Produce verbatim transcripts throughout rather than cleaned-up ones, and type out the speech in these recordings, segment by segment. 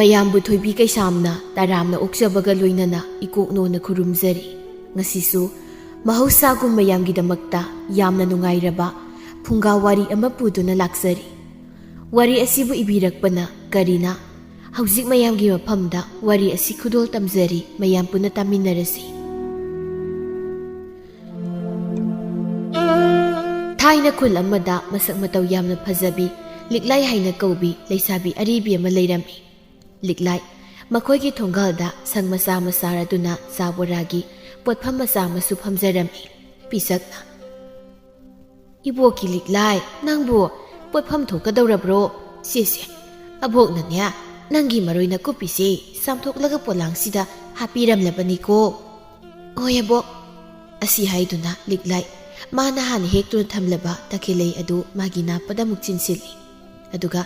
ꯃꯌꯥꯝꯕꯨ ꯊꯣꯏꯕꯤ ꯀꯩꯁꯥꯝꯅ ꯇꯔꯥꯝꯅ ꯑꯣꯛꯆꯕꯒ ꯂꯣꯏꯅꯅ ꯏꯀꯣꯛꯅꯣꯅ ꯈꯨꯔꯨꯝꯖꯔꯤ꯫ ꯉꯁꯤꯁꯨ ꯃꯍꯧꯁꯥꯒꯨꯝ ꯃꯌꯥꯝꯒꯤꯗꯃꯛꯇ ꯌꯥꯝꯅ ꯅꯨꯡꯉꯥꯏꯔꯕ ꯐꯨꯡꯒꯥ ꯋꯥꯔꯤ ꯑꯃ ꯄꯨꯗꯨꯅ ꯂꯥꯛꯆꯔꯤ꯫ ꯋꯥꯔꯤ ꯑꯁꯤꯕꯨ ꯏꯕꯤꯔꯛꯄꯅ ꯀꯔꯤꯅ꯫ ꯍꯧꯖꯤꯛ ꯃꯌꯥꯝꯒꯤ ꯃꯐꯝꯗ ꯋꯥꯔꯤ ꯑꯁꯤ ꯈꯨꯗꯣꯜ ꯇꯝꯖꯔꯤ, ꯃꯌꯥꯝ ꯄꯨꯟꯅ ꯇꯥꯃꯤꯟꯅꯔꯁꯤ꯫ ꯊꯥꯏꯅ ꯈꯨꯜ ꯑꯃꯗ ꯃꯁꯛ ꯃꯇꯧ ꯌꯥꯝꯅ ꯐꯖꯕꯤ, ꯂꯤꯛꯂꯥꯏ ꯍꯥꯏꯅ ꯀꯧꯕꯤ ꯂꯩꯁꯥꯕꯤ ꯑꯔꯤꯕꯤ ꯑꯃ ꯂꯩꯔꯝꯃꯤ꯫ ꯂꯤꯛꯂꯥꯏ, ꯃꯈꯣꯏꯒꯤ ꯊꯣꯡꯒꯥꯜꯗ ꯁꯪ ꯃꯆꯥ ꯑꯃ ꯁꯥꯔꯗꯨꯅ ꯆꯥ ꯕꯣꯔꯥꯒꯤ ꯄꯣꯠꯐꯝ ꯃꯆꯥ ꯑꯃꯁꯨ ꯐꯝꯖꯔꯝꯃꯤ꯫ ꯄꯤꯁꯛꯅ, "ꯏꯕꯣꯛꯀꯤ ꯂꯤꯛꯂꯥꯏ, ꯅꯪꯕꯨ ꯄꯣꯠꯐꯝ ꯊꯣꯛꯀꯗꯧꯔꯕ꯭ꯔꯣ? ꯁꯦ ꯁꯦ, ꯑꯕꯣꯛꯅꯅꯦ, ꯅꯪꯒꯤ ꯃꯔꯣꯏ ꯅꯥꯀꯨꯞꯄꯤꯁꯦ ꯆꯥꯝꯊꯣꯛꯂꯒ ꯄꯣꯂꯥꯡꯁꯤꯗ ꯍꯥꯞꯄꯤꯔꯝꯂꯕꯅꯤꯀꯣ꯫" "ꯍꯣꯏ ꯑꯕꯣꯛ꯫" ꯑꯁꯤ ꯍꯥꯏꯗꯨꯅ ꯂꯤꯛꯂꯥꯏ ꯃꯥꯅ ꯍꯥꯟꯅ ꯍꯦꯛꯇꯨꯅ ꯊꯝꯂꯕ ꯇꯈꯦꯜꯂꯩ ꯑꯗꯨ ꯃꯥꯒꯤ ꯅꯥꯞꯄꯗ ꯑꯃꯨꯛ ꯆꯤꯟꯁꯤꯜꯂꯤ꯫ ꯑꯗꯨꯒ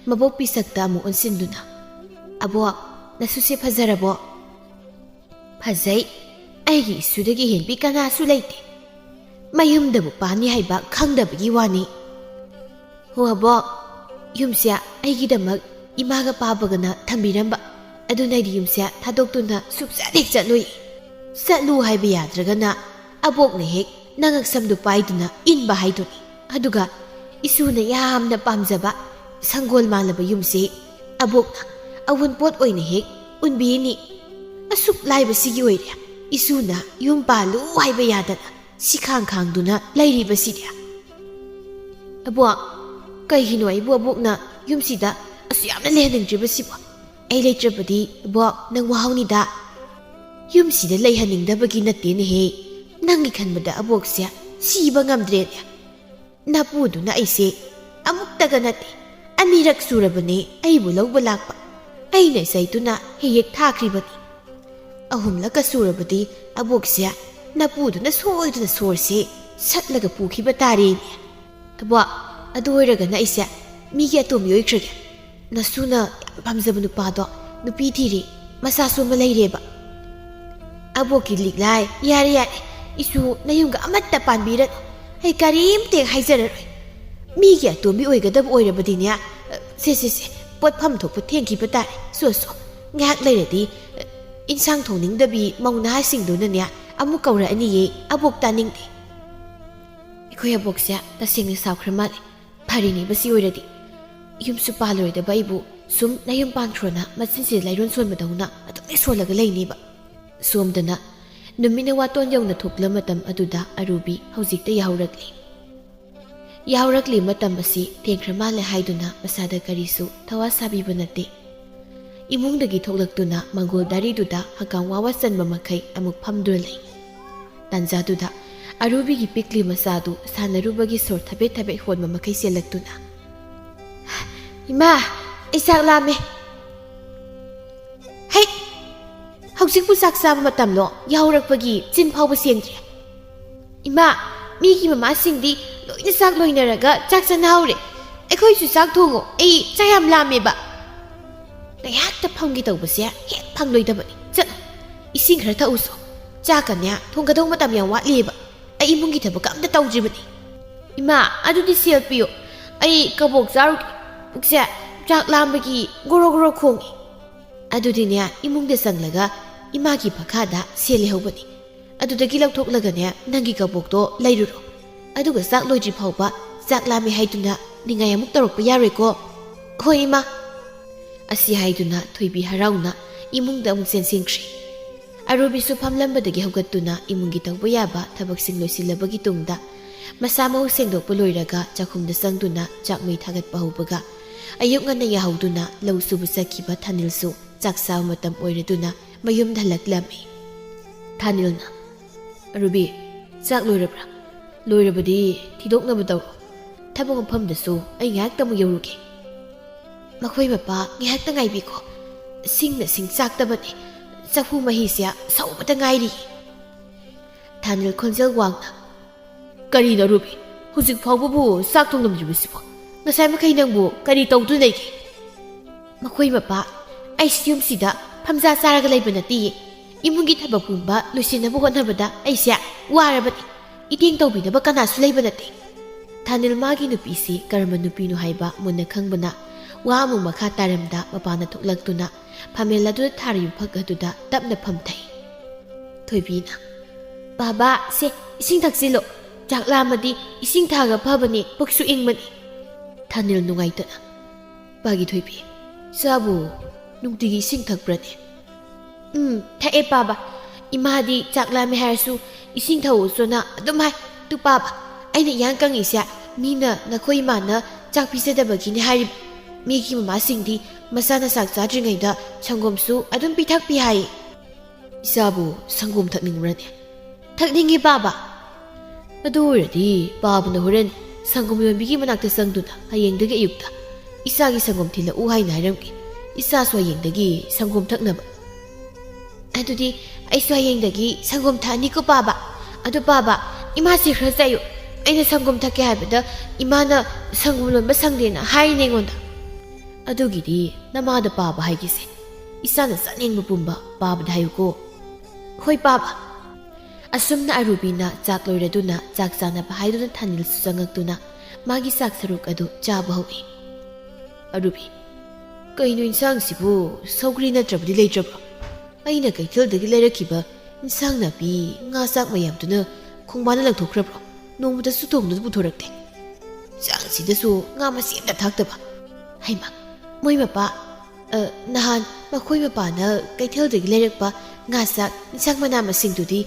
ꯃꯕꯣꯛ ꯄꯤꯁꯛꯇ ꯑꯃꯨꯛ ꯑꯣꯟꯁꯤꯟꯗꯨꯅ, "ꯑꯕꯣꯛ, ꯅꯁꯨꯁꯦ ꯐꯖꯔꯕꯣ?" "ꯐꯖꯩ꯫ ꯑꯩꯒꯤ ꯏꯁꯨꯗꯒꯤ ꯍꯦꯟꯕꯤ ꯀꯅꯥꯁꯨ ꯂꯩꯇꯦ꯫ ꯃꯌꯨꯝꯗꯕꯨ ꯄꯥꯅꯤ ꯍꯥꯏꯕ ꯈꯪꯗꯕꯒꯤ ꯋꯥꯅꯤ꯫" "ꯍꯣ ꯑꯕꯣꯛ, ꯌꯨꯝꯁꯦ ꯑꯩꯒꯤꯗꯃꯛ ꯏꯃꯥꯒ ꯄꯥꯕꯒꯅ ꯊꯝꯕꯤꯔꯝꯕ꯫ ꯑꯗꯨꯅ ꯑꯩꯗꯤ ꯌꯨꯝꯁꯦ ꯊꯥꯗꯣꯛꯇꯨꯅ ꯁꯨꯛꯆꯠ ꯍꯦꯛ ꯆꯠꯂꯨꯏ꯫ ꯆꯠꯂꯨ ꯍꯥꯏꯕ ꯌꯥꯗ꯭ꯔꯒꯅ ꯑꯕꯣꯛꯅ ꯍꯦꯛ ꯅꯉꯛꯁꯝꯗꯨ ꯄꯥꯏꯗꯨꯅ ꯏꯟꯕ ꯍꯥꯏꯗꯨꯅꯤ꯫ ꯑꯗꯨꯒ ꯏꯁꯨꯅ ꯌꯥꯝꯅ ꯄꯥꯝꯖꯕ ꯁꯪꯒꯣꯜ ꯃꯥꯜꯂꯕ ꯌꯨꯝꯁꯦ ꯑꯕꯣꯛꯅ ꯑꯋꯨꯟꯄꯣꯠ ꯑꯣꯏꯅ ꯍꯦꯛ ꯎꯟꯕꯤꯅꯤ꯫ ꯑꯁꯨꯛ ꯂꯥꯏꯕꯁꯤꯒꯤ ꯑꯣꯏꯔꯦ ꯏꯁꯨꯅ ꯌꯨꯝ ꯄꯥꯜꯂꯨ ꯍꯥꯏꯕ ꯌꯥꯗꯅ ꯁꯤꯈꯥꯡ ꯈꯥꯡꯗꯨꯅ ꯂꯩꯔꯤꯕꯁꯤꯗꯤ꯫" "ꯑꯕꯣꯛ, ꯀꯩꯒꯤꯅꯣ ꯑꯩꯕꯨ ꯑꯕꯣꯛꯅ ꯌꯨꯝꯁꯤꯗ ꯑꯁꯨꯛ ꯌꯥꯝꯅ ꯂꯩꯍꯟꯅꯤꯡꯗ꯭ꯔꯤꯕꯁꯤꯕꯣ? ꯑꯩ ꯂꯩꯇ꯭ꯔꯕꯗꯤ ꯏꯕꯣꯛ ꯅꯪ ꯋꯥꯍꯧꯅꯤꯗ꯫" "ꯌꯨꯝꯁꯤꯗ ꯂꯩꯍꯟꯅꯤꯡꯗꯕꯒꯤ ꯅꯠꯇꯦꯅꯦꯍꯦ꯫ ꯅꯪꯒꯤ ꯈꯟꯕꯗ ꯑꯕꯣꯛꯁꯦ ꯁꯤꯕ ꯉꯝꯗ꯭ꯔꯦꯅꯦ꯫ ꯅꯄꯨꯗꯨꯅ ꯑꯩꯁꯦ ꯑꯃꯨꯛꯇꯒ ꯅꯠꯇꯦ, ꯑꯅꯤꯔꯛ ꯁꯨꯔꯕꯅꯦ ꯑꯩꯕꯨ ꯂꯧꯕ ꯂꯥꯛꯄ꯫ ꯑꯩꯅ ꯆꯩꯗꯨꯅ ꯍꯦꯛ ꯍꯦꯛ ꯊꯥꯈ꯭ꯔꯤꯕꯅꯤ꯫ ꯑꯍꯨꯝꯂꯛꯀ ꯁꯨꯔꯕꯗꯤ ꯑꯕꯣꯛꯁꯦ ꯅꯄꯨꯗꯨꯅ ꯁꯣꯏꯗꯅ ꯁꯣꯔꯁꯦ ꯁꯠꯂꯒ ꯄꯨꯈꯤꯕ ꯇꯥꯔꯦꯅꯦ꯫" "ꯑꯕꯣꯛ, ꯑꯗꯨ ꯑꯣꯏꯔꯒꯅ ꯑꯩꯁꯦ ꯃꯤꯒꯤ ꯑꯇꯣꯝꯕꯤ ꯑꯣꯏꯈ꯭ꯔꯒꯦ꯫ ꯅꯁꯨꯅ ꯌꯥꯝ ꯄꯥꯝꯖꯕ ꯅꯨꯄꯥꯗꯣ ꯅꯨꯄꯤ ꯊꯤꯔꯦ, ꯃꯆꯥꯁꯨ ꯑꯃ ꯂꯩꯔꯦꯕ꯫" "ꯑꯕꯣꯛꯀꯤ ꯂꯤꯛꯂꯥꯏ, ꯌꯥꯔꯦ ꯌꯥꯔꯦ, ꯏꯁꯨ ꯅꯌꯨꯝꯒ ꯑꯃꯠꯇ ꯄꯥꯟꯕꯤꯔꯅꯨ꯫ ꯑꯩ ꯀꯔꯤꯝꯇ ꯍꯦꯛ ꯍꯥꯏꯖꯔꯔꯣꯏ꯫ ꯃꯤꯒꯤ ꯑꯇꯣꯝꯕꯤ ꯑꯣꯏꯒꯗꯕ ꯑꯣꯏꯔꯕꯗꯤꯅꯦ, ꯁꯦ ꯁꯦ ꯁꯦ, ꯄꯣꯠꯐꯝ ꯊꯣꯛꯄ ꯊꯦꯡꯈꯤꯕ ꯇꯥꯔꯦ꯫ ꯁꯣ, ꯁꯣ, ꯉꯥꯏꯍꯥꯛ ꯂꯩꯔꯗꯤ, ꯑ, ꯏꯟꯁꯥꯡ ꯊꯣꯡꯅꯤꯡꯗꯕꯤ ꯃꯧ ꯅꯍꯥꯁꯤꯡꯗꯨꯅꯅꯦ ꯑꯃꯨꯛ ꯀꯧꯔꯛꯑꯅꯤꯌꯦ, ꯑꯕꯣꯛ ꯇꯥꯅꯤꯡꯗꯦ꯫ ꯑꯩꯈꯣꯏ ꯑꯕꯣꯛꯁꯦ ꯇꯁꯦꯡꯅ ꯁꯥꯎꯈ꯭ꯔ ꯃꯥꯜꯂꯦ꯫ ꯐꯔꯤꯅꯦꯕ ꯁꯤ ꯑꯣꯏꯔꯗꯤ꯫ ꯌꯨꯝꯁꯨ ꯄꯥꯜꯂꯔꯣꯏꯗꯕ ꯑꯩꯕꯨ ꯁꯨꯝ ꯅꯌꯨꯝ ꯄꯥꯟꯈ꯭ꯔꯣꯅ ꯃꯆꯤꯟꯁꯤꯗ ꯂꯩꯔꯣꯟ ꯁꯣꯟꯕꯗꯧꯅ ꯑꯗꯨꯝ ꯂꯩ ꯁꯣꯜꯂꯒ ꯂꯩꯅꯦꯕ꯫ ꯁꯣꯝꯗꯅ ꯅꯨꯃꯤꯠꯅ ꯋꯥꯇꯣꯟ ꯌꯧꯅ ꯊꯣꯛꯂ ꯃꯇꯝ ꯑꯗꯨꯗ ꯑꯔꯨꯕꯤ ꯍꯧꯖꯤꯛꯇ ꯌꯥꯍꯧꯔꯛꯂꯤ꯫ ꯌꯥꯍꯧꯔꯛꯂꯤ ꯃꯇꯝ ꯑꯁꯤ ꯊꯦꯡꯈ꯭ꯔ ꯃꯥꯜꯂꯦ ꯍꯥꯏꯗꯨꯅ ꯃꯁꯥꯗ ꯀꯔꯤꯁꯨ ꯊꯋꯥ ꯁꯥꯕꯤꯕ ꯅꯠꯇꯦ꯫ ꯏꯃꯨꯡꯗꯒꯤ ꯊꯣꯛꯂꯛꯇꯨꯅ ꯃꯪꯒꯣꯜ ꯗꯥꯔꯤꯗꯨꯗ ꯍꯀꯥꯝ ꯋꯥ ꯋꯥ ꯆꯟꯕ ꯃꯈꯩ ꯑꯃꯨꯛ ꯐꯝꯗꯨꯅ ꯂꯩ꯫ ꯇꯥꯟꯖꯥꯗꯨꯗ ꯑꯔꯨꯕꯤꯒꯤ ꯄꯤꯛꯂꯤ ꯃꯆꯥꯗꯨ ꯁꯥꯟꯅꯔꯨꯕꯒꯤ ꯁꯣꯔ ꯊꯕꯦꯠ ꯊꯕꯦꯠ ꯍꯣꯟꯕ ꯃꯈꯩ ꯆꯦꯜꯂꯛꯇꯨꯅ, "ꯏꯃꯥ, ꯑꯩ ꯆꯥꯛ ꯂꯥꯝꯃꯦ꯫" "ꯍꯩ! ꯍꯧꯖꯤꯛꯄꯨ ꯆꯥꯛ ꯆꯥꯕ ꯃꯇꯝꯂꯣ? ꯌꯥꯍꯧꯔꯛꯄꯒꯤ ꯆꯤꯟ ꯐꯥꯎꯕ ꯁꯦꯡꯗ꯭ꯔꯤ꯫" "ꯏꯃꯥ, ꯃꯤꯒꯤ ꯃꯃꯥꯁꯤꯡꯗꯤ ꯂꯣꯏꯅ ꯆꯥꯛ ꯂꯣꯏꯅꯔꯒ ꯆꯥꯛ ꯆꯥꯅꯍꯧꯔꯦ꯫ ꯑꯩꯈꯣꯏꯁꯨ ꯆꯥꯛ ꯊꯣꯡꯉꯣ, ꯑꯩ ꯆꯥꯛ ꯌꯥꯝ ꯂꯥꯝꯃꯦꯕ꯫" ꯉꯥꯏꯍꯥꯛꯇ ꯐꯝꯒꯦ ꯇꯧꯕꯁꯦ ꯍꯦꯛ ꯐꯝꯂꯣꯏꯗꯕꯅꯤ꯫ "ꯆꯠꯂꯣ, ꯏꯁꯤꯡ ꯈꯔ ꯊꯛꯎꯁꯣ꯫ ꯆꯥꯛꯀꯅꯦ ꯊꯣꯡꯒꯗꯧ ꯃꯇꯝ ꯌꯥꯝ ꯋꯥꯠꯂꯤꯑꯕ꯫ ꯑꯩ ꯏꯃꯨꯡꯒꯤ ꯊꯕꯛ ꯑꯝꯇ ꯇꯧꯗ꯭ꯔꯤꯕꯅꯤ꯫" "ꯏꯃꯥ, ꯑꯗꯨꯗꯤ ꯁꯦꯜ ꯄꯤꯌꯣ, ꯑꯩ ꯀꯕꯣꯛ ꯆꯥꯔꯨꯒꯦ꯫ ꯄꯨꯛꯁꯦ ꯆꯥꯛ ꯂꯥꯝꯕꯒꯤ ꯒꯣꯔꯣ ꯒꯣꯔꯣ ꯈꯣꯡꯉꯤ꯫" ꯑꯗꯨꯗꯤꯅꯦ, ꯏꯃꯨꯡꯗ ꯆꯪꯂꯒ ꯏꯃꯥꯒꯤ ꯐꯈꯥꯗ ꯁꯦꯜ ꯂꯩꯍꯧꯕꯅꯤ꯫ ꯑꯗꯨꯗꯒꯤ ꯂꯧꯊꯣꯛꯂꯒꯅꯦ, ꯅꯪꯒꯤ ꯀꯕꯣꯛꯇꯣ ꯂꯩꯔꯨꯔꯣ꯫ ꯑꯗꯨꯒ ꯆꯥꯛ ꯂꯣꯏꯗ꯭ꯔꯤ ꯐꯥꯎꯕ ꯆꯥꯛ ꯂꯥꯝꯃꯦ ꯍꯥꯏꯗꯨꯅ ꯅꯤꯡꯉꯥꯏ ꯑꯃꯨꯛ ꯇꯧꯔꯛꯄ ꯌꯥꯔꯣꯏꯀꯣ꯫ "ꯍꯣꯏ, ꯏꯃꯥ꯫" ꯑꯁꯤ ꯍꯥꯏꯗꯨꯅ ꯊꯣꯏꯕꯤ ꯍꯔꯥꯎꯅ ꯏꯃꯨꯡꯗ ꯑꯃꯨꯛ ꯆꯦꯟꯁꯤꯟꯈ꯭ꯔꯦ꯫ ꯑꯔꯨꯕꯤꯁꯨ ꯐꯝꯂꯝꯕꯗꯒꯤ ꯍꯧꯒꯠꯇꯨꯅ ꯏꯃꯨꯡꯒꯤ ꯇꯧꯕ ꯌꯥꯕ ꯊꯕꯛꯁꯤꯡ ꯂꯣꯏꯁꯤꯜꯂꯕꯒꯤ ꯇꯨꯡꯗ ꯃꯁꯥ ꯃꯎ ꯁꯦꯡꯗꯣꯛꯄ ꯂꯣꯏꯔꯒ ꯆꯥꯛꯈꯨꯝꯗ ꯆꯪꯗꯨꯅ ꯆꯥꯛ ꯃꯩ ꯊꯥꯒꯠꯄ ꯍꯧꯕꯒ, ꯑꯌꯨꯛ ꯉꯟꯅ ꯌꯥꯍꯧꯗꯨꯅ ꯂꯧ ꯁꯨꯕ ꯆꯠꯈꯤꯕ ꯊꯥꯅꯤꯜꯁꯨ ꯆꯥꯛ ꯆꯥꯕ ꯃꯇꯝ ꯑꯣꯏꯔꯗꯨꯅ ꯃꯌꯨꯝꯗ ꯍꯜꯂꯛꯂꯝꯃꯤ꯫ ꯊꯥꯅꯤꯜꯅ, "ꯔꯨꯕꯤ, ꯆꯥꯛ ꯂꯣꯏꯔꯕ꯭ꯔꯥ? ꯂꯣꯏꯔꯕꯗꯤ ꯊꯤꯗꯣꯛꯅꯕ ꯇꯧꯔꯣ꯫ ꯊꯕꯛ ꯃꯐꯝꯗꯁꯨ ꯑꯩ ꯉꯥꯏꯍꯥꯛꯇ ꯑꯃꯨꯛ ꯌꯧꯔꯨꯒꯦ꯫" "ꯃꯈꯣꯏ ꯃꯄꯥ ꯉꯥꯏꯍꯥꯛꯇ ꯉꯥꯏꯕꯤꯈꯣ꯫ ꯁꯤꯡꯅ ꯁꯤꯡ ꯆꯥꯛꯇꯕꯅꯦ꯫ ꯆꯐꯨ ꯃꯍꯤꯁꯦ ꯁꯧꯕꯗ ꯉꯥꯏꯔꯤ꯫" ꯊꯥꯅꯤꯜ ꯈꯣꯟꯖꯦꯜ ꯋꯥꯡꯅ, "ꯀꯔꯤꯅꯣ ꯔꯨꯕꯤ? ꯍꯧꯖꯤꯛ ꯐꯥꯎꯕꯕꯨ ꯆꯥꯛ ꯊꯣꯡꯂꯝꯗ꯭ꯔꯤꯕꯁꯤꯕꯣ? ꯉꯁꯥꯏ ꯃꯈꯩ ꯅꯪꯕꯨ ꯀꯔꯤ ꯇꯧꯗꯨꯅ ꯂꯩꯒꯦ?" "ꯃꯈꯣꯏ ꯃꯄꯥ, ꯑꯩꯁꯤ ꯌꯨꯝꯁꯤꯗ ꯐꯝꯖꯥ ꯆꯥꯔꯒ ꯂꯩꯕ ꯅꯠꯇꯦꯌꯦ꯫ ꯏꯃꯨꯡꯒꯤ ꯊꯕꯛ ꯄꯨꯝꯕ ꯂꯣꯏꯁꯤꯟꯅꯕ ꯍꯣꯠꯅꯕꯗ ꯑꯩꯁꯦ ꯋꯥꯔꯕꯅꯤ꯫ ꯏꯇꯦꯡ ꯇꯧꯕꯤꯅꯕ ꯀꯅꯥꯁꯨ ꯂꯩꯕ ꯅꯠꯇꯦ꯫" ꯊꯥꯅꯤꯜ ꯃꯥꯒꯤ ꯅꯨꯄꯤꯁꯤ ꯀꯔꯝꯕ ꯅꯨꯄꯤꯅꯣ ꯍꯥꯏꯕ ꯃꯨꯟꯅ ꯈꯪꯕꯅ ꯋꯥ ꯑꯃꯨꯛ ꯃꯈꯥ ꯇꯥꯔꯝꯗ ꯃꯄꯥꯟꯗ ꯊꯣꯛꯂꯛꯇꯨꯅ ꯐꯝꯃꯦꯜ ꯑꯗꯨꯗ ꯊꯥꯔꯤꯕ ꯐꯛ ꯑꯗꯨꯗ ꯇꯞꯅ ꯐꯝꯊꯩ꯫ ꯊꯣꯏꯕꯤꯅ, "ꯕꯥꯕꯥ, ꯁꯦ, ꯏꯁꯤꯡ ꯊꯛꯆꯤꯜꯂꯣ꯫ ꯆꯥꯛ ꯂꯥꯝꯃꯗꯤ ꯏꯁꯤꯡ ꯊꯛꯑꯒ ꯐꯕꯅꯦ, ꯄꯨꯛꯁꯨ ꯏꯪꯕꯅꯦ꯫" ꯊꯥꯅꯤꯜ ꯅꯨꯡꯉꯥꯏꯇꯅ, "ꯄꯥꯒꯤ ꯊꯣꯏꯕꯤ, ꯏꯆꯥꯕꯨ ꯅꯨꯡꯇꯤꯒꯤ ꯏꯁꯤꯡ ꯊꯛꯄ꯭ꯔꯅꯦ?" "ꯎꯝ, ꯊꯛꯑꯦ ꯄꯥꯕ꯫ ꯏꯃꯥꯗꯤ ꯆꯥꯛ ꯂꯥꯝꯃꯦ ꯍꯥꯏꯔꯁꯨ ꯏꯁꯤꯡ ꯊꯛꯎꯁꯣꯅ ꯑꯗꯨꯝ ꯍꯥꯏ꯫ ꯑꯗꯨ ꯄꯥꯕ, ꯑꯩꯅ ꯏꯌꯥꯡ ꯀꯪꯉꯤꯁꯦ ꯃꯤꯅ ꯅꯈꯣꯏ ꯏꯃꯥꯅ ꯆꯥꯛ ꯄꯤꯖꯗꯕꯒꯤꯅꯦ ꯍꯥꯏꯔꯤꯕ꯫ ꯃꯤꯒꯤ ꯃꯃꯥꯁꯤꯡꯗꯤ ꯃꯆꯥꯅ ꯆꯥꯛ ꯆꯥꯗ꯭ꯔꯤꯉꯩꯗ ꯁꯪꯒꯣꯝꯁꯨ ꯑꯗꯨꯝ ꯄꯤꯊꯛꯄꯤ ꯍꯥꯏꯌꯦ꯫" "ꯏꯆꯥꯕꯨ ꯁꯪꯒꯣꯝ ꯊꯛꯅꯤꯡꯕ꯭ꯔꯅꯦ?" "ꯊꯛꯅꯤꯡꯉꯤ ꯄꯥꯕ꯫" "ꯑꯗꯨ ꯑꯣꯏꯔꯗꯤ ꯄꯥꯕꯅ ꯍꯣꯔꯦꯟ ꯁꯪꯒꯣꯝ ꯌꯣꯟꯕꯤꯒꯤ ꯃꯅꯥꯛꯇ ꯆꯪꯗꯨꯅ ꯍꯌꯦꯡꯗꯒꯤ ꯑꯌꯨꯛꯇ ꯏꯆꯥꯒꯤ ꯁꯪꯒꯣꯝ ꯊꯤꯜꯂꯛꯎ ꯍꯥꯏꯅ ꯍꯥꯏꯔꯝꯒꯦ꯫ ꯏꯆꯥꯁꯨ ꯍꯌꯦꯡꯗꯒꯤ ꯁꯪꯒꯣꯝ ꯊꯛꯅꯕ꯫" "ꯑꯗꯨꯗꯤ ꯑꯩꯁꯨ ꯍꯌꯦꯡꯗꯒꯤ ꯁꯪꯒꯣꯝ ꯊꯛꯑꯅꯤꯀꯣ ꯄꯥꯕ꯫ ꯑꯗꯨ ꯄꯥꯕ, ꯏꯃꯥꯁꯤ ꯈꯔ ꯆꯩꯌꯨ꯫ ꯑꯩꯅ ꯁꯪꯒꯣꯝ ꯊꯛꯀꯦ ꯍꯥꯏꯕꯗ ꯏꯃꯥꯅ ꯁꯪꯒꯣꯝ ꯂꯣꯟꯕ ꯁꯪꯗꯦꯅ ꯍꯥꯏꯔꯤꯅꯦ ꯑꯩꯉꯣꯟꯗ꯫" "ꯑꯗꯨꯒꯤꯗꯤ ꯅꯃꯥꯗ ꯄꯥꯕ ꯍꯥꯏꯒꯦꯁꯦ꯫ ꯏꯆꯥꯅ ꯆꯥꯅꯤꯡꯕ ꯄꯨꯝꯕ ꯄꯥꯕꯗ ꯍꯥꯏꯌꯨꯀꯣ꯫" "ꯍꯣꯏ ꯄꯥꯕ꯫" ꯑꯁꯨꯝꯅ ꯑꯔꯨꯕꯤꯅ ꯆꯥꯛ ꯂꯣꯏꯔꯗꯨꯅ ꯆꯥꯛ ꯆꯥꯅꯕ ꯍꯥꯏꯗꯨꯅ ꯊꯥꯅꯤꯜꯁꯨ ꯆꯪꯉꯛꯇꯨꯅ ꯃꯥꯒꯤ ꯆꯥꯛ ꯁꯔꯨꯛ ꯑꯗꯨ ꯆꯥꯕ ꯍꯧꯏ꯫ ꯑꯔꯨꯕꯤ, "ꯀꯩꯅꯣ ꯏꯟꯁꯥꯡꯁꯤꯕꯨ ꯁꯧꯒ꯭ꯔꯤ ꯅꯠꯇ꯭ꯔꯕꯗꯤ ꯂꯩꯇ꯭ꯔꯕ꯭ꯔꯣ? ꯑꯩꯅ ꯀꯩꯊꯦꯜꯗꯒꯤ ꯂꯩꯔꯛꯈꯤꯕ ꯏꯟꯁꯥꯡ ꯅꯥꯄꯤ, ꯉꯥ ꯆꯥꯛ ꯃꯌꯥꯝꯗꯨꯅ ꯈꯣꯡꯕꯥꯅ ꯂꯪꯊꯣꯛꯈ꯭ꯔꯕ꯭ꯔꯣ? ꯅꯣꯡꯃꯇꯁꯨ ꯊꯣꯡꯗꯨꯅ ꯄꯨꯊꯣꯔꯛꯇꯦ꯫ ꯏꯟꯁꯥꯡꯁꯤꯗꯁꯨ ꯉꯥ ꯃꯆꯦꯠ ꯑꯃꯇ ꯊꯥꯛꯇꯕ꯫ ꯍꯩꯃꯥ, ꯃꯣꯏ ꯃꯄꯥ, ꯑ, ꯅꯍꯥꯟ ꯃꯈꯣꯏ ꯃꯄꯥꯅ ꯀꯩꯊꯦꯜꯗꯒꯤ ꯂꯩꯔꯛꯄ ꯉꯥ ꯆꯥꯛ, ꯏꯟꯁꯥꯡ ꯃꯅꯥ ꯃꯁꯤꯡꯗꯨꯗꯤ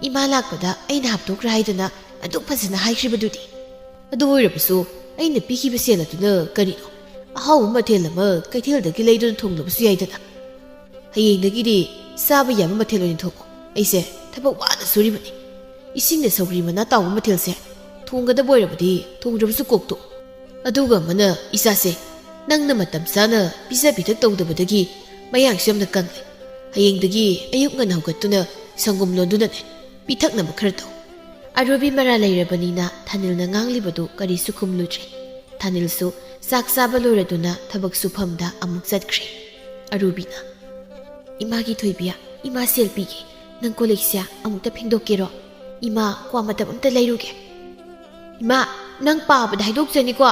ꯏꯃꯥ ꯂꯥꯛꯄꯗ ꯑꯩꯅ ꯍꯥꯞꯇꯣꯛꯈ꯭ꯔꯦ ꯍꯥꯏꯗꯨꯅ ꯑꯗꯨꯛ ꯐꯖꯅ ꯍꯥꯏꯈ꯭ꯔꯤꯕꯗꯨꯗꯤ꯫ ꯑꯗꯨ ꯑꯣꯏꯔꯕꯁꯨ ꯑꯩꯅ ꯄꯤꯈꯤꯕ ꯁꯦꯜ ꯑꯗꯨꯅ ꯀꯔꯤꯅꯣ? ꯑꯍꯥꯎꯕ ꯃꯊꯦꯜ ꯑꯃ ꯀꯩꯊꯦꯜꯗꯒꯤ ꯂꯩꯗꯨꯅ ꯊꯣꯡꯂꯕꯁꯨ ꯌꯥꯏꯗꯅ꯫ ꯍꯌꯦꯡꯗꯒꯤꯗꯤ ꯆꯥꯕ ꯌꯥꯕ ꯃꯊꯦꯜ ꯑꯣꯏꯅ ꯊꯣꯡꯉꯣ꯫ ꯑꯩꯁꯦ ꯊꯕꯛ ꯋꯥꯅ ꯁꯨꯔꯤꯕꯅꯤ꯫ ꯏꯁꯤꯡꯗ ꯁꯧꯒ꯭ꯔꯤ ꯃꯅꯥ ꯇꯥꯎꯕ ꯃꯊꯦꯜꯁꯦ ꯊꯣꯡꯒꯗꯕ ꯑꯣꯏꯔꯕꯗꯤ ꯊꯣꯡꯗ꯭ꯔꯕꯁꯨ ꯀꯣꯛꯇꯣꯛꯎ꯫ ꯑꯗꯨꯒ ꯑꯃꯅ, ꯏꯆꯥꯁꯦ, ꯅꯪꯅ ꯃꯇꯝ ꯆꯥꯅ ꯄꯤꯖ ꯄꯤꯊꯛ ꯇꯧꯗꯕꯗꯒꯤ ꯃꯌꯥꯡꯁꯨ ꯌꯥꯝꯅ ꯀꯪꯂꯦ꯫ ꯍꯌꯦꯡꯗꯒꯤ ꯑꯌꯨꯛ ꯉꯟꯅ ꯍꯧꯒꯠꯇꯨꯅ ꯁꯪꯒꯣꯝ ꯂꯣꯟꯗꯨꯅꯅꯦ ꯄꯤꯊꯛꯅꯕ ꯈꯔ ꯇꯧ꯫" ꯑꯔꯨꯕꯤ ꯃꯔꯥ ꯂꯩꯔꯕꯅꯤꯅ ꯊꯥꯅꯤꯜꯅ ꯉꯥꯡꯂꯤꯕꯗꯨ ꯀꯔꯤꯁꯨ ꯈꯨꯝꯂꯨꯗ꯭ꯔꯦ꯫ ꯊꯥꯅꯤꯜꯁꯨ ꯆꯥꯛ ꯆꯥꯕ ꯂꯣꯏꯔꯗꯨꯅ ꯊꯕꯛ ꯁꯨꯐꯝꯗ ꯑꯃꯨꯛ ꯆꯠꯈ꯭ꯔꯦ꯫ ꯑꯔꯨꯕꯤꯅ, "ꯏꯃꯥꯒꯤ ꯊꯣꯏꯕꯤ, ꯏꯃꯥ ꯁꯦꯜ ꯄꯤꯒꯦ, ꯅꯪ ꯀꯣꯜ ꯂꯤꯛꯁꯦ ꯑꯃꯨꯛꯇ ꯐꯦꯡꯗꯣꯛꯀꯦꯔꯣ? ꯏꯃꯥ ꯀ꯭ꯋꯥ ꯃꯇꯞ ꯑꯝꯇ ꯂꯩꯔꯨꯒꯦ꯫" "ꯏꯃꯥ, ꯅꯪ ꯄꯥꯕꯗ ꯍꯥꯏꯗꯣꯛꯆꯅꯤꯀꯣ,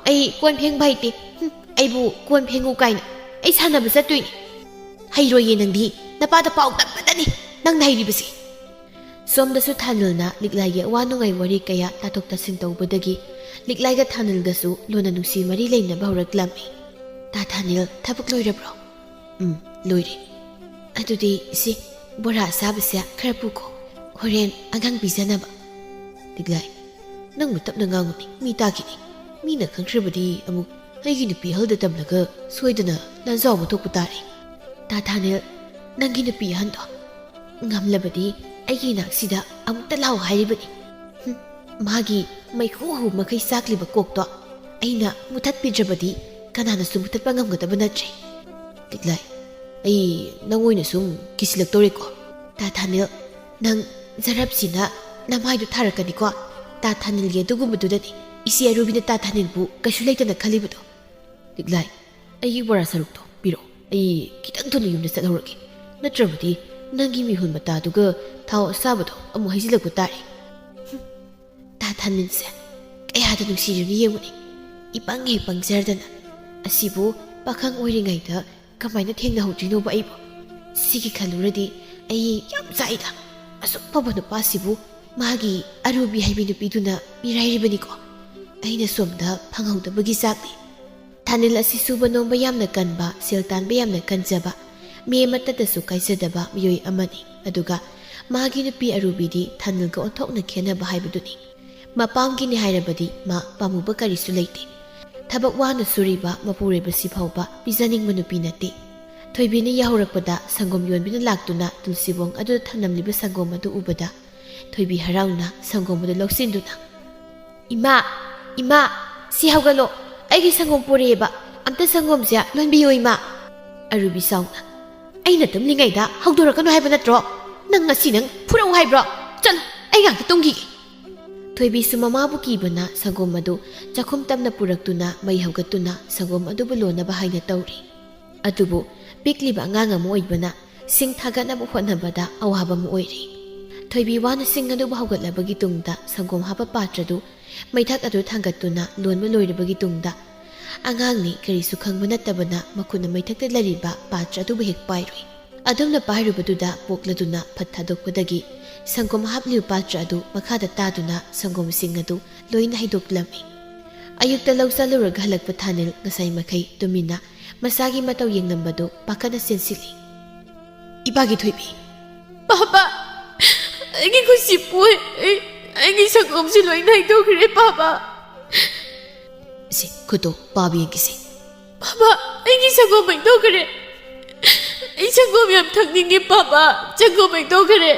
ꯑꯩ ꯀꯣꯟ ꯐꯦꯡꯕ ꯍꯩꯇꯦ꯫ ꯍꯨꯝ, ꯑꯩꯕꯨ ꯀꯣꯟ ꯐꯦꯡꯉꯨ ꯀꯥꯏꯅ꯫ ꯑꯩ ꯁꯥꯟꯅꯕ ꯆꯠꯇꯣꯏꯅꯤ꯫ ꯍꯩꯔꯣꯏꯌꯦ ꯅꯪꯗꯤ꯫ ꯅꯄꯥꯗ ꯄꯥꯎ ꯇꯝꯕꯗꯅꯤ ꯅꯪꯅ ꯍꯩꯔꯤꯕꯁꯤ꯫ ꯁꯣꯝꯗꯁꯨ ꯊꯥꯅꯤꯜꯅ ꯂꯤꯛꯂꯥꯏꯒꯤ ꯑꯋꯥ ꯅꯨꯡꯉꯥꯏ ꯋꯥꯔꯤ ꯀꯌꯥ ꯇꯥꯊꯣꯛ ꯇꯥꯁꯤꯟ ꯇꯧꯕꯗꯒꯤ ꯂꯤꯛꯂꯥꯏꯒ ꯊꯥꯅꯤꯜꯒꯁꯨ ꯂꯨꯅ ꯅꯨꯡꯁꯤ ꯃꯔꯤ ꯂꯩꯅꯕ ꯍꯧꯔꯛꯂꯝꯃꯤ꯫ "ꯇꯥ ꯊꯥꯅꯤꯜ, ꯊꯕꯛ ꯂꯣꯏꯔꯕ꯭ꯔꯣ?" "ꯎꯝ, ꯂꯣꯏꯔꯦ꯫ ꯑꯗꯨꯗꯤ ꯏꯆꯦ, ꯕꯣꯔꯥ ꯑꯁꯥꯕꯁꯦ ꯈꯔ ꯄꯨꯈꯣ, ꯍꯣꯔꯦꯟ ꯑꯉꯥꯡ ꯄꯤꯖꯅꯕ꯫" "ꯂꯤꯛꯂꯥꯏ, ꯅꯪꯕꯨ ꯇꯞꯅ ꯉꯥꯡꯉꯨꯅꯦ, ꯃꯤ ꯇꯥꯈꯤꯅꯤ꯫ ꯃꯤꯅ ꯈꯪꯈ꯭ꯔꯕꯗꯤ ꯑꯃꯨꯛ ꯑꯩꯒꯤ ꯅꯨꯄꯤ ꯑꯍꯜꯗ ꯇꯝꯂꯒ ꯁꯣꯏꯗꯅ ꯂꯥꯟꯖꯥꯎ ꯑꯃ ꯊꯣꯛꯄ ꯇꯥꯔꯦ꯫" "ꯇꯥ ꯊꯥꯅꯤꯜ, ꯅꯪꯒꯤ ꯅꯨꯄꯤ ꯑꯍꯟꯗꯣ ꯉꯝꯂꯕꯗꯤ ꯑꯩꯒꯤ ꯏꯅꯥꯛꯁꯤꯗ ꯑꯃꯨꯛꯇ ꯂꯥꯛꯑꯣ ꯍꯥꯏꯔꯤꯕꯅꯤ꯫ ꯍꯨꯝ, ꯃꯥꯒꯤ ꯃꯩꯈꯨ ꯍꯨ ꯃꯈꯩ ꯆꯥꯛꯂꯤꯕ ꯀꯣꯛꯇꯣ ꯑꯩꯅ ꯃꯨꯊꯠꯄꯤꯗ꯭ꯔꯕꯗꯤ ꯀꯅꯥꯅꯁꯨ ꯃꯨꯊꯠꯄ ꯉꯝꯒꯗꯕ ꯅꯠꯇ꯭ꯔꯦ꯫" "ꯂꯤꯛꯂꯥꯏ, ꯑꯩ ꯅꯪ ꯑꯣꯏꯅ ꯁꯨꯝ ꯀꯤꯁꯤꯜꯂꯛꯇꯧꯔꯦꯀꯣ꯫" "ꯇꯥ ꯊꯥꯅꯤꯜ, ꯅꯪ ꯖꯔꯞꯁꯤꯅ ꯅꯃꯥꯏꯗꯨ ꯊꯥꯔꯛꯀꯅꯤꯀꯣ꯫ ꯇꯥ ꯊꯥꯅꯤꯜꯒꯤ ꯑꯗꯨꯒꯨꯝꯕꯗꯨꯗꯅꯤ ꯏꯆꯦ ꯑꯔꯨꯕꯤꯅ ꯇꯥ ꯊꯥꯅꯤꯜꯕꯨ ꯀꯩꯁꯨ ꯂꯩꯇꯅ ꯈꯜꯂꯤꯕꯗꯣ꯫" "ꯂꯤꯛꯂꯥꯏ, ꯑꯩꯒꯤ ꯕꯣꯔꯥ ꯁꯔꯨꯛꯇꯣ ꯄꯤꯔꯛꯑꯣ꯫ ꯑꯩ ꯈꯤꯇꯪ ꯊꯨꯅ ꯌꯨꯝꯗ ꯆꯠꯍꯧꯔꯒꯦ꯫ ꯅꯠꯇ꯭ꯔꯕꯗꯤ ꯅꯪꯒꯤ ꯃꯤꯍꯨꯟ ꯃꯇꯥꯗꯨꯒ ꯊꯥꯎ ꯑꯁꯥꯕꯗꯣ ꯑꯃꯨꯛ ꯍꯩꯖꯤꯜꯂꯛꯄ ꯇꯥꯔꯦ꯫" "ꯍꯨꯝ, ꯇꯥ ꯊꯥꯅꯤꯜꯁꯦ ꯀꯌꯥꯗ ꯅꯨꯡꯁꯤꯔꯤꯕꯅꯣ ꯌꯦꯡꯉꯨꯅꯦ꯫ ꯏꯄꯪ ꯍꯦꯛ ꯄꯪꯖꯔꯗꯅ꯫ ꯑꯁꯤꯕꯨ ꯄꯥꯈꯪ ꯑꯣꯏꯔꯤꯉꯩꯗ ꯀꯃꯥꯏꯅ ꯊꯦꯡꯅꯍꯧꯗ꯭ꯔꯤꯅꯣꯕ ꯑꯩꯕꯨ? ꯁꯤꯒꯤ ꯈꯜꯂꯨꯔꯗꯤ ꯑꯩ ꯌꯥꯝ ꯆꯥꯛꯏꯗ꯫ ꯑꯁꯨꯛ ꯐꯕ ꯅꯨꯄꯥꯁꯤꯕꯨ ꯃꯥꯒꯤ ꯑꯔꯨꯕꯤ ꯍꯥꯏꯕꯤ ꯅꯨꯄꯤꯗꯨꯅ ꯃꯤꯔꯥꯏꯔꯤꯕꯅꯤꯀꯣ꯫ ꯑꯩꯅ ꯁꯣꯝꯗ ꯐꯪꯍꯧꯗꯕꯒꯤ ꯆꯥꯛꯅꯤ꯫" ꯊꯥꯅꯤꯜ ꯑꯁꯤ ꯁꯨꯕ ꯅꯣꯝꯕ ꯌꯥꯝꯅ ꯀꯟꯕ, ꯁꯦꯜ ꯇꯥꯟꯕ ꯌꯥꯝꯅ ꯀꯟꯖꯕ, ꯃꯤ ꯑꯃꯠꯇꯗꯁꯨ ꯀꯥꯏꯖꯗꯕ ꯃꯤꯑꯣꯏ ꯑꯃꯅꯤ꯫ ꯑꯗꯨꯒ ꯃꯥꯒꯤ ꯅꯨꯄꯤ ꯑꯔꯨꯕꯤꯗꯤ ꯊꯥꯅꯤꯜꯒ ꯑꯣꯟꯊꯣꯛꯅ ꯈꯦꯠꯅꯕ ꯍꯥꯏꯕꯗꯨꯅꯤ꯫ ꯃꯄꯥꯝꯒꯤꯅꯤ ꯍꯥꯏꯔꯕꯗꯤ ꯃꯥ ꯄꯥꯝꯃꯨꯕ ꯀꯔꯤꯁꯨ ꯂꯩꯇꯦ꯫ ꯊꯕꯛ ꯋꯥꯅ ꯁꯨꯔꯤꯕ ꯃꯄꯨꯔꯣꯏꯕꯁꯤ ꯐꯥꯎꯕ ꯄꯤꯖꯅꯤꯡꯕ ꯅꯨꯄꯤ ꯅꯠꯇꯦ꯫ ꯊꯣꯏꯕꯤꯅ ꯌꯥꯍꯧꯔꯛꯄꯗ ꯁꯪꯒꯣꯝ ꯌꯣꯟꯕꯤꯅ ꯂꯥꯛꯇꯨꯅ ꯇꯨꯜꯁꯤꯕꯣꯡ ꯑꯗꯨꯗ ꯊꯝꯂꯝꯂꯤꯕ ꯁꯪꯒꯣꯝ ꯑꯗꯨ ꯎꯕꯗ ꯊꯣꯏꯕꯤ ꯍꯔꯥꯎꯅ ꯁꯪꯒꯣꯝ ꯑꯗꯨ ꯂꯧꯁꯤꯟꯗꯨꯅ, "ꯏꯃꯥ, ꯏꯃꯥ, ꯁꯤ ꯍꯧꯒꯠꯂꯣ, ꯑꯩꯒꯤ ꯁꯪꯒꯣꯝ ꯄꯨꯔꯛꯑꯦꯕ, ꯑꯝꯇ ꯁꯪꯒꯣꯝꯁꯦ ꯂꯣꯟꯕꯤꯌꯣ ꯏꯃꯥ꯫" ꯑꯔꯨꯕꯤ ꯁꯥꯎꯅ, "ꯑꯩꯅ ꯇꯨꯝꯂꯤꯉꯩꯗ ꯍꯧꯗꯣꯔꯛꯀꯅꯨ ꯍꯥꯏꯕ ꯅꯠꯇ꯭ꯔꯣ? ꯅꯪ ꯉꯁꯤ ꯅꯪ ꯐꯨꯔꯛꯎ ꯍꯥꯏꯕ꯭ꯔꯣ? ꯆꯠꯂꯣ, ꯑꯩ ꯉꯥꯛꯇ ꯇꯨꯝꯈꯤꯒꯦ꯫" ꯊꯣꯏꯕꯤꯁꯨ ꯃꯃꯥꯕꯨ ꯀꯤꯕꯅ ꯁꯪꯒꯣꯝ ꯑꯗꯨ ꯆꯥꯛꯈꯨꯝ ꯇꯝꯅ ꯄꯨꯔꯛꯇꯨꯅ ꯃꯩ ꯍꯧꯒꯠꯇꯨꯅ ꯁꯪꯒꯣꯝ ꯑꯗꯨꯕꯨ ꯂꯣꯟꯅꯕ ꯍꯥꯏꯅ ꯇꯧꯔꯤ꯫ ꯑꯗꯨꯕꯨ ꯄꯤꯛꯂꯤꯕ ꯑꯉꯥꯡ ꯑꯃ ꯑꯣꯏꯕꯅ ꯁꯤꯡ ꯊꯥꯒꯠꯅꯕ ꯍꯣꯠꯅꯕꯗ ꯑꯋꯥꯕ ꯑꯃ ꯑꯣꯏꯔꯤ꯫ ꯊꯣꯏꯕꯤ ꯋꯥꯅ ꯁꯤꯡ ꯑꯗꯨꯕꯨ ꯍꯧꯒꯠꯂꯕꯒꯤ ꯇꯨꯡꯗ ꯁꯪꯒꯣꯝ ꯍꯥꯞꯄ ꯄꯥꯇ꯭ꯔꯗꯨ ꯃꯩꯊꯛ ꯑꯗꯨ ꯊꯥꯡꯒꯠꯇꯨꯅ ꯂꯣꯟꯕ ꯂꯣꯏꯔꯕꯒꯤ ꯇꯨꯡꯗ ꯑꯉꯥꯡꯅꯤ, ꯀꯔꯤꯁꯨ ꯈꯪꯕ ꯅꯠꯇꯕꯅ ꯃꯈꯨꯠꯅ ꯃꯩꯊꯛꯇ ꯂꯩꯔꯤꯕ ꯄꯥꯇ꯭ꯔ ꯑꯗꯨꯕꯨ ꯍꯦꯛ ꯄꯥꯏꯔꯨꯏ꯫ ꯑꯗꯨꯝꯅ ꯄꯥꯏꯔꯨꯕꯗꯨꯗ ꯄꯣꯛꯂꯗꯨꯅ ꯐꯠ ꯊꯥꯗꯣꯛꯄꯗꯒꯤ ꯁꯪꯒꯣꯝ ꯍꯥꯞꯂꯤꯕ ꯄꯥꯇ꯭ꯔ ꯑꯗꯨ ꯃꯈꯥꯗ ꯇꯥꯗꯨꯅ ꯁꯪꯒꯣꯝꯁꯤꯡ ꯑꯗꯨ ꯂꯣꯏꯅ ꯍꯩꯗꯣꯛꯂꯝꯃꯤ꯫ ꯑꯌꯨꯛꯇ ꯂꯧ ꯆꯠꯂꯨꯔꯒ ꯍꯜꯂꯛꯄ ꯊꯥꯅꯤꯜ ꯉꯁꯥꯏ ꯃꯈꯩ ꯇꯨꯃꯤꯟꯅ ꯃꯁꯥꯒꯤ ꯃꯇꯧ ꯌꯦꯡꯂꯝꯕꯗꯨ ꯄꯥꯈꯠꯅ ꯆꯦꯟꯁꯤꯜꯂꯤ꯫ "ꯏꯄꯥꯒꯤ ꯊꯣꯏꯕꯤ!" "ꯄꯥꯕ, ꯑꯩꯒꯤ ꯈꯨꯠꯁꯤ ꯄꯣꯏ꯫ ꯑꯩ, ꯑꯩꯒꯤ ꯁꯪꯒꯣꯝꯁꯤ ꯂꯣꯏꯅ ꯍꯩꯗꯣꯛꯈ꯭ꯔꯦ, ꯄꯥꯕ!" "ꯁꯤ ꯈꯨꯠꯇꯣ ꯄꯥꯕ ꯌꯦꯡꯒꯦꯁꯦ꯫" "ꯄꯥꯕ, ꯑꯩꯒꯤ ꯁꯪꯒꯣꯝ ꯍꯩꯗꯣꯛꯈ꯭ꯔꯦ꯫ ꯑꯩ ꯁꯪꯒꯣꯝ ꯌꯥꯝ ꯊꯛꯅꯤꯡꯉꯦ, ꯄꯥꯕ꯫ ꯁꯪꯒꯣꯝ ꯍꯩꯗꯣꯛꯈ꯭ꯔꯦ꯫"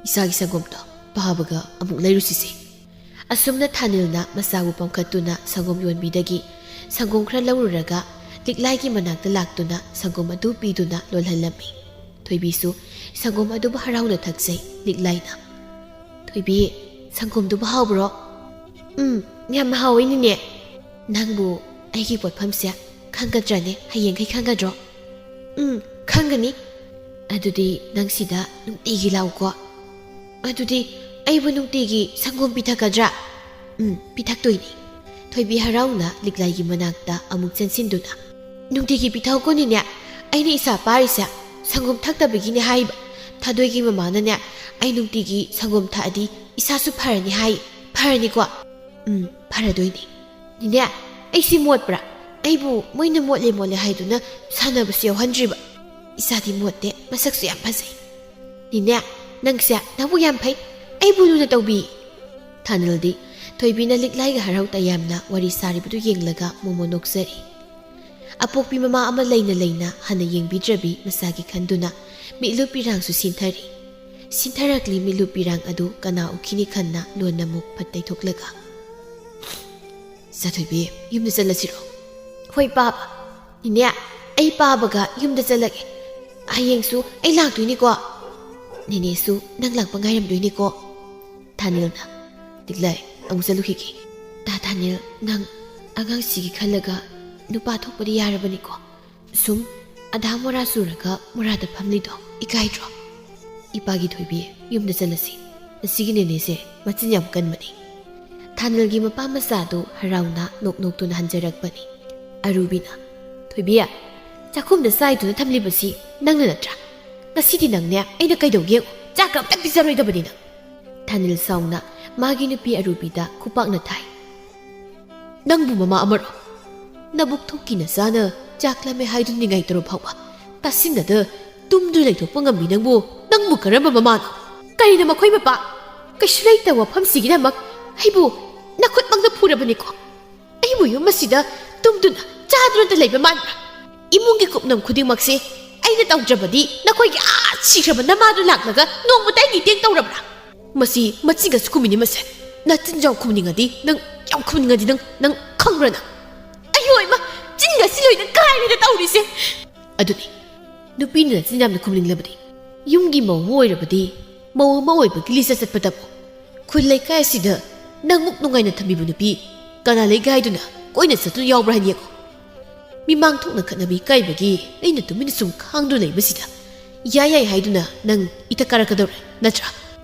"ꯏꯆꯥꯒꯤ ꯁꯪꯒꯣꯝꯗꯣ ꯄꯥꯕꯒ ꯑꯃꯨꯛ ꯂꯩꯔꯨꯁꯤꯁꯦ꯫" ꯑꯁꯨꯝꯅ ꯊꯥꯅꯤꯜꯅ ꯃꯆꯥꯕꯨ ꯄꯝꯈꯠꯇꯨꯅ ꯁꯪꯒꯣꯝ ꯌꯣꯟꯕꯤꯗꯒꯤ ꯁꯪꯒꯣꯝ ꯈꯔ ꯂꯧꯔꯨꯔꯒ ꯂꯤꯛꯂꯥꯏꯒꯤ ꯃꯅꯥꯛꯇ ꯂꯥꯛꯇꯨꯅ ꯁꯪꯒꯣꯝ ꯑꯗꯨ ꯄꯤꯗꯨꯅ ꯂꯣꯜꯍꯜꯂꯝꯃꯤ꯫ ꯊꯣꯏꯕꯤꯁꯨ ꯁꯪꯒꯣꯝ ꯑꯗꯨꯕꯨ ꯍꯔꯥꯎꯅ ꯊꯛꯆꯩ꯫ ꯂꯤꯛꯂꯥꯏꯅ, "ꯊꯣꯏꯕꯤ, ꯁꯪꯒꯣꯝꯗꯨꯕꯨ ꯍꯥꯎꯕ꯭ꯔꯣ?" "ꯎꯝ, ꯌꯥꯝꯅ ꯍꯥꯎꯋꯦ, ꯅꯦꯅꯦ꯫" "ꯅꯪꯕꯨ ꯑꯩꯒꯤ ꯄꯣꯠꯐꯝꯁꯦ ꯈꯪꯒꯗ꯭ꯔꯅꯦ? ꯍꯌꯦꯡꯈꯩ ꯈꯪꯒꯗ꯭ꯔꯣ?" "ꯎꯝ, ꯈꯪꯒꯅꯤ꯫" "ꯑꯗꯨꯗꯤ ꯅꯪ ꯁꯤꯗ ꯅꯨꯡꯇꯤꯒꯤ ꯂꯥꯛꯎꯀꯣ꯫" "ꯑꯗꯨꯗꯤ ꯑꯩꯕꯨ ꯅꯨꯡꯇꯤꯒꯤ ꯁꯪꯒꯣꯝ ꯄꯤꯊꯛꯀꯗ꯭ꯔꯥ?" "ꯎꯝ, ꯄꯤꯊꯛꯇꯣꯏꯅꯤ꯫" ꯊꯣꯏꯕꯤ ꯍꯔꯥꯎꯅ ꯂꯤꯛꯂꯥꯏꯒꯤ ꯃꯅꯥꯛꯇ ꯑꯃꯨꯛ ꯆꯦꯟꯁꯤꯟꯗꯨꯅ, "ꯅꯨꯡꯇꯤꯒꯤ ꯄꯤꯊꯛꯎꯀꯣ, ꯅꯦꯅꯦ꯫ ꯑꯩꯅ ꯏꯆꯥ ꯄꯥꯔꯤꯁꯦ ꯁꯪꯒꯣꯝ ꯊꯛꯇꯕꯒꯤꯅꯦ ꯍꯥꯏꯕ꯫ ꯊꯥꯗꯣꯏꯒꯤ ꯃꯃꯥꯅꯅꯦ ꯑꯩ ꯅꯨꯡꯇꯤꯒꯤ ꯁꯪꯒꯣꯝ ꯊꯛꯑꯗꯤ ꯏꯁꯥꯁꯨ ꯐꯔꯅꯤ ꯍꯥꯏ꯫ ꯐꯔꯅꯤꯀꯣ?" "ꯎꯝ, ꯐꯔꯗꯣꯏꯅꯤ꯫ ꯅꯦꯅꯦ, ꯑꯩꯁꯤ ꯃꯣꯠꯄ꯭ꯔꯥ? ꯑꯩꯕꯨ ꯃꯣꯏꯅ ꯃꯣꯠꯂꯦ ꯃꯣꯠꯂꯦ ꯍꯥꯏꯗꯨꯅ ꯁꯥꯟꯅꯕꯁꯨ ꯌꯥꯎꯍꯟꯗ꯭ꯔꯤꯕ꯫ ꯏꯆꯥꯗꯤ ꯃꯣꯠꯇꯦ, ꯃꯁꯛꯁꯨ ꯌꯥꯝ ꯐꯖꯩ꯫ ꯅꯦꯅꯦ, ꯅꯪꯁꯦ ꯅꯕꯨꯛ ꯌꯥꯝ ꯐꯩ, ꯑꯩꯕꯨ ꯂꯨꯅ ꯇꯧꯕꯤ꯫" ꯊꯥꯅꯤꯜꯗꯤ ꯊꯣꯏꯕꯤꯅ ꯂꯤꯛꯂꯥꯏꯒ ꯍꯔꯥꯎ ꯇꯌꯥꯝꯅ ꯋꯥꯔꯤ ꯁꯥꯔꯤꯕꯗꯨ ꯌꯦꯡꯂꯒ ꯃꯣꯃꯣ ꯅꯣꯛꯆꯔꯤ꯫ ꯑꯄꯣꯛꯄꯤ ꯃꯃꯥ ꯑꯃ ꯂꯩꯅ ꯂꯩꯅ ꯍꯟꯅ ꯌꯦꯡꯕꯤꯗ꯭ꯔꯕꯤ ꯃꯆꯥꯒꯤ ꯈꯟꯗꯨꯅ ꯃꯤꯠꯂꯨ ꯄꯤꯔꯥꯡꯁꯨ ꯁꯤꯟꯊꯔꯤ꯫ ꯁꯤꯟꯊꯔꯛꯂꯤ ꯃꯤꯠꯂꯨ ꯄꯤꯔꯥꯡ ꯑꯗꯨ ꯀꯅꯥ ꯎꯈꯤꯅꯤ ꯈꯟꯅ ꯂꯣꯟꯅ ꯃꯨꯛ ꯐꯠ ꯇꯩꯊꯣꯛꯂꯒ, "ꯆꯥꯊꯣꯏꯕꯤ, ꯌꯨꯝꯗ ꯆꯠꯂꯁꯤꯔꯣ?" "ꯍꯣꯏ, ꯄꯥꯕ꯫ ꯅꯦꯅꯦ, ꯑꯩ ꯄꯥꯕꯒ ꯌꯨꯝꯗ ꯆꯠꯂꯒꯦ꯫ ꯍꯌꯦꯡꯁꯨ ꯑꯩ ꯂꯥꯛꯇꯣꯏꯅꯤꯀꯣ꯫ ꯅꯦꯅꯦꯁꯨ ꯅꯪ ꯂꯥꯛꯄ ꯉꯥꯏꯔꯝꯗꯣꯏꯅꯤꯀꯣ꯫" ꯊꯥꯅꯤꯜꯅ, "ꯂꯤꯛꯂꯥꯏ, ꯑꯃꯨꯛ ꯆꯠꯂꯨꯈꯤꯒꯦ꯫" "ꯇꯥ ꯊꯥꯅꯤꯜ, ꯅꯪ ꯑꯉꯥꯡꯁꯤꯒꯤ ꯈꯜꯂꯒ ꯅꯨꯄꯥ ꯊꯣꯛꯄꯗꯤ ꯌꯥꯔꯕꯅꯤꯀꯣ? ꯁꯨꯝ ꯑꯙꯥ ꯃꯣꯔꯥ ꯆꯨꯔꯒ ꯃꯣꯔꯥꯗ ꯐꯝꯂꯤꯗꯣ ꯏꯀꯥꯏꯗ꯭ꯔꯣ?" "ꯏꯄꯥꯒꯤ ꯊꯣꯏꯕꯤ, ꯌꯨꯝꯗ ꯆꯠꯂꯁꯤ꯫ ꯉꯁꯤꯒꯤ ꯅꯦꯅꯦꯁꯦ ꯃꯆꯤꯟ ꯌꯥꯝ ꯀꯟꯕꯅꯤ꯫" ꯊꯥꯅꯤꯜꯒꯤ ꯃꯄꯥ ꯃꯆꯥꯗꯨ ꯍꯔꯥꯎꯅ ꯅꯣꯛ ꯅꯣꯛꯇꯨꯅ ꯍꯟꯖꯔꯛꯄꯅꯤ꯫ ꯑꯔꯨꯕꯤꯅ, "ꯊꯣꯏꯕꯤ, ꯆꯥꯛꯈꯨꯝꯗ ꯆꯥꯏꯗꯨꯅ ꯊꯝꯂꯤꯕꯁꯤ ꯅꯪꯅ ꯅꯠꯇ꯭ꯔꯥ? ꯉꯁꯤꯗꯤ ꯅꯪꯅꯦ ꯑꯩꯅ ꯀꯩꯗꯧꯒꯦ ꯌꯦꯡꯉꯨ, ꯆꯥꯛꯀ ꯑꯝꯇ ꯄꯤꯖꯔꯣꯏꯗꯕꯅꯤ ꯅꯪ!" ꯊꯥꯅꯤꯜ ꯁꯥꯎꯅ ꯃꯥꯒꯤ ꯅꯨꯄꯤ ꯑꯔꯨꯕꯤꯗ ꯈꯨꯄꯥꯛꯅ ꯊꯥꯏ꯫ "ꯅꯪꯕꯨ ꯃꯃꯥ ꯑꯃꯔꯣ? ꯅꯕꯨꯛ ꯊꯣꯛꯀꯤ ꯅꯆꯥꯅ ꯆꯥꯛ ꯂꯥꯝꯃꯦ ꯍꯥꯏꯗꯨꯅ ꯅꯤꯡꯉꯥꯏ ꯇꯧꯔ ꯐꯥꯎꯕ ꯇꯥꯁꯤꯟꯅꯗ ꯇꯨꯝꯗꯨꯅ ꯂꯩꯊꯣꯛꯄ ꯉꯝꯃꯤ ꯅꯪꯕꯨ, ꯅꯪꯕꯨ ꯀꯔꯝꯕ ꯃꯃꯥꯅꯣ?" "ꯀꯔꯤꯅꯣ ꯃꯈꯣꯏ ꯃꯄꯥ? ꯀꯩꯁꯨ ꯂꯩꯇꯕ ꯋꯥꯐꯝꯁꯤꯒꯤꯗꯃꯛ ꯑꯩꯕꯨ ꯅꯈꯨꯠꯃꯛꯅ ꯐꯨꯔꯕꯅꯤꯀꯣ? ꯑꯩꯕꯨ ꯌꯨꯝ ꯑꯁꯤꯗ ꯇꯨꯝꯗꯨꯅ ꯆꯥꯗꯨꯅꯇ ꯂꯩꯕ ꯃꯥꯟꯕ꯭ꯔꯥ? ꯏꯃꯨꯡꯒꯤ ꯀꯨꯞꯅꯝ ꯈꯨꯗꯤꯡꯃꯛꯁꯦ ꯑꯩꯅ ꯇꯧꯗ꯭ꯔꯕꯗꯤ ꯅꯈꯣꯏꯒꯤ ꯑꯥ ꯁꯤꯈ꯭ꯔꯕ ꯅꯃꯥꯗꯨ ꯂꯥꯛꯂꯒ ꯅꯣꯡꯃꯇ ꯑꯩꯒꯤ ꯏꯇꯦꯡ ꯇꯧꯔꯕ꯭ꯔꯥ?" "ꯃꯁꯤ ꯃꯆꯤꯟꯒꯁꯨ ꯈꯨꯝꯃꯤꯅꯤ ꯃꯁꯦ꯫ ꯅꯆꯤꯟ ꯌꯥꯝ ꯈꯨꯝꯅꯤꯡꯉꯗꯤ ꯅꯪ, ꯌꯥꯝ ꯈꯨꯝꯅꯤꯡꯉꯗꯤ ꯅꯪ, ꯅꯪ ꯈꯪꯕ꯭ꯔꯥ ꯅꯪ?" "ꯑꯌꯣ ꯏꯃꯥ, ꯆꯤꯟꯒꯁꯤ ꯂꯣꯏꯅ ꯀꯥꯏꯔꯦꯗ ꯇꯧꯔꯤꯁꯦ!" "ꯑꯗꯨꯅꯤ, ꯅꯨꯄꯤꯅ ꯅꯆꯤꯟ ꯌꯥꯝꯅ ꯈꯨꯝꯅꯤꯡꯂꯕꯗꯤ, ꯌꯨꯝꯒꯤ ꯃꯧ ꯑꯃ ꯑꯣꯏꯔꯕꯗꯤ ꯃꯧ ꯑꯃ ꯑꯣꯏꯕꯒꯤ ꯂꯤꯆꯠ ꯆꯠꯄꯗꯕꯨ ꯈꯨꯜ ꯂꯩꯀꯥꯏ ꯑꯁꯤꯗ ꯅꯪꯃꯨꯛ ꯅꯨꯡꯉꯥꯏꯅ ꯊꯝꯕꯤꯕ ꯅꯨꯄꯤ ꯀꯅꯥ ꯂꯩꯒꯦ ꯍꯥꯏꯗꯨꯅ ꯀꯣꯏꯅ ꯆꯠꯇꯨꯅ ꯌꯥꯎꯕ꯭ꯔꯥ ꯍꯥꯏꯅ ꯌꯦꯡꯉꯨ꯫ ꯃꯤꯃꯥꯡ ꯊꯣꯛꯅ ꯈꯠꯅꯕ ꯏꯀꯥꯏꯕꯒꯤ ꯑꯩꯅ ꯇꯨꯃꯤꯟꯅ ꯁꯨꯝ ꯈꯥꯡꯗꯨꯅ ꯂꯩꯕꯁꯤꯗ ꯌꯥꯏ ꯌꯥꯏ ꯍꯥꯏꯗꯨꯅ ꯅꯪ ꯏꯊꯛ ꯀꯥꯔꯛꯀꯗꯧꯔꯦ ꯅꯠꯇ꯭ꯔꯥ?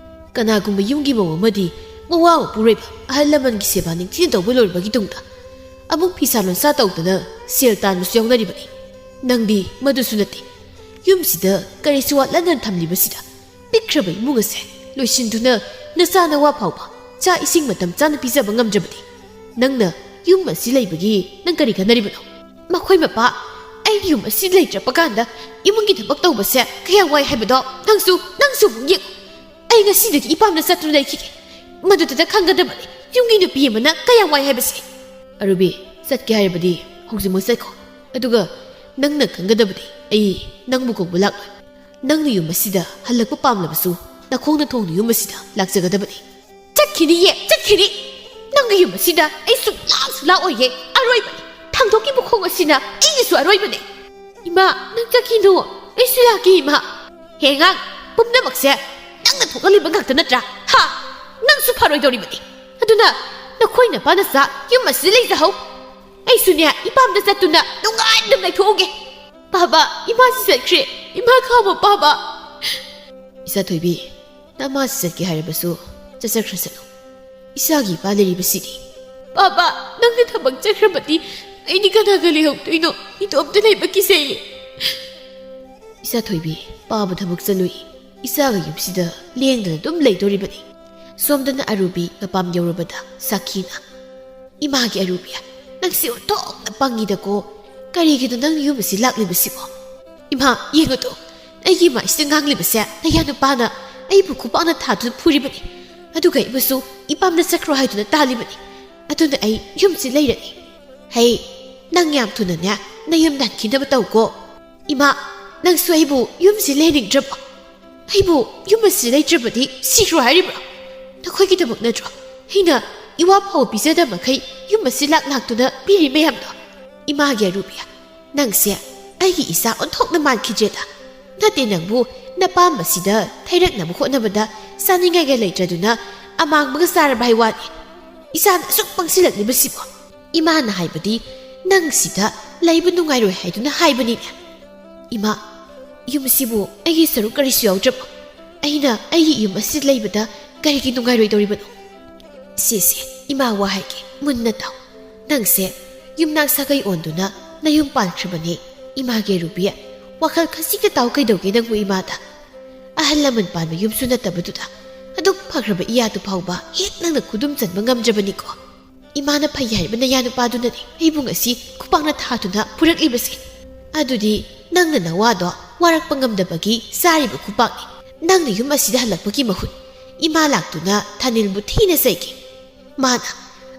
ꯀꯅꯥꯒꯨꯝꯕ ꯌꯨꯝꯒꯤ ꯃꯧ ꯑꯃꯗꯤ ꯃꯋꯥ ꯃꯄꯨꯔꯣꯏꯕ ꯑꯍꯜ ꯂꯃꯟꯒꯤ ꯁꯦꯕꯥ ꯅꯤꯡꯊꯤꯅ ꯇꯧꯕ ꯂꯣꯏꯔꯕꯒꯤ ꯇꯨꯡꯗ ꯑꯃꯨꯛ ꯐꯤꯁꯥ ꯂꯣꯟꯁꯥ ꯇꯧꯗꯅ ꯁꯦꯜ ꯇꯥꯟꯕꯁꯨ ꯌꯥꯎꯅꯔꯤꯕꯅꯤ꯫ ꯅꯪꯗꯤ ꯃꯗꯨꯁꯨ ꯅꯠꯇꯦ꯫ ꯌꯨꯝꯁꯤꯗ ꯀꯔꯤꯁꯨ ꯋꯥꯠꯍꯟꯗꯅ ꯊꯝꯂꯤꯕꯁꯤꯗ ꯄꯤꯛꯈ꯭ꯔꯕ ꯏꯃꯨꯡ ꯑꯁꯦ ꯂꯣꯏꯁꯤꯟꯗꯨꯅ ꯅꯆꯥ ꯅꯋꯥ ꯐꯥꯎꯕ ꯆꯥꯛ ꯏꯁꯤꯡ ꯃꯇꯝ ꯆꯥꯅ ꯄꯤꯖꯕ ꯉꯝꯗ꯭ꯔꯕꯗꯤ ꯅꯪꯅ ꯌꯨꯝ ꯑꯁꯤ ꯂꯩꯕꯒꯤ ꯅꯪ ꯀꯔꯤ ꯀꯥꯟꯅꯔꯤꯕꯅꯣ?" "ꯃꯈꯣꯏ ꯃꯄꯥ, ꯑꯩꯒꯤ ꯌꯨꯝ ꯑꯁꯤ ꯂꯩꯇ꯭ꯔꯕ ꯀꯥꯟꯗ ꯏꯃꯨꯡꯒꯤ ꯊꯕꯛ ꯇꯧꯕꯁꯦ ꯀꯌꯥ ꯋꯥꯏ ꯍꯥꯏꯕꯗꯣ ꯅꯪꯁꯨ, ꯅꯪꯁꯨ ꯑꯃꯨꯛ ꯌꯦꯡꯉꯨ꯫ ꯑꯩ ꯉꯁꯤꯗꯒꯤ ꯏꯄꯥꯝꯗ ꯆꯠꯇꯨꯅ ꯂꯩꯈꯤꯒꯦ꯫ ꯃꯗꯨꯗꯇ ꯈꯪꯒꯗꯕꯅꯤ ꯌꯨꯝꯒꯤ ꯅꯨꯄꯤ ꯑꯃꯅ ꯀꯌꯥ ꯋꯥꯏ ꯍꯥꯏꯕꯁꯦ꯫" "ꯑꯔꯨꯕꯤ, ꯆꯠꯀꯦ ꯍꯥꯏꯔꯕꯗꯤ ꯍꯧꯖꯤꯛꯃꯛ ꯆꯠꯈꯣ꯫ ꯑꯗꯨꯒ ꯅꯪꯅ ꯈꯪꯒꯗꯕꯗꯤ ꯑꯩ ꯅꯪꯕꯨ ꯀꯧꯕ ꯂꯥꯛꯂꯣꯏ꯫ ꯅꯪꯅ ꯌꯨꯝ ꯑꯁꯤꯗ ꯍꯜꯂꯛꯄ ꯄꯥꯝꯂꯕꯁꯨ ꯅꯈꯣꯡꯅ ꯊꯣꯡꯅ ꯌꯨꯝ ꯑꯁꯤꯗ ꯂꯥꯛꯆꯒꯗꯕꯅꯤ꯫" "ꯆꯠꯈꯤꯅꯤꯌꯦ, ꯆꯠꯈꯤꯅꯤ꯫ ꯅꯪꯒꯤ ꯌꯨꯝ ꯑꯁꯤꯗ ꯑꯩ ꯁꯨꯡꯂꯥꯛ ꯁꯨꯡꯂꯥꯛ ꯑꯣꯏꯌꯦ꯫ ꯑꯔꯣꯏꯕꯅꯤ꯫ ꯊꯥꯡꯗꯣꯛꯀꯤ ꯃꯈꯣꯡ ꯑꯁꯤꯅ ꯑꯩꯒꯤꯁꯨ ꯑꯔꯣꯏꯕꯅꯤ꯫" "ꯏꯃꯥ, ꯅꯪ ꯆꯠꯈꯤꯅꯣ꯫ ꯑꯩꯁꯨ ꯂꯥꯛꯀꯦ ꯏꯃꯥ꯫" "ꯍꯦ ꯑꯉꯥꯡ, ꯄꯨꯝꯅꯃꯛꯁꯦ ꯅꯪꯅ ꯊꯣꯛꯍꯜꯂꯤꯕ ꯉꯥꯛꯇ ꯅꯠꯇ꯭ꯔꯥ? ꯍꯥ? ꯅꯪꯁꯨ ꯐꯔꯣꯏꯗꯧꯔꯤꯕꯅꯤ꯫ ꯑꯗꯨꯅ ꯅꯈꯣꯏ ꯅꯄꯥ ꯅꯆꯥ ꯌꯨꯝ ꯑꯁꯤꯗ ꯂꯩꯖꯍꯧ꯫ ꯑꯩꯁꯨꯅꯦ, ꯏꯄꯥꯝꯗ ꯆꯠꯇꯨꯅ ꯅꯨꯡꯉꯥꯏꯅ ꯑꯗꯨꯝ ꯂꯩꯊꯣꯛꯎꯒꯦ꯫" "ꯄꯥꯕ, ꯏꯃꯥꯁꯤ ꯆꯠꯈ꯭ꯔꯦ꯫ ꯏꯃꯥ ꯈꯥꯎꯕ ꯄꯥꯕ꯫" "ꯏꯆꯥ ꯊꯣꯏꯕꯤ, ꯅꯃꯥꯁꯤ ꯆꯠꯀꯦ ꯍꯥꯏꯔꯕꯁꯨ ꯆꯠꯆꯈ꯭ꯔꯁꯅꯨ꯫ ꯏꯆꯥꯒꯤ ꯏꯄꯥ ꯂꯩꯔꯤꯕꯁꯤꯗꯤ꯫ "ꯄꯥꯕ, ꯅꯪꯅ ꯊꯕꯛ ꯆꯠꯈ꯭ꯔꯕꯗꯤ ꯑꯩꯗꯤ ꯀꯅꯥꯒ ꯂꯩꯍꯧꯗꯣꯏꯅꯣ? ꯏꯇꯣꯝꯇ ꯂꯩꯕ ꯀꯤꯖꯩꯌꯦ꯫" "ꯏꯆꯥ ꯊꯣꯏꯕꯤ, ꯄꯥꯕ ꯊꯕꯛ ꯆꯠꯂꯨꯏ꯫ ꯏꯆꯥꯒ ꯌꯨꯝꯁꯤꯗ ꯂꯦꯡꯗꯅ ꯑꯗꯨꯝ ꯂꯩꯗꯣꯔꯤꯕꯅꯤ꯫" ꯁꯣꯝꯗꯅ ꯑꯔꯨꯕꯤ ꯃꯄꯥꯝ ꯌꯧꯔꯕꯗ ꯁꯥꯈꯤꯅ, "ꯏꯃꯥꯒꯤ ꯑꯔꯨꯕꯤ, ꯅꯪꯁꯤ ꯑꯣꯟꯊꯣꯛꯅ ꯄꯪꯉꯤꯗꯀꯣ꯫ ꯀꯔꯤꯒꯤꯅꯣ ꯅꯪ ꯌꯨꯝ ꯑꯁꯤ ꯂꯥꯛꯂꯤꯕꯁꯤꯕꯣ? ꯏꯃꯥ, ꯌꯦꯡꯉꯨꯗꯣ, ꯑꯩꯒꯤ ꯏꯃꯥ ꯑꯁꯤꯗ ꯉꯥꯡꯂꯤꯕꯁꯦ ꯅꯌꯥ ꯅꯨꯄꯥꯅ ꯑꯩꯕꯨ ꯈꯨꯄꯥꯛꯅ ꯊꯥꯗꯨꯅ ꯐꯨꯔꯤꯕꯅꯤ꯫ ꯑꯗꯨꯒ ꯑꯩꯕꯨꯁꯨ ꯏꯄꯥꯝꯗ ꯆꯠꯈ꯭ꯔꯣ ꯍꯥꯏꯗꯨꯅ ꯇꯥꯜꯂꯤꯕꯅꯤ꯫ ꯑꯗꯨꯅ ꯑꯩ ꯌꯨꯝꯁꯤ ꯂꯩꯔꯅꯤ꯫" "ꯍꯩ, ꯅꯪ ꯌꯥꯝ ꯊꯨꯅꯅꯦ ꯅꯌꯨꯝ ꯍꯟꯈꯤꯅꯕ ꯇꯧꯀꯣ꯫ ꯏꯃꯥ, ꯅꯪꯁꯨ ꯑꯩꯕꯨ ꯌꯨꯝꯁꯤ ꯂꯩꯍꯟꯅꯤꯡꯗ꯭ꯔꯕꯣ? ꯑꯩꯕꯨ ꯌꯨꯝ ꯑꯁꯤ ꯂꯩꯇ꯭ꯔꯕꯗꯤ ꯁꯤꯈ꯭ꯔꯣ ꯍꯥꯏꯔꯤꯕ꯭ꯔꯣ? ꯅꯈꯣꯏꯒꯤꯗꯃꯛ ꯅꯠꯇ꯭ꯔꯣ ꯑꯩꯅ ꯏꯋꯥ ꯐꯥꯎꯕ ꯄꯤꯖꯗ ꯃꯈꯩ ꯌꯨꯝ ꯑꯁꯤ ꯂꯥꯛ ꯂꯥꯛꯇꯨꯅ ꯄꯤꯔꯤ ꯃꯌꯥꯝꯗꯣ? ꯏꯃꯥꯒꯤ ꯑꯔꯨꯕꯤ, ꯅꯪꯁꯦ ꯑꯩꯒꯤ ꯏꯆꯥ ꯑꯣꯟꯊꯣꯛꯅ ꯃꯥꯟꯈꯤꯗ꯭ꯔꯦꯗ꯫ ꯅꯠꯇꯦ, ꯅꯪꯕꯨ ꯅꯄꯥꯝꯕꯁꯤꯗ ꯊꯩꯔꯛꯅꯕ ꯍꯣꯠꯅꯕꯗ ꯆꯥꯅꯤꯡꯉꯥꯏꯒ ꯂꯩꯇ꯭ꯔꯗꯨꯅ ꯑꯃꯥꯡꯕꯒ ꯆꯥꯔꯕ ꯍꯥꯏ ꯋꯥꯅꯤ꯫ ꯏꯆꯥꯅ ꯑꯁꯨꯛ ꯄꯪꯁꯤꯜꯂꯛꯂꯤꯕꯁꯤꯕꯣ?" "ꯏꯃꯥꯅ ꯍꯥꯏꯕꯗꯤ ꯅꯪ ꯁꯤꯗ ꯂꯩꯕ ꯅꯨꯡꯉꯥꯏꯔꯣꯏ ꯍꯥꯏꯗꯨꯅ ꯍꯥꯏꯕꯅꯤꯅꯦ꯫" "ꯏꯃꯥ, ꯌꯨꯝꯁꯤꯕꯨ ꯑꯩꯒꯤ ꯁꯔꯨꯛ ꯀꯔꯤꯁꯨ ꯌꯥꯎꯗ꯭ꯔꯕꯣ? ꯑꯩꯅ ꯑꯩꯒꯤ ꯌꯨꯝ ꯑꯁꯤꯗ ꯂꯩꯕꯗ ꯀꯔꯤꯒꯤ ꯅꯨꯡꯉꯥꯏꯔꯣꯏꯗꯧꯔꯤꯕꯅꯣ?" "ꯁꯦ ꯁꯦ, ꯏꯃꯥ ꯋꯥ ꯍꯥꯏꯒꯦ, ꯃꯨꯟꯅ ꯇꯥꯎ꯫ ꯅꯪꯁꯦ ꯌꯨꯝꯅꯥꯛ ꯁꯥꯒꯩ ꯑꯣꯟꯗꯨꯅ ꯅꯌꯨꯝ ꯄꯥꯟꯈ꯭ꯔꯕꯅꯦ꯫ ꯏꯃꯥꯒꯤ ꯑꯔꯨꯕꯤ, ꯋꯥꯈꯜ ꯈꯖꯤꯛꯇ ꯇꯥꯎ ꯀꯩꯗꯧꯒꯦ ꯅꯪꯕꯨ ꯏꯃꯥꯗ? ꯑꯍꯜ ꯂꯃꯟ ꯄꯥꯟꯕ ꯌꯨꯝꯁꯨ ꯅꯠꯇꯕꯗꯨꯗ ꯑꯗꯨꯛ ꯐꯈ꯭ꯔꯕ ꯏꯌꯥꯗꯨ ꯐꯥꯎꯕ ꯍꯦꯛ ꯅꯪꯅ ꯈꯨꯗꯨꯝ ꯆꯟꯕ ꯉꯝꯗ꯭ꯔꯕꯅꯤꯀꯣ꯫ ꯏꯃꯥꯅ ꯐꯩ ꯍꯥꯏꯔꯤꯕ ꯅꯌꯥ ꯅꯨꯄꯥꯗꯨꯅꯅꯦ ꯑꯩꯕꯨ ꯉꯁꯤ ꯈꯨꯄꯥꯛꯅ ꯊꯥꯗꯨꯅ ꯐꯨꯔꯛꯂꯤꯕꯁꯦ꯫ ꯑꯗꯨꯗꯤ ꯅꯪꯅ ꯅꯋꯥꯗꯣ ꯋꯥꯔꯛꯄ ꯉꯝꯗꯕꯒꯤ ꯆꯥꯔꯤꯕ ꯈꯨꯄꯥꯛꯅꯤ꯫ ꯅꯪꯅ ꯌꯨꯝ ꯑꯁꯤꯗ ꯍꯜꯂꯛꯄꯒꯤ ꯃꯍꯨꯠ ꯏꯃꯥ ꯂꯥꯛꯇꯨꯅ ꯊꯥꯅꯤꯜꯕꯨ ꯊꯤꯅ ꯆꯩꯒꯦ꯫ ꯃꯥꯅ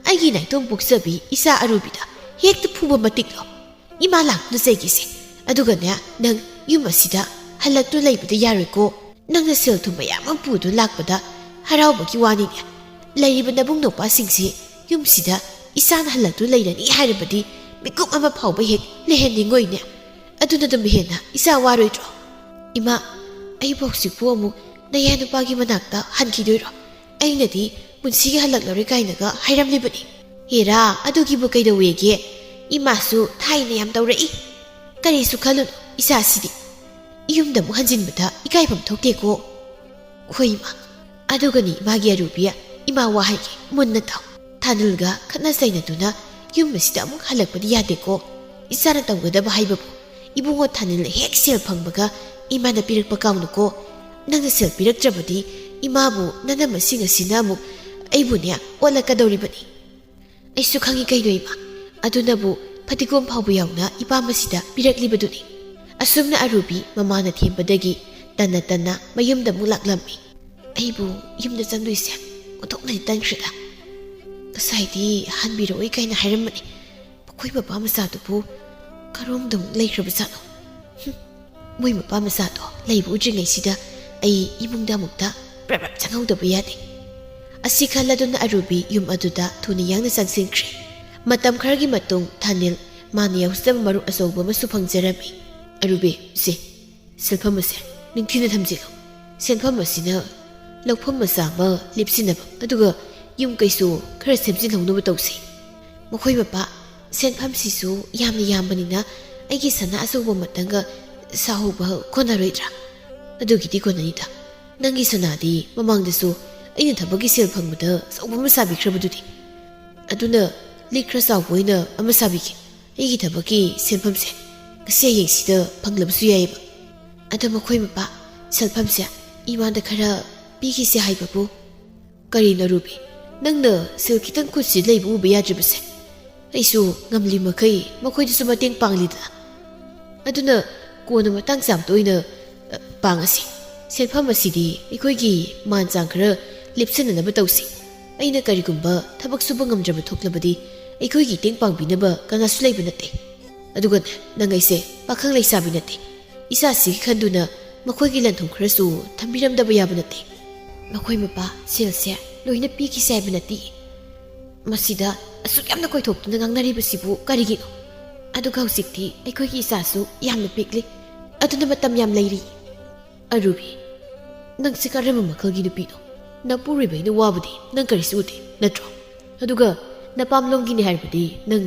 ꯑꯩꯒꯤ ꯅꯥꯏꯇꯣꯝ ꯄꯣꯛꯆꯕꯤ ꯏꯆꯥ ꯑꯔꯨꯕꯤꯗ ꯍꯦꯛꯇ ꯐꯨꯕ ꯃꯇꯤꯛꯂꯣ ꯏꯃꯥ ꯂꯥꯛꯇꯨꯅ ꯆꯩꯒꯤꯁꯦ? ꯑꯗꯨꯒꯅꯦ, ꯅꯪ ꯌꯨꯝ ꯑꯁꯤꯗ ꯍꯜꯂꯛꯇꯨꯅ ꯂꯩꯕꯗꯤ ꯌꯥꯔꯣꯏꯀꯣ꯫ ꯅꯪꯅ ꯁꯦꯜ ꯊꯨꯝ ꯃꯌꯥꯝ ꯑꯃ ꯄꯨꯗꯨꯅ ꯂꯥꯛꯄꯗ ꯍꯔꯥꯎꯕꯒꯤ ꯋꯥꯅꯤꯅꯦ꯫ ꯂꯩꯔꯤꯕ ꯅꯕꯨꯡ ꯅꯧꯄꯥꯁꯤꯡꯁꯤ ꯌꯨꯝꯁꯤꯗ ꯏꯆꯥꯅ ꯍꯜꯂꯛꯇꯨꯅ ꯂꯩꯔꯅꯤ ꯍꯥꯏꯔꯕꯗꯤ ꯃꯤꯀꯨꯞ ꯑꯃ ꯐꯥꯎꯕ ꯍꯦꯛ ꯂꯩꯍꯟꯅꯤꯡꯉꯣꯏꯅꯦ꯫ ꯑꯗꯨꯅ ꯑꯗꯨꯝ ꯍꯦꯟꯅ ꯏꯆꯥ ꯋꯥꯔꯣꯏꯗ꯭ꯔꯣ? ꯏꯃꯥ, ꯑꯩꯕꯨ ꯍꯧꯖꯤꯛꯄꯨ ꯑꯃꯨꯛ ꯅꯌꯥ ꯅꯨꯄꯥꯒꯤ ꯃꯅꯥꯛꯇ ꯍꯟꯈꯤꯗꯣꯏꯔꯣ? ꯑꯩꯅꯗꯤ ꯄꯨꯟꯁꯤꯒꯤ ꯍꯜꯂꯛꯂꯔꯣꯏ ꯀꯥꯏꯅꯒ ꯍꯥꯏꯔꯝꯂꯤꯕꯅꯤ꯫ ꯍꯦꯔꯥ, ꯑꯗꯨꯒꯤꯕꯨ ꯀꯩꯗꯧꯋꯦꯒꯦ? ꯏꯃꯥꯁꯨ ꯊꯥꯏꯅ ꯌꯥꯝ ꯇꯧꯔꯛꯏ꯫ ꯀꯔꯤꯁꯨ ꯈꯜꯂꯨꯅꯨ, ꯏꯆꯥꯁꯤꯗꯤ ꯌꯨꯝꯗ ꯑꯃꯨꯛ ꯍꯟꯖꯤꯟꯕꯗ ꯏꯀꯥꯏꯐꯝ ꯊꯣꯛꯇꯦꯀꯣ꯫ ꯍꯣꯏ ꯏꯃꯥ, ꯑꯗꯨꯒꯅꯤ ꯏꯃꯥꯒꯤ ꯑꯔꯨꯕꯤ, "ꯏꯃꯥ, ꯋꯥ ꯍꯥꯏꯒꯦ, ꯃꯨꯟꯅ ꯇꯥꯎ꯫ ꯊꯥꯅꯤꯜꯒ ꯈꯠꯅ ꯆꯩꯅꯗꯨꯅ ꯌꯨꯝ ꯑꯁꯤꯗ ꯑꯃꯨꯛ ꯍꯜꯂꯛꯄꯗꯤ ꯌꯥꯗꯦꯀꯣ꯫ ꯏꯆꯥꯅ ꯇꯧꯒꯗꯕ ꯍꯥꯏꯕꯕꯨ, ꯏꯕꯨꯡꯉꯣ ꯊꯥꯅꯤꯜ ꯍꯦꯛ ꯁꯦꯜ ꯐꯪꯕꯒ ꯏꯃꯥꯅ ꯄꯤꯔꯛꯄ ꯀꯥꯎꯅꯨꯀꯣ꯫ ꯅꯪꯅ ꯁꯦꯜ ꯄꯤꯔꯛꯇ꯭ꯔꯕꯗꯤ ꯏꯃꯥꯕꯨ ꯅꯅꯝꯃꯁꯤꯡ ꯑꯁꯤꯅ ꯑꯃꯨꯛ ꯑꯩꯕꯨꯅꯦ ꯑꯣꯠꯂꯛꯀꯗꯧꯔꯤꯕꯅꯤ꯫" "ꯑꯩꯁꯨ ꯈꯪꯏ ꯀꯩꯅꯣ ꯏꯃꯥ, ꯑꯗꯨꯅꯕꯨ ꯐꯗꯤꯒꯣꯝ ꯐꯥꯎꯕ ꯌꯥꯎꯅ ꯏꯄꯥꯝ ꯑꯁꯤꯗ ꯄꯤꯔꯛꯂꯤꯕꯗꯨꯅꯤ꯫" ꯑꯁꯨꯝꯅ ꯑꯔꯨꯕꯤ ꯃꯃꯥꯅ ꯊꯦꯝꯕꯗꯒꯤ ꯇꯟꯅ ꯇꯟꯅ ꯃꯌꯨꯝꯗ ꯑꯃꯨꯛ ꯂꯥꯛꯂꯝꯃꯤ꯫ "ꯑꯩꯕꯨ ꯌꯨꯝꯗ ꯆꯪꯗꯣꯏꯁꯦ ꯑꯣꯟꯊꯣꯛꯅꯗꯤ ꯇꯟꯈ꯭ꯔꯦꯗ꯫ ꯉꯁꯥꯏꯗꯤ ꯍꯟꯕꯤꯔꯛꯑꯣꯏ ꯀꯥꯏꯅ ꯍꯥꯏꯔꯝꯕꯅꯤ꯫ ꯃꯈꯣꯏ ꯃꯄꯥ ꯃꯆꯥꯗꯨꯕꯨ ꯀꯔꯣꯝꯗ ꯑꯃꯨꯛ ꯂꯩꯈ꯭ꯔꯕꯖꯥꯠꯅꯣ? ꯍꯨꯝ, ꯃꯣꯏ ꯃꯄꯥ ꯃꯆꯥꯗꯣ ꯂꯩꯕ ꯎꯗ꯭ꯔꯤꯉꯩꯁꯤꯗ ꯑꯩ ꯏꯃꯨꯡꯗ ꯑꯃꯨꯛꯇ ꯄ꯭ꯔꯞ ꯄ꯭ꯔꯞ ꯆꯪꯍꯧꯗꯕ ꯌꯥꯗꯦ꯫" ꯑꯁꯤ ꯈꯜꯂꯗꯨꯅ ꯑꯔꯨꯕꯤ ꯌꯨꯝ ꯑꯗꯨꯗ ꯊꯨꯅ ꯌꯥꯡꯅ ꯆꯪꯁꯤꯟꯈ꯭ꯔꯦ꯫ ꯃꯇꯝ ꯈꯔꯒꯤ ꯃꯇꯨꯡ ꯊꯥꯅꯤꯜ ꯃꯥꯅ ꯌꯥꯎꯖꯕ ꯃꯔꯨꯞ ꯑꯆꯧꯕ ꯑꯃꯁꯨ ꯐꯪꯖꯔꯝꯃꯤ꯫ "ꯑꯔꯨꯕꯤ, ꯁꯦ, ꯁꯦꯜꯐꯝ ꯑꯁꯦ ꯅꯤꯡꯊꯤꯅ ꯊꯝꯖꯤꯜꯂꯨ꯫ ꯁꯦꯟꯐꯝ ꯑꯁꯤꯅ ꯂꯧꯐꯝ ꯃꯆꯥ ꯑꯃ ꯂꯦꯞꯁꯤꯟꯅꯕ, ꯑꯗꯨꯒ ꯌꯨꯝ ꯀꯩꯁꯨ ꯈꯔ ꯁꯦꯝꯖꯤꯟꯍꯧꯅꯕ ꯇꯧꯁꯤ꯫ ꯃꯈꯣꯏ ꯃꯄꯥ, ꯁꯦꯟꯐꯝꯁꯤꯁꯨ ꯌꯥꯝꯅ ꯌꯥꯝꯕꯅꯤꯅ ꯑꯩꯒꯤ ꯁꯅꯥ ꯑꯆꯧꯕ ꯑꯃꯇꯪꯒ ꯁꯥꯍꯧꯕ ꯀꯣꯟꯅꯔꯣꯏꯗ꯭ꯔꯥ?" "ꯑꯗꯨꯒꯤꯗꯤ ꯀꯣꯟꯅꯅꯤꯗ꯫ ꯅꯪꯒꯤ ꯁꯅꯥꯗꯤ ꯃꯃꯥꯡꯗꯁꯨ ꯑꯩꯅ ꯊꯕꯛꯀꯤ ꯁꯦꯜ ꯐꯪꯕꯗ ꯑꯆꯧꯕ ꯑꯃ ꯁꯥꯕꯤꯈ꯭ꯔꯕꯗꯨꯗꯤ꯫ ꯑꯗꯨꯅ ꯂꯤꯛ ꯈꯔ ꯆꯥꯎꯕ ꯑꯣꯏꯅ ꯑꯃ ꯁꯥꯕꯤꯒꯦ꯫ ꯑꯩꯒꯤ ꯊꯕꯛꯀꯤ ꯁꯦꯟꯐꯝꯁꯦ ꯉꯁꯤ ꯍꯌꯦꯡꯁꯤꯗ ꯐꯪꯂꯕꯁꯨ ꯌꯥꯏꯑꯕ꯫ ꯑꯗꯣ ꯃꯈꯣꯏ ꯃꯄꯥ, ꯁꯦꯜꯐꯝꯁꯦ ꯏꯃꯥꯗ ꯈꯔ ꯄꯤꯈꯤꯁꯦ ꯍꯥꯏꯕꯕꯨ?" "ꯀꯔꯤꯅꯣ ꯔꯨꯕꯤ, ꯅꯪꯅ ꯁꯦꯜ ꯈꯤꯇꯪ ꯈꯨꯠꯁꯤ ꯂꯩꯕ ꯎꯕ ꯌꯥꯗ꯭ꯔꯤꯕꯁꯦ? ꯑꯩꯁꯨ ꯉꯝꯂꯤ ꯃꯈꯩ ꯃꯈꯣꯏꯗꯁꯨ ꯃꯇꯦꯡ ꯄꯥꯡꯂꯤꯗꯅ꯫ ꯑꯗꯨꯅ ꯀꯣꯟꯅ ꯃꯇꯥꯡ ꯆꯥꯕꯗ ꯑꯣꯏꯅ, ꯑ, ꯄꯥꯡꯉꯁꯤ꯫ ꯁꯦꯟꯐꯝ ꯑꯁꯤꯗꯤ ꯑꯩꯈꯣꯏꯒꯤ ꯃꯥꯟ ꯆꯥꯡ ꯈꯔ ꯂꯦꯞꯁꯤꯟꯅꯅꯕ ꯇꯧꯁꯤ꯫ ꯑꯩꯅ ꯀꯔꯤꯒꯨꯝꯕ ꯊꯕꯛ ꯁꯨꯕ ꯉꯝꯗ꯭ꯔꯕ ꯊꯣꯛꯂꯕꯗꯤ ꯑꯩꯈꯣꯏꯒꯤ ꯃꯇꯦꯡ ꯄꯥꯡꯕꯤꯅꯕ ꯀꯅꯥꯁꯨ ꯂꯩꯕ ꯅꯠꯇꯦ꯫ ꯑꯗꯨꯒꯅꯦ, ꯅꯪ ꯑꯩꯁꯦ ꯄꯥꯈꯪ ꯂꯩꯁꯥꯕꯤ ꯅꯠꯇꯦ꯫ ꯏꯆꯥꯁꯤꯒꯤ ꯈꯟꯗꯨꯅ ꯃꯈꯣꯏꯒꯤ ꯂꯟꯊꯨꯝ ꯈꯔꯁꯨ ꯊꯝꯕꯤꯔꯝꯗꯕ ꯌꯥꯕ ꯅꯠꯇꯦ꯫" "ꯃꯈꯣꯏ ꯃꯄꯥ, ꯁꯦꯜꯁꯦ ꯂꯣꯏꯅ ꯄꯤꯈꯤꯁꯦ ꯍꯥꯏꯕ ꯅꯠꯇꯦ꯫ ꯃꯁꯤꯗ ꯑꯁꯨꯛ ꯌꯥꯝꯅ ꯀꯣꯏꯊꯣꯛꯇꯨꯅ ꯉꯥꯡꯅꯔꯤꯕꯁꯤꯕꯨ ꯀꯔꯤꯒꯤꯅꯣ? ꯑꯗꯨꯒ ꯍꯧꯖꯤꯛꯇꯤ ꯑꯩꯈꯣꯏꯒꯤ ꯏꯆꯥꯁꯨ ꯌꯥꯝꯅ ꯄꯤꯛꯂꯤ, ꯑꯗꯨꯅ ꯃꯇꯝ ꯌꯥꯝ ꯂꯩꯔꯤ꯫" "ꯑꯔꯨꯕꯤ, ꯅꯪꯁꯦ ꯀꯔꯝꯕ ꯃꯈꯜꯒꯤ ꯅꯨꯄꯤꯅꯣ? ꯅꯄꯨꯔꯣꯏꯕ ꯑꯩꯅ ꯋꯥꯕꯗꯤ ꯅꯪ ꯀꯔꯤꯁꯨ ꯎꯗꯦ, ꯅꯠꯇ꯭ꯔꯣ? ꯑꯗꯨꯒ ꯅꯄꯥꯝꯂꯣꯝꯒꯤꯅꯤ ꯍꯥꯏꯔꯕꯗꯤ ꯅꯪ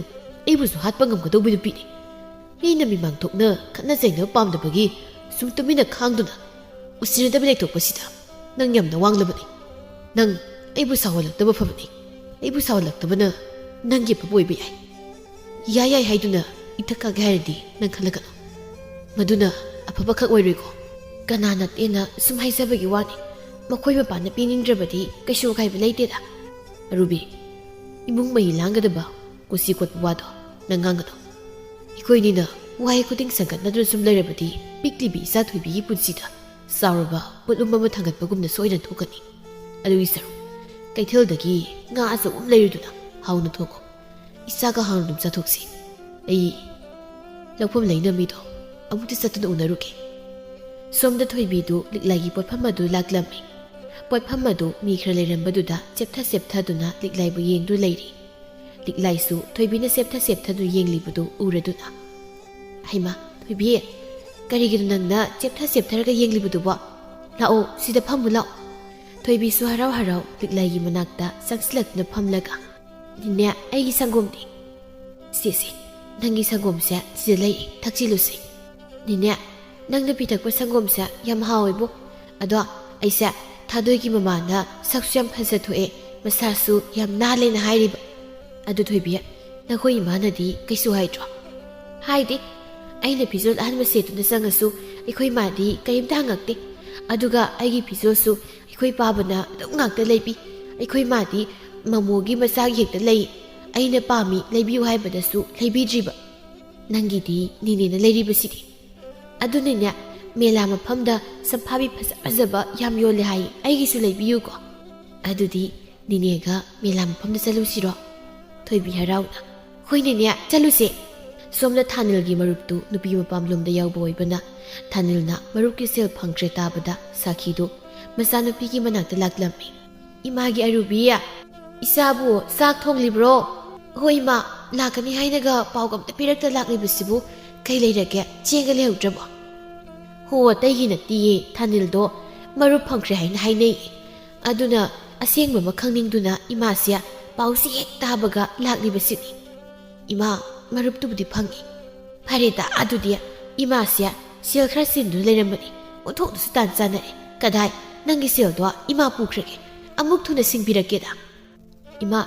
ꯑꯩꯕꯨꯁꯨ ꯍꯥꯠꯄ ꯉꯝꯒꯗꯧꯕ ꯅꯨꯄꯤꯅꯤ꯫ ꯃꯤꯅ ꯃꯤꯃꯥꯡ ꯊꯣꯛꯅ ꯈꯠꯅ ꯆꯩꯅꯕ ꯄꯥꯝꯗꯕꯒꯤ ꯁꯨꯝ ꯇꯨꯃꯤꯟꯅ ꯈꯥꯡꯗꯨꯅ ꯎꯁꯤꯟꯅꯗꯕ ꯂꯩꯊꯣꯛꯄꯁꯤꯗ ꯅꯪ ꯌꯥꯝꯅ ꯋꯥꯡꯂꯕꯅꯤ꯫ ꯅꯪ ꯑꯩꯕꯨ ꯁꯥꯎꯍꯜꯂꯛꯇꯕ ꯐꯕꯅꯤ꯫ ꯑꯩꯕꯨ ꯁꯥꯎꯍꯜꯂꯛꯇꯕꯅ ꯅꯪꯒꯤ ꯑꯐꯕ ꯑꯣꯏꯕ ꯌꯥꯏ꯫ ꯌꯥꯏ ꯌꯥꯏ ꯍꯥꯏꯗꯨꯅ ꯏꯊꯛ ꯀꯥꯒꯦ ꯍꯥꯏꯔꯗꯤ ꯅꯪ ꯈꯜꯂꯒꯅꯨ꯫ ꯃꯗꯨꯅ ꯑꯐꯕ ꯈꯛ ꯑꯣꯏꯔꯣꯏꯀꯣ꯫ ꯀꯅꯥ ꯅꯠꯇꯦꯅ ꯁꯨꯝ ꯍꯥꯏꯖꯕꯒꯤ ꯋꯥꯅꯤ꯫ ꯃꯈꯣꯏ ꯃꯄꯥꯟꯗ ꯄꯤꯅꯤꯡꯗ꯭ꯔꯕꯗꯤ ꯀꯩꯁꯨ ꯑꯀꯥꯏꯕ ꯂꯩꯇꯦꯗ꯫ ꯑꯔꯨꯕꯤ, ꯏꯃꯨꯡ ꯃꯩ ꯂꯥꯡꯒꯗꯕ ꯀꯨꯁꯤ ꯀꯣꯠꯄ ꯋꯥꯗꯣ ꯅꯪ ꯉꯥꯡꯒꯅꯨ꯫ ꯑꯩꯈꯣꯏꯅꯤꯅ ꯋꯥꯍꯩ ꯈꯨꯗꯤꯡ ꯁꯪꯒꯠꯅꯗꯨꯅ ꯁꯨꯝ ꯂꯩꯔꯕꯗꯤ ꯄꯤꯛꯂꯤꯕꯤ ꯏꯆꯥ ꯊꯣꯏꯕꯤꯒꯤ ꯄꯨꯟꯁꯤꯗ ꯆꯥꯎꯔꯕ ꯄꯣꯠꯂꯨꯝ ꯑꯃ ꯊꯥꯡꯒꯠꯄꯒꯨꯝꯅ ꯁꯣꯏꯗꯅ ꯊꯣꯛꯀꯅꯤ꯫ ꯑꯗꯨꯒꯤ ꯁꯔꯨꯛ ꯀꯩꯊꯦꯜꯗꯒꯤ ꯉꯥ ꯑꯆꯧꯕ ꯑꯃ ꯂꯩꯔꯨꯗꯨꯅ ꯍꯥꯎꯅ ꯊꯣꯡꯉꯣ꯫ ꯏꯆꯥꯒ ꯍꯥꯎꯅ ꯑꯗꯨꯝ ꯆꯥꯊꯣꯛꯁꯤ꯫ ꯑꯩ ꯂꯧꯐꯝ ꯂꯩꯅ ꯃꯤꯗꯣ ꯑꯃꯨꯛꯇ ꯆꯠꯇꯨꯅ ꯎꯅꯔꯨꯒꯦ꯫ ꯁꯣꯝꯗ ꯊꯣꯏꯕꯤꯗꯨ ꯂꯤꯛꯂꯥꯏꯒꯤ ꯄꯣꯠꯐꯝ ꯑꯗꯨ ꯂꯥꯛꯂꯝꯃꯤ꯫ ꯄꯣꯠꯐꯝ ꯑꯗꯨ ꯃꯤ ꯈꯔ ꯂꯩꯔꯝꯕꯗꯨꯗ ꯆꯦꯞꯊ ꯆꯦꯞꯊꯗꯨꯅ ꯂꯤꯛꯂꯥꯏꯕꯨ ꯌꯦꯡꯗꯨ ꯂꯩꯔꯤ꯫ ꯂꯤꯛꯂꯥꯏꯁꯨ ꯊꯣꯏꯕꯤꯅ ꯆꯦꯞꯊ ꯆꯦꯞꯊꯗꯨ ꯌꯦꯡꯂꯤꯕꯗꯨ ꯎꯔꯗꯨꯅ, "ꯍꯩꯃꯥ, ꯊꯣꯏꯕꯤ, ꯀꯔꯤꯒꯤꯅꯣ ꯅꯪꯅ ꯆꯦꯞꯊ ꯆꯦꯞꯊꯔꯒ ꯌꯦꯡꯂꯤꯕꯗꯨꯕꯣ? ꯂꯥꯛꯑꯣ, ꯁꯤꯗ ꯐꯝꯃꯨ ꯂꯥꯛꯑꯣ꯫" ꯊꯣꯏꯕꯤꯁꯨ ꯍꯔꯥꯎ ꯍꯔꯥꯎ ꯂꯤꯛꯂꯥꯏꯒꯤ ꯃꯅꯥꯛꯇ ꯆꯪꯁꯤꯜꯂꯛꯇꯨꯅ ꯐꯝꯂꯒ, "ꯅꯦꯅꯦ, ꯑꯩꯒꯤ ꯁꯪꯒꯣꯝꯗꯤ?" "ꯁꯦ, ꯁꯦ, ꯅꯪꯒꯤ ꯁꯪꯒꯣꯝꯁꯦ ꯁꯤꯗ ꯂꯩ, ꯊꯛꯆꯤꯜꯂꯨꯁꯦ꯫" "ꯅꯦꯅꯦ, ꯅꯪꯅ ꯄꯤꯊꯛꯄ ꯁꯪꯒꯣꯝꯁꯦ ꯌꯥꯝ ꯍꯥꯎꯋꯦꯕꯨ꯫ ꯑꯗꯣ ꯑꯩꯁꯦ ꯊꯥꯗꯣꯏꯒꯤ ꯃꯃꯥꯅ ꯁꯛꯁꯨ ꯌꯥꯝ ꯐꯖꯊꯣꯛꯑꯦ, ꯃꯁꯥꯁꯨ ꯌꯥꯝ ꯅꯥꯜꯂꯦꯅ ꯍꯥꯏꯔꯤꯕ꯫ ꯑꯗꯨ ꯊꯣꯏꯕꯤ, ꯅꯈꯣꯏ ꯏꯃꯥꯅꯗꯤ ꯀꯩꯁꯨ ꯍꯥꯏꯗ꯭ꯔꯣ?" "ꯍꯥꯏꯗꯦ꯫ ꯑꯩꯅ ꯐꯤꯖꯣꯜ ꯑꯍꯟꯕ ꯁꯦꯠꯇꯨꯅ ꯆꯪꯉꯁꯨ ꯑꯩꯈꯣꯏ ꯏꯃꯥꯗꯤ ꯀꯔꯤꯝꯇ ꯍꯪꯉꯛꯇꯦ꯫ ꯑꯗꯨꯒ ꯑꯩꯒꯤ ꯐꯤꯖꯣꯜꯁꯨ ꯑꯩꯈꯣꯏ ꯄꯥꯕꯅ ꯑꯗꯨꯝ ꯉꯥꯛꯇ ꯂꯩꯕꯤ꯫ ꯑꯩꯈꯣꯏ ꯏꯃꯥꯗꯤ ꯃꯃꯣꯒꯤ ꯃꯆꯥꯒꯤ ꯍꯦꯛꯇ ꯂꯩ꯫ ꯑꯩꯅ ꯄꯥꯝꯃꯤ ꯂꯩꯕꯤꯌꯨ ꯍꯥꯏꯕꯗꯁꯨ ꯂꯩꯕꯤꯗ꯭ꯔꯤꯕ꯫ ꯅꯪꯒꯤꯗꯤ ꯅꯦꯅꯦꯅ ꯂꯩꯔꯤꯕꯁꯤꯗꯤ꯫ ꯑꯗꯨꯅꯅꯦ, ꯃꯦꯂꯥ ꯃꯐꯝꯗ ꯁꯝꯐꯥꯕꯤ ꯐꯖ ꯐꯖꯕ ꯌꯥꯝ ꯌꯣꯜꯂꯦ ꯍꯥꯏ, ꯑꯩꯒꯤꯁꯨ ꯂꯩꯕꯤꯌꯨꯀꯣ꯫" "ꯑꯗꯨꯗꯤ ꯅꯦꯅꯦꯒ ꯃꯦꯂꯥ ꯃꯐꯝꯗ ꯆꯠꯂꯨꯁꯤꯔꯣ?" ꯊꯣꯏꯕꯤ ꯍꯔꯥꯎꯅ, "ꯍꯣꯏ ꯅꯦꯅꯦ, ꯆꯠꯂꯨꯁꯦ꯫" ꯁꯣꯝꯗ ꯊꯥꯅꯤꯜꯒꯤ ꯃꯔꯨꯞꯇꯨ ꯅꯨꯄꯤ ꯃꯄꯥꯝꯂꯣꯝꯗ ꯌꯥꯎꯕ ꯑꯣꯏꯕꯅ, ꯊꯥꯅꯤꯜꯅ ꯃꯔꯨꯞꯀꯤ ꯁꯦꯜ ꯐꯪꯈ꯭ꯔꯦ ꯇꯥꯕꯗ ꯁꯥꯈꯤꯗꯨ ꯃꯆꯥꯅꯨꯄꯤꯒꯤ ꯃꯅꯥꯛꯇ ꯂꯥꯛꯂꯝꯃꯤ꯫ "ꯏꯃꯥꯒꯤ ꯑꯔꯨꯕꯤ, ꯏꯆꯥꯕꯨ ꯆꯥꯛ ꯊꯣꯡꯂꯤꯕ꯭ꯔꯣ?" "ꯍꯣꯏ ꯏꯃꯥ, ꯂꯥꯛꯀꯅꯤ ꯍꯥꯏꯅꯒ ꯄꯥꯎꯒ ꯑꯝꯇ ꯄꯤꯔꯛꯇ ꯂꯥꯛꯂꯤꯕꯁꯤꯕꯨ ꯀꯩ ꯂꯩꯔꯒꯦ? ꯆꯦꯡꯒ ꯂꯩꯍꯧꯗ꯭ꯔꯕꯣ?" "ꯍꯣ, ꯑꯇꯩꯒꯤ ꯅꯠꯇꯤꯌꯦ, ꯊꯥꯅꯤꯜꯗꯣ ꯃꯔꯨꯞ ꯐꯪꯈ꯭ꯔꯦ ꯍꯥꯏꯅ ꯍꯥꯏꯅꯩ꯫ ꯑꯗꯨꯅ ꯑꯁꯦꯡꯕ ꯑꯃ ꯈꯪꯅꯤꯡꯗꯨꯅ ꯏꯃꯥꯁꯦ ꯄꯥꯎꯁꯤ ꯍꯦꯛ ꯇꯥꯕꯒ ꯂꯥꯛꯂꯤꯕꯁꯤꯅꯤ꯫" "ꯏꯃꯥ, ꯃꯔꯨꯞꯇꯨꯕꯨꯗꯤ ꯐꯪꯉꯤ꯫ ꯐꯔꯦꯗ, ꯑꯗꯨꯗꯤ ꯏꯃꯥꯁꯦ ꯁꯦꯜ ꯈꯔ ꯆꯤꯟꯗꯨꯅ ꯂꯩꯔꯝꯕꯅꯤ꯫ ꯑꯣꯟꯊꯣꯛꯅꯁꯨ ꯇꯥꯟ ꯆꯥꯟꯅꯔꯦ꯫ ꯀꯗꯥꯏ, ꯅꯪꯒꯤ ꯁꯦꯜꯗꯣ ꯏꯃꯥ ꯄꯨꯈ꯭ꯔꯒꯦ꯫ ꯑꯃꯨꯛ ꯊꯨꯅ ꯁꯤꯡꯕꯤꯔꯛꯀꯦꯗ꯫ ꯏꯃꯥ,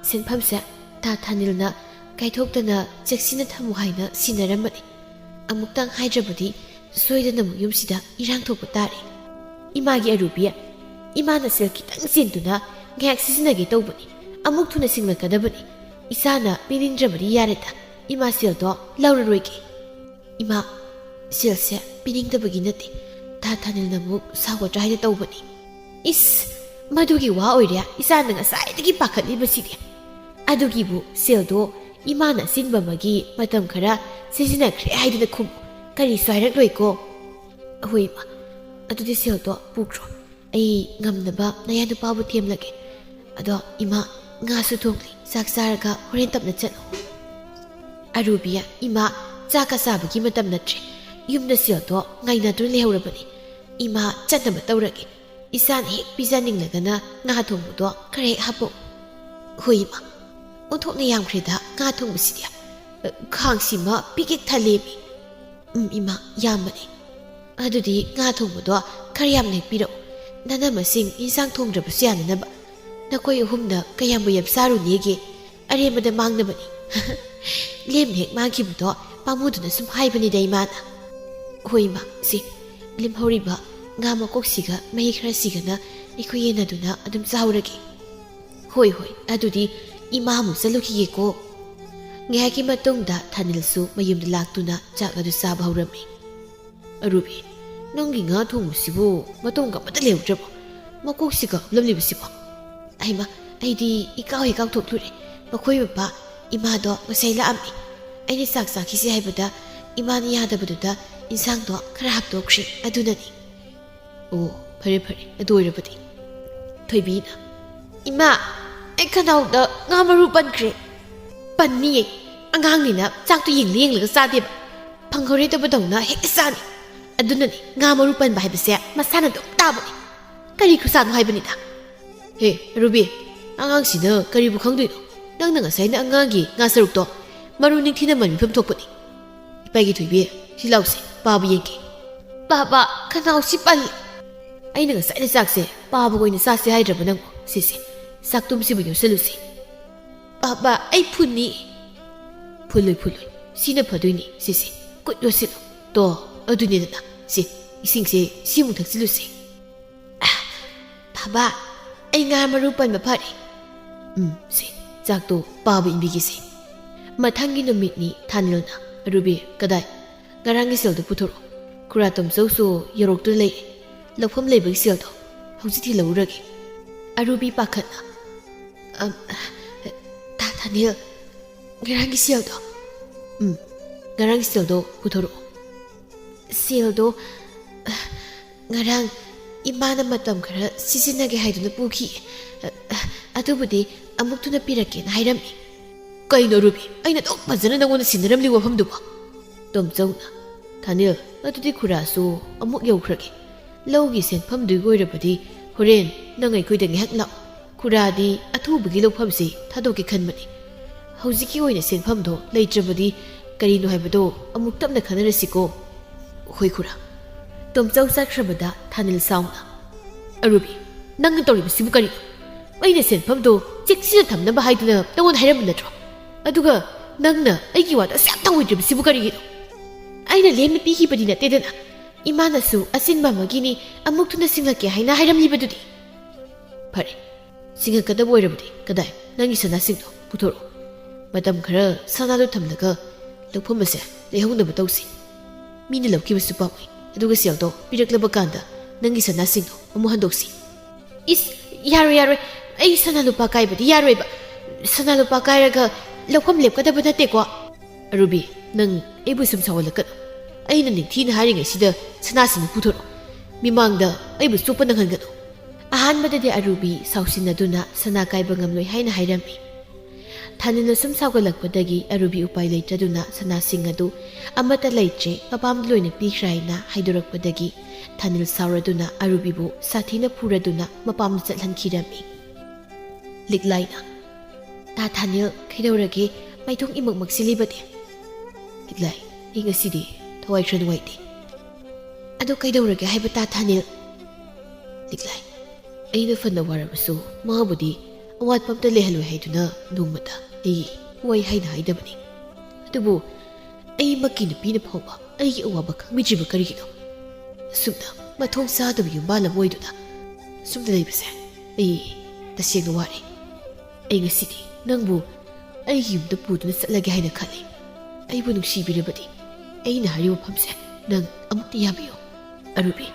ꯁꯦꯟꯐꯝꯁꯦ ꯇꯥ ꯊꯥꯅꯤꯜꯅ ꯀꯥꯏꯊꯣꯛꯇꯅ ꯆꯦꯛꯁꯤꯟꯅ ꯊꯝꯃꯨ ꯍꯥꯏꯅ ꯁꯤꯟꯅꯔꯝꯕꯅꯤ꯫ ꯑꯃꯨꯛꯇꯪ ꯍꯥꯏꯗ꯭ꯔꯕꯗꯤ ꯁꯣꯏꯗꯅ ꯑꯃꯨꯛ ꯌꯨꯝꯁꯤꯗ ꯏꯔꯥꯡ ꯊꯣꯛꯄ ꯇꯥꯔꯦ꯫ ꯏꯃꯥꯒꯤ ꯑꯔꯨꯕꯤ, ꯏꯃꯥꯅ ꯁꯦꯜ ꯈꯤꯇꯪ ꯆꯦꯟꯗꯨꯅ ꯉꯥꯏꯍꯥꯛ ꯁꯤꯖꯤꯟꯅꯒꯦ ꯇꯧꯕꯅꯤ꯫ ꯑꯃꯨꯛ ꯊꯨꯅ ꯁꯤꯡꯂꯛꯀꯗꯕꯅꯤ꯫ ꯏꯆꯥꯅ ꯄꯤꯅꯤꯡꯗ꯭ꯔꯕꯗꯤ ꯌꯥꯔꯦꯗ꯫ ꯏꯃꯥ ꯁꯦꯜꯗꯣ ꯂꯧꯔꯔꯣꯏꯒꯦ꯫ ꯏꯃꯥ, ꯁꯦꯜꯁꯦ ꯄꯤꯅꯤꯡꯗꯕꯒꯤ ꯅꯠꯇꯦ꯫ ꯇꯥ ꯊꯥꯅꯤꯜꯅ ꯑꯃꯨꯛ ꯁꯥꯎꯒꯗ꯭ꯔꯥ ꯍꯥꯏꯅ ꯇꯧꯕꯅꯤ꯫ ꯏꯁ, ꯃꯗꯨꯒꯤ ꯋꯥ ꯑꯣꯏꯔꯦ ꯏꯆꯥꯅ ꯉꯁꯥꯏꯗꯒꯤ ꯄꯥꯈꯠꯂꯤꯕꯁꯤꯗꯤ꯫ ꯑꯗꯨꯒꯤꯕꯨ ꯁꯦꯜꯗꯣ ꯏꯃꯥꯅ ꯑꯁꯤꯟꯕ ꯑꯃꯒꯤ ꯃꯇꯝ ꯈꯔ ꯁꯤꯖꯤꯟꯅꯈ꯭ꯔꯦ ꯍꯥꯏꯗꯨꯅ ꯈꯨꯝꯃꯨ꯫ ꯀꯔꯤꯁꯨ ꯍꯥꯏꯔꯛꯂꯣꯏꯀꯣ꯫ ꯍꯣꯏ ꯏꯃꯥ, ꯑꯗꯨꯗꯤ ꯁꯦꯜꯗꯣ ꯄꯨꯈ꯭ꯔꯣ꯫ ꯑꯩ ꯉꯝꯅꯕ ꯅꯌꯥ ꯅꯨꯄꯥꯕꯨ ꯊꯦꯝꯂꯒꯦ꯫ ꯑꯗꯣ ꯏꯃꯥ, ꯉꯥꯁꯨ ꯊꯣꯡꯂꯤ, ꯆꯥꯛ ꯆꯥꯔꯒ ꯍꯣꯔꯦꯟ ꯇꯞꯅ ꯆꯠꯂꯣ꯫ ꯑꯔꯨꯕꯤ, ꯏꯃꯥ, ꯆꯥꯛꯀ ꯆꯥꯕꯒꯤ ꯃꯇꯝ ꯅꯠꯇ꯭ꯔꯦ꯫ ꯌꯨꯝꯗ ꯁꯦꯜꯗꯣ ꯉꯥꯏꯅꯗꯨꯅ ꯂꯩꯍꯧꯔꯕꯅꯤ꯫ ꯏꯃꯥ, ꯆꯠꯅꯕ ꯇꯧꯔꯒꯦ꯫ ꯏꯆꯥꯅ ꯍꯦꯛ ꯄꯤꯖꯅꯤꯡꯂꯒꯅ ꯉꯥ ꯊꯣꯡꯕꯗꯣ ꯈꯔ ꯍꯦꯛ ꯍꯥꯞꯄꯛꯎ꯫ ꯍꯣꯏ ꯏꯃꯥ, ꯑꯣꯟꯊꯣꯛꯅ ꯌꯥꯝꯈ꯭ꯔꯦꯗ ꯉꯥ ꯊꯣꯡꯕꯁꯤꯗꯤ꯫ ꯈꯥꯡꯁꯤꯃ ꯄꯤꯛ ꯍꯦꯛ ꯊꯜꯂꯦꯃꯤ꯫ ꯎꯝ ꯏꯃꯥ, ꯌꯥꯝꯕꯅꯦ꯫ ꯑꯗꯨꯗꯤ ꯉꯥ ꯊꯣꯡꯕꯗꯣ ꯈꯔ ꯌꯥꯝꯅ ꯍꯦꯛ ꯄꯤꯔꯛꯎ꯫ ꯅꯅꯝꯃꯁꯤꯡ ꯏꯟꯁꯥꯡ ꯊꯣꯡꯗ꯭ꯔꯕꯁꯨ ꯌꯥꯅꯅꯕ꯫ ꯅꯈꯣꯏ ꯑꯍꯨꯝꯅ ꯀꯌꯥꯝꯕꯨ ꯌꯥꯝ ꯆꯥꯔꯨꯅꯦꯒꯦ? ꯑꯔꯦꯝꯕꯗ ꯃꯥꯡꯅꯕꯅꯤ꯫ ꯂꯦꯝꯅ ꯍꯦꯛ ꯃꯥꯡꯈꯤꯕꯗꯣ ꯄꯥꯝꯃꯨꯗꯨꯅ ꯁꯨꯝ ꯍꯥꯏꯕꯅꯤꯗ ꯏꯃꯥꯅ꯫ ꯍꯣꯏ ꯏꯃꯥ, ꯁꯤ ꯂꯦꯝꯍꯧꯔꯤꯕ ꯉꯥ ꯃꯀꯣꯛꯁꯤꯒ ꯃꯍꯤ ꯈꯔꯁꯤꯒꯅ ꯑꯩꯈꯣꯏ ꯌꯦꯟꯅꯗꯨꯅ ꯑꯗꯨꯝ ꯆꯥꯍꯧꯔꯒꯦ꯫ ꯍꯣꯏ ꯍꯣꯏ, ꯑꯗꯨꯗꯤ ꯏꯃꯥ ꯑꯃꯨꯛ ꯆꯠꯂꯨꯈꯤꯒꯦꯀꯣ꯫ ꯉꯥꯏꯍꯥꯛꯀꯤ ꯃꯇꯨꯡꯗ ꯊꯥꯅꯤꯜꯁꯨ ꯃꯌꯨꯝꯗ ꯂꯥꯛꯇꯨꯅ ꯆꯥꯛ ꯑꯗꯨ ꯆꯥꯕ ꯍꯧꯔꯝꯃꯤ꯫ ꯑꯔꯨꯕꯤ, ꯅꯪꯒꯤ ꯉꯥ ꯊꯣꯡꯕꯁꯤꯕꯨ ꯃꯇꯣꯡꯒ ꯑꯃꯠꯇ ꯂꯩꯍꯧꯗ꯭ꯔꯕꯣ? ꯃꯀꯣꯛꯁꯤꯒ ꯍꯥꯞꯂꯝꯂꯤꯕꯁꯤꯕꯣ? ꯍꯩꯃꯥ, ꯑꯩꯗꯤ ꯏꯀꯥꯎ ꯍꯦꯛ ꯀꯥꯎꯊꯣꯛꯂꯨꯔꯦ꯫ ꯃꯈꯣꯏ ꯃꯄꯥ ꯏꯃꯥꯗꯣ ꯉꯁꯥꯏ ꯂꯥꯛꯑꯝꯃꯤ꯫ ꯑꯩꯅ ꯆꯥꯛ ꯆꯥꯈꯤꯁꯤ ꯍꯥꯏꯕꯗ ꯏꯃꯥꯅ ꯌꯥꯗꯕꯗꯨꯗ ꯏꯟꯁꯥꯡꯗꯣ ꯈꯔ ꯍꯥꯞꯇꯣꯛꯈ꯭ꯔꯦ, ꯑꯗꯨꯅꯅꯤ꯫ ꯑꯣ, ꯐꯔꯦ ꯐꯔꯦ, ꯑꯗꯨ ꯑꯣꯏꯔꯕꯗꯤ꯫ ꯊꯣꯏꯕꯤꯅ, ꯏꯃꯥ, ꯑꯩ ꯈꯅꯥꯎꯗ ꯉꯥ ꯃꯔꯨ ꯄꯟꯈ꯭ꯔꯦ꯫ ꯄꯟꯅꯤꯌꯦ, ꯑꯉꯥꯡꯅꯤꯅ ꯆꯥꯛꯇꯣ ꯌꯦꯡꯂ ꯌꯦꯡꯂꯒ ꯆꯥꯗꯦꯕ꯫ ꯐꯪꯍꯧꯔꯦ ꯇꯧꯕꯗꯧꯅ ꯍꯦꯛꯇ ꯆꯥꯅꯤ꯫ ꯑꯗꯨꯅꯅꯤ ꯉꯥ ꯃꯔꯨ ꯄꯟꯕ ꯍꯥꯏꯕꯁꯦ ꯃꯁꯥꯅ ꯑꯗꯨꯝ ꯇꯥꯕꯅꯤ꯫ ꯀꯔꯤ ꯈꯨꯁꯥꯅꯣ ꯍꯥꯏꯕꯅꯤꯗ꯫ ꯍꯦ, ꯔꯨꯕꯤ, ꯑꯉꯥꯡꯁꯤꯅ ꯀꯔꯤꯕꯨ ꯈꯪꯗꯣꯏꯅꯣ? ꯅꯪꯅ ꯉꯁꯥꯏꯅ ꯑꯉꯥꯡꯒꯤ ꯉꯥ ꯁꯔꯨꯛꯇꯣ ꯃꯔꯨ ꯅꯤꯡꯊꯤꯅ ꯃꯟꯕꯤꯐꯝ ꯊꯣꯛꯄꯅꯤ꯫ ꯏꯄꯥꯒꯤ ꯊꯣꯏꯕꯤ, ꯁꯤ ꯂꯥꯎꯁꯦ, ꯄꯥꯕ ꯌꯦꯡꯒꯦ꯫ ꯄꯥꯕ, ꯈꯅꯥꯎꯁꯤ ꯄꯜꯂꯤ꯫ ꯑꯩꯅ ꯉꯁꯥꯏꯅ ꯆꯥꯛꯁꯦ ꯄꯥꯕꯒ ꯑꯣꯏꯅ ꯆꯥꯁꯦ ꯍꯥꯏꯗ꯭ꯔꯕ ꯅꯪꯕꯨ? ꯁꯤꯁꯦ, ꯆꯥꯛꯇꯨꯝꯁꯤꯕꯨ ꯌꯣꯠꯁꯜꯂꯨꯁꯦ꯫ "ꯄꯥꯕ, ꯑꯩ ꯐꯨꯟꯅꯤ"꯫ "ꯐꯨꯜꯂꯣꯏ, ꯐꯨꯜꯂꯣꯏ, ꯁꯤꯅ ꯐꯗꯣꯏꯅꯤ꯫ ꯁꯤꯁꯦ, ꯈꯨꯠ ꯌꯣꯠꯁꯤꯜꯂꯨ꯫ ꯇꯣ, ꯑꯗꯨꯅꯤꯗꯅ꯫ ꯁꯤ, ꯏꯁꯤꯡꯁꯦ ꯁꯤꯃꯨꯛ ꯊꯛꯆꯤꯜꯂꯨꯁꯦ"꯫ "ꯑ, ꯄꯥꯕ, ꯑꯩ ꯉꯥ ꯃꯔꯨ ꯄꯟꯕ ꯐꯔꯦ"꯫ "ꯎꯝ, ꯁꯤ, ꯆꯥꯛꯇꯣ ꯄꯥꯕ ꯏꯟꯕꯤꯒꯦꯁꯦ"꯫ ꯃꯊꯪꯒꯤ ꯅꯨꯃꯤꯠꯅꯤ꯫ ꯊꯥꯅꯤꯜꯅ, "ꯑꯔꯨꯕꯤ, ꯀꯗꯥꯏ? ꯉꯔꯥꯡꯒꯤ ꯁꯦꯜꯗꯨ ꯄꯨꯊꯣꯔꯛꯑꯣ꯫ ꯈꯨꯔꯥ ꯇꯣꯝꯆꯧꯁꯨ ꯌꯧꯔꯛꯇꯨꯅ ꯂꯩꯔꯦ꯫ ꯂꯧꯐꯝ ꯂꯩꯕꯒꯤ ꯁꯦꯜꯗꯣ ꯍꯧꯖꯤꯛ ꯊꯤꯜꯂꯛꯎꯔꯒꯦ"꯫ ꯑꯔꯨꯕꯤ ꯄꯥꯈꯠꯅ, "ꯑꯝ, ꯇꯥ ꯊꯥꯅꯤꯜ, ꯉꯔꯥꯡꯒꯤ ꯁꯦꯜꯗꯣ"꯫ "ꯎꯝ, ꯉꯔꯥꯡꯒꯤ ꯁꯦꯜꯗꯣ ꯄꯨꯊꯣꯔꯛꯑꯣ"꯫ "ꯁꯦꯜꯗꯣ, ꯑ, ꯉꯔꯥꯡ ꯏꯃꯥꯅ ꯃꯇꯝ ꯈꯔ ꯁꯤꯖꯤꯟꯅꯒꯦ ꯍꯥꯏꯗꯨꯅ ꯄꯨꯈꯤ꯫ ꯑ, ꯑ, ꯑꯗꯨꯕꯨꯗꯤ ꯑꯃꯨꯛ ꯊꯨꯅ ꯄꯤꯔꯛꯀꯦꯅ ꯍꯥꯏꯔꯝꯃꯤ"꯫ "ꯀꯩꯅꯣ ꯔꯨꯕꯤ, ꯑꯩꯅ ꯑꯗꯨꯛ ꯐꯖꯅ ꯅꯪꯉꯣꯟꯗ ꯁꯤꯟꯅꯔꯝꯂꯤ ꯋꯥꯐꯝꯗꯨꯕꯣ?" ꯇꯣꯝꯆꯧꯅ, "ꯊꯥꯅꯤꯜ, ꯑꯗꯨꯗꯤ ꯈꯨꯔꯥꯁꯨ ꯑꯃꯨꯛ ꯌꯧꯈ꯭ꯔꯒꯦ꯫ ꯂꯧꯒꯤ ꯁꯦꯟꯐꯝꯗꯨꯒꯤ ꯑꯣꯏꯔꯕꯗꯤ ꯍꯣꯔꯦꯟ ꯅꯪ ꯑꯩꯈꯣꯏꯗ ꯉꯥꯏꯍꯥꯛ ꯂꯥꯛꯑꯣ꯫ ꯈꯨꯔꯥꯗꯤ ꯑꯊꯨꯕꯒꯤ ꯂꯧꯐꯝꯁꯤ ꯊꯥꯗꯣꯛꯀꯦ ꯈꯟꯕꯅꯤ꯫ ꯍꯧꯖꯤꯛꯀꯤ ꯑꯣꯏꯅ ꯁꯦꯟꯐꯝꯗꯣ ꯂꯩꯇ꯭ꯔꯕꯗꯤ ꯀꯔꯤꯅꯣ ꯍꯥꯏꯕꯗꯣ ꯑꯃꯨꯛ ꯇꯞꯅ ꯈꯟꯅꯔꯁꯤꯀꯣ"꯫ "ꯍꯣꯏ ꯈꯨꯔꯥ"꯫ ꯇꯣꯝꯆꯧ ꯆꯠꯈ꯭ꯔꯕꯗ ꯊꯥꯅꯤꯜ ꯁꯥꯎꯅ, "ꯑꯔꯨꯕꯤ, ꯅꯪꯅ ꯇꯧꯔꯤꯕꯁꯤꯕꯨ ꯀꯔꯤꯅꯣ? ꯑꯩꯅ ꯁꯦꯟꯐꯝꯗꯣ ꯆꯦꯛꯁꯤꯟꯅ ꯊꯝꯅꯕ ꯍꯥꯏꯗꯨꯅ ꯅꯉꯣꯟꯗ ꯍꯥꯏꯔꯝꯕ ꯅꯠꯇ꯭ꯔꯣ? ꯑꯗꯨꯒ ꯅꯪꯅ ꯑꯩꯒꯤ ꯋꯥꯗ ꯑꯁꯨꯛ ꯌꯥꯝ ꯊꯧꯑꯣꯏꯗ꯭ꯔꯤꯕꯁꯤꯕꯨ ꯀꯔꯤꯒꯤꯅꯣ? ꯑꯩꯅ ꯂꯦꯝꯅ ꯄꯤꯈꯤꯕꯗꯤ ꯅꯠꯇꯦꯗꯅ꯫ ꯏꯃꯥꯅꯁꯨ ꯑꯆꯤꯟꯕ ꯑꯃꯒꯤꯅꯤ, ꯑꯃꯨꯛ ꯊꯨꯅ ꯁꯤꯡꯉꯛꯀꯦ ꯍꯥꯏꯅ ꯍꯥꯏꯔꯝꯂꯤꯕꯗꯨꯗꯤ"꯫ "ꯐꯔꯦ, ꯁꯤꯡꯉꯛꯀꯗꯕ ꯑꯣꯏꯔꯕꯗꯤ ꯀꯗꯥꯏ? ꯅꯪꯒꯤ ꯁꯅꯥꯁꯤꯡꯗꯣ ꯄꯨꯊꯣꯔꯛꯑꯣ꯫ ꯃꯇꯝ ꯈꯔ ꯁꯅꯥꯗꯣ ꯊꯝꯂꯒ ꯂꯧꯐꯝ ꯑꯁꯦ ꯂꯩꯍꯧꯅꯕ ꯇꯧꯁꯤ꯫ ꯃꯤꯅ ꯂꯧꯈꯤꯕꯁꯨ ꯄꯥꯝꯃꯨꯏ꯫ ꯑꯗꯨꯒ ꯁꯦꯜꯗꯣ ꯄꯤꯔꯛꯂꯕ ꯀꯥꯟꯗ ꯅꯪꯒꯤ ꯁꯅꯥꯁꯤꯡꯗꯣ ꯑꯃꯨꯛ ꯍꯟꯗꯣꯛꯁꯤ"꯫ "ꯏꯁ, ꯌꯥꯔꯣꯏ, ꯌꯥꯔꯣꯏ꯫ ꯑꯩ ꯁꯅꯥ ꯂꯨꯄꯥ ꯀꯥꯏꯕꯗꯤ ꯌꯥꯔꯣꯏꯕ꯫ ꯁꯅꯥ ꯂꯨꯄꯥ ꯀꯥꯏꯔꯒ ꯂꯧꯐꯝ ꯂꯦꯞꯀꯗꯕ ꯅꯠꯇꯦꯀꯣ"꯫ "ꯑꯔꯨꯕꯤ, ꯅꯪ ꯑꯩꯕꯨ ꯁꯨꯝ ꯁꯥꯎꯍꯜꯂꯛꯀꯅꯨ꯫ ꯑꯩꯅ ꯅꯤꯡꯊꯤꯅ ꯍꯥꯏꯔꯤꯉꯩꯁꯤꯗ ꯁꯅꯥꯁꯤꯡꯗꯨ ꯄꯨꯊꯣꯔꯛꯑꯣ꯫ ꯃꯤꯃꯥꯡꯗ ꯑꯩꯕꯨ ꯆꯣꯞꯄ ꯅꯪꯍꯟꯒꯅꯨ"꯫ ꯑꯍꯥꯟꯕꯗꯗꯤ ꯑꯔꯨꯕꯤ ꯁꯥꯎꯁꯤꯟꯅꯗꯨꯅ ꯁꯅꯥ ꯀꯥꯏꯕ ꯉꯝꯂꯣꯏ ꯍꯥꯏꯅ ꯍꯥꯏꯔꯝꯃꯤ꯫ ꯊꯥꯅꯤꯜꯅ ꯁꯨꯝ ꯁꯥꯎꯒꯠꯂꯛꯄꯗꯒꯤ ꯑꯔꯨꯕꯤ ꯎꯄꯥꯏ ꯂꯩꯇ꯭ꯔꯗꯨꯅ ꯁꯅꯥꯁꯤꯡ ꯑꯗꯨ ꯑꯃꯠꯇ ꯂꯩꯇ꯭ꯔꯦ, ꯃꯄꯥꯝꯗ ꯂꯣꯏꯅ ꯄꯤꯈ꯭ꯔꯦ ꯍꯥꯏꯅ ꯍꯥꯏꯗꯣꯔꯛꯄꯗꯒꯤ ꯊꯥꯅꯤꯜ ꯁꯥꯎꯔꯗꯨꯅ ꯑꯔꯨꯕꯤꯕꯨ ꯁꯥꯊꯤꯅ ꯐꯨꯔꯗꯨꯅ ꯃꯄꯥꯝꯗ ꯆꯠꯍꯟꯈꯤꯔꯝꯃꯤ꯫ ꯂꯤꯛꯂꯥꯏꯅ, "ꯇꯥ ꯊꯥꯅꯤꯜ, ꯀꯩꯗꯧꯔꯒꯦ? ꯃꯥꯏꯊꯣꯡ ꯏꯃꯛ ꯃꯛꯁꯤꯜꯂꯤꯕꯗꯤ?" ꯂꯤꯛꯂꯥꯏ, "ꯑꯩ ꯉꯁꯤꯗꯤ ꯊꯋꯥꯏ ꯈꯔ ꯅꯨꯡꯉꯥꯏꯇꯦ"꯫ "ꯑꯗꯨ ꯀꯩꯗꯧꯔꯒꯦ ꯍꯥꯏꯕ, ꯇꯥ ꯊꯥꯅꯤꯜ?" ꯂꯤꯛꯂꯥꯏ, ꯑꯩꯅ ꯐꯅ ꯋꯥꯔꯕꯁꯨ ꯃꯥꯕꯨꯗꯤ ꯑꯋꯥꯠꯄ ꯑꯝꯇ ꯂꯩꯍꯜꯂꯣꯏ ꯍꯥꯏꯗꯨꯅ ꯅꯣꯡꯃꯇ ꯑꯩ ꯋꯥꯏ ꯍꯥꯏꯅ ꯍꯥꯏꯗꯕꯅꯤ꯫ ꯑꯗꯨꯕꯨ ꯑꯩꯃꯛꯀꯤ ꯅꯨꯄꯤꯅ ꯐꯥꯎꯕ ꯑꯩꯒꯤ ꯑꯋꯥꯕ ꯈꯪꯕꯤꯗ꯭ꯔꯤꯕ ꯀꯔꯤꯒꯤꯅꯣ? ꯑꯁꯨꯝꯅ ꯃꯊꯣꯡ ꯆꯥꯗꯕ ꯌꯨꯝꯕꯥꯜ ꯑꯃ ꯑꯣꯏꯗꯨꯅ ꯑꯁꯨꯝꯅ ꯂꯩꯕꯁꯦ ꯑꯩ ꯇꯁꯦꯡꯅ ꯋꯥꯔꯦ꯫ ꯑꯩ ꯉꯁꯤꯗꯤ ꯅꯪꯕꯨ ꯑꯩꯒꯤ ꯌꯨꯝꯗ ꯄꯨꯗꯨꯅ ꯆꯠꯂꯒꯦ ꯍꯥꯏꯅ ꯈꯜꯂꯤ꯫ ꯑꯩꯕꯨ ꯅꯨꯡꯁꯤꯕꯤꯔꯕꯗꯤ ꯑꯩꯅ ꯍꯥꯏꯔꯤꯕ ꯋꯥꯐꯝꯁꯦ ꯅꯪ ꯑꯃꯨꯛꯇ ꯌꯥꯕꯤꯌꯨ꯫ ꯑꯔꯨꯕꯤ,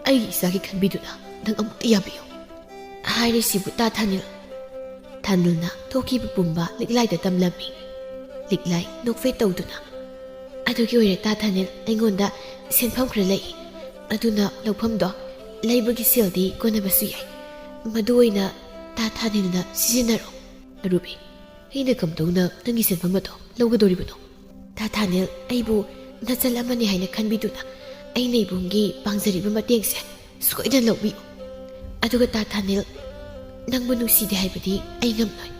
ꯑꯩꯒꯤ ꯏꯆꯥꯒꯤ ꯈꯟꯕꯤꯗꯨꯅ ꯅꯪ ꯑꯃꯨꯛꯇ ꯌꯥꯕꯤꯌꯨ꯫ ꯍꯥꯏꯔꯤꯁꯤꯕꯨ ꯇꯥ ꯊꯥꯅꯤꯜ꯫ ꯊꯥꯅꯤꯜꯅ ꯊꯣꯛꯈꯤꯕ ꯄꯨꯝꯕ ꯂꯤꯛꯂꯥꯏꯗ ꯇꯝꯂꯝꯃꯤ꯫ ꯂꯤꯛꯂꯥꯏ ꯅꯣꯛꯐꯦꯠ ꯇꯧꯗꯨꯅ, "ꯑꯗꯨꯒꯤ ꯑꯣꯏꯔꯦ ꯇꯥ ꯊꯥꯅꯤꯜ, ꯑꯩꯉꯣꯟꯗ ꯁꯦꯟꯐꯝ ꯈꯔ ꯂꯩ꯫ ꯑꯗꯨꯅ ꯂꯧꯐꯝꯗꯣ ꯂꯩꯕꯒꯤ ꯁꯦꯜꯗꯤ ꯀꯣꯟꯅꯕꯁꯨ ꯌꯥꯏ꯫ ꯃꯗꯨ ꯑꯣꯏꯅ ꯇꯥ ꯊꯥꯅꯤꯜꯅ ꯁꯤꯖꯤꯟꯅꯔꯣ꯫" ꯑꯔꯨꯕꯤ, "ꯑꯩꯅ ꯀꯝꯗꯧꯅ ꯅꯪꯒꯤ ꯁꯦꯟꯐꯝ ꯑꯗꯣ ꯂꯧꯒꯗꯧꯔꯤꯕꯅꯣ? ꯇꯥ ꯊꯥꯅꯤꯜ ꯑꯩꯕꯨ ꯅꯆꯜ ꯑꯃꯅꯤ ꯍꯥꯏꯅ ꯈꯟꯕꯤꯗꯨꯅ ꯑꯩꯅ ꯏꯕꯨꯡꯒꯤ ꯄꯥꯡꯖꯔꯤꯕ ꯃꯇꯦꯡꯁꯦ ꯁꯣꯏꯗꯅ ꯂꯧꯕꯤꯌꯨ꯫ ꯑꯗꯨꯒ ꯇꯥ ꯊꯥꯅꯤꯜ, ꯅꯪꯕꯨ ꯅꯨꯡꯁꯤꯗꯦ ꯍꯥꯏꯕꯗꯤ ꯑꯩ ꯉꯝꯂꯣꯏ꯫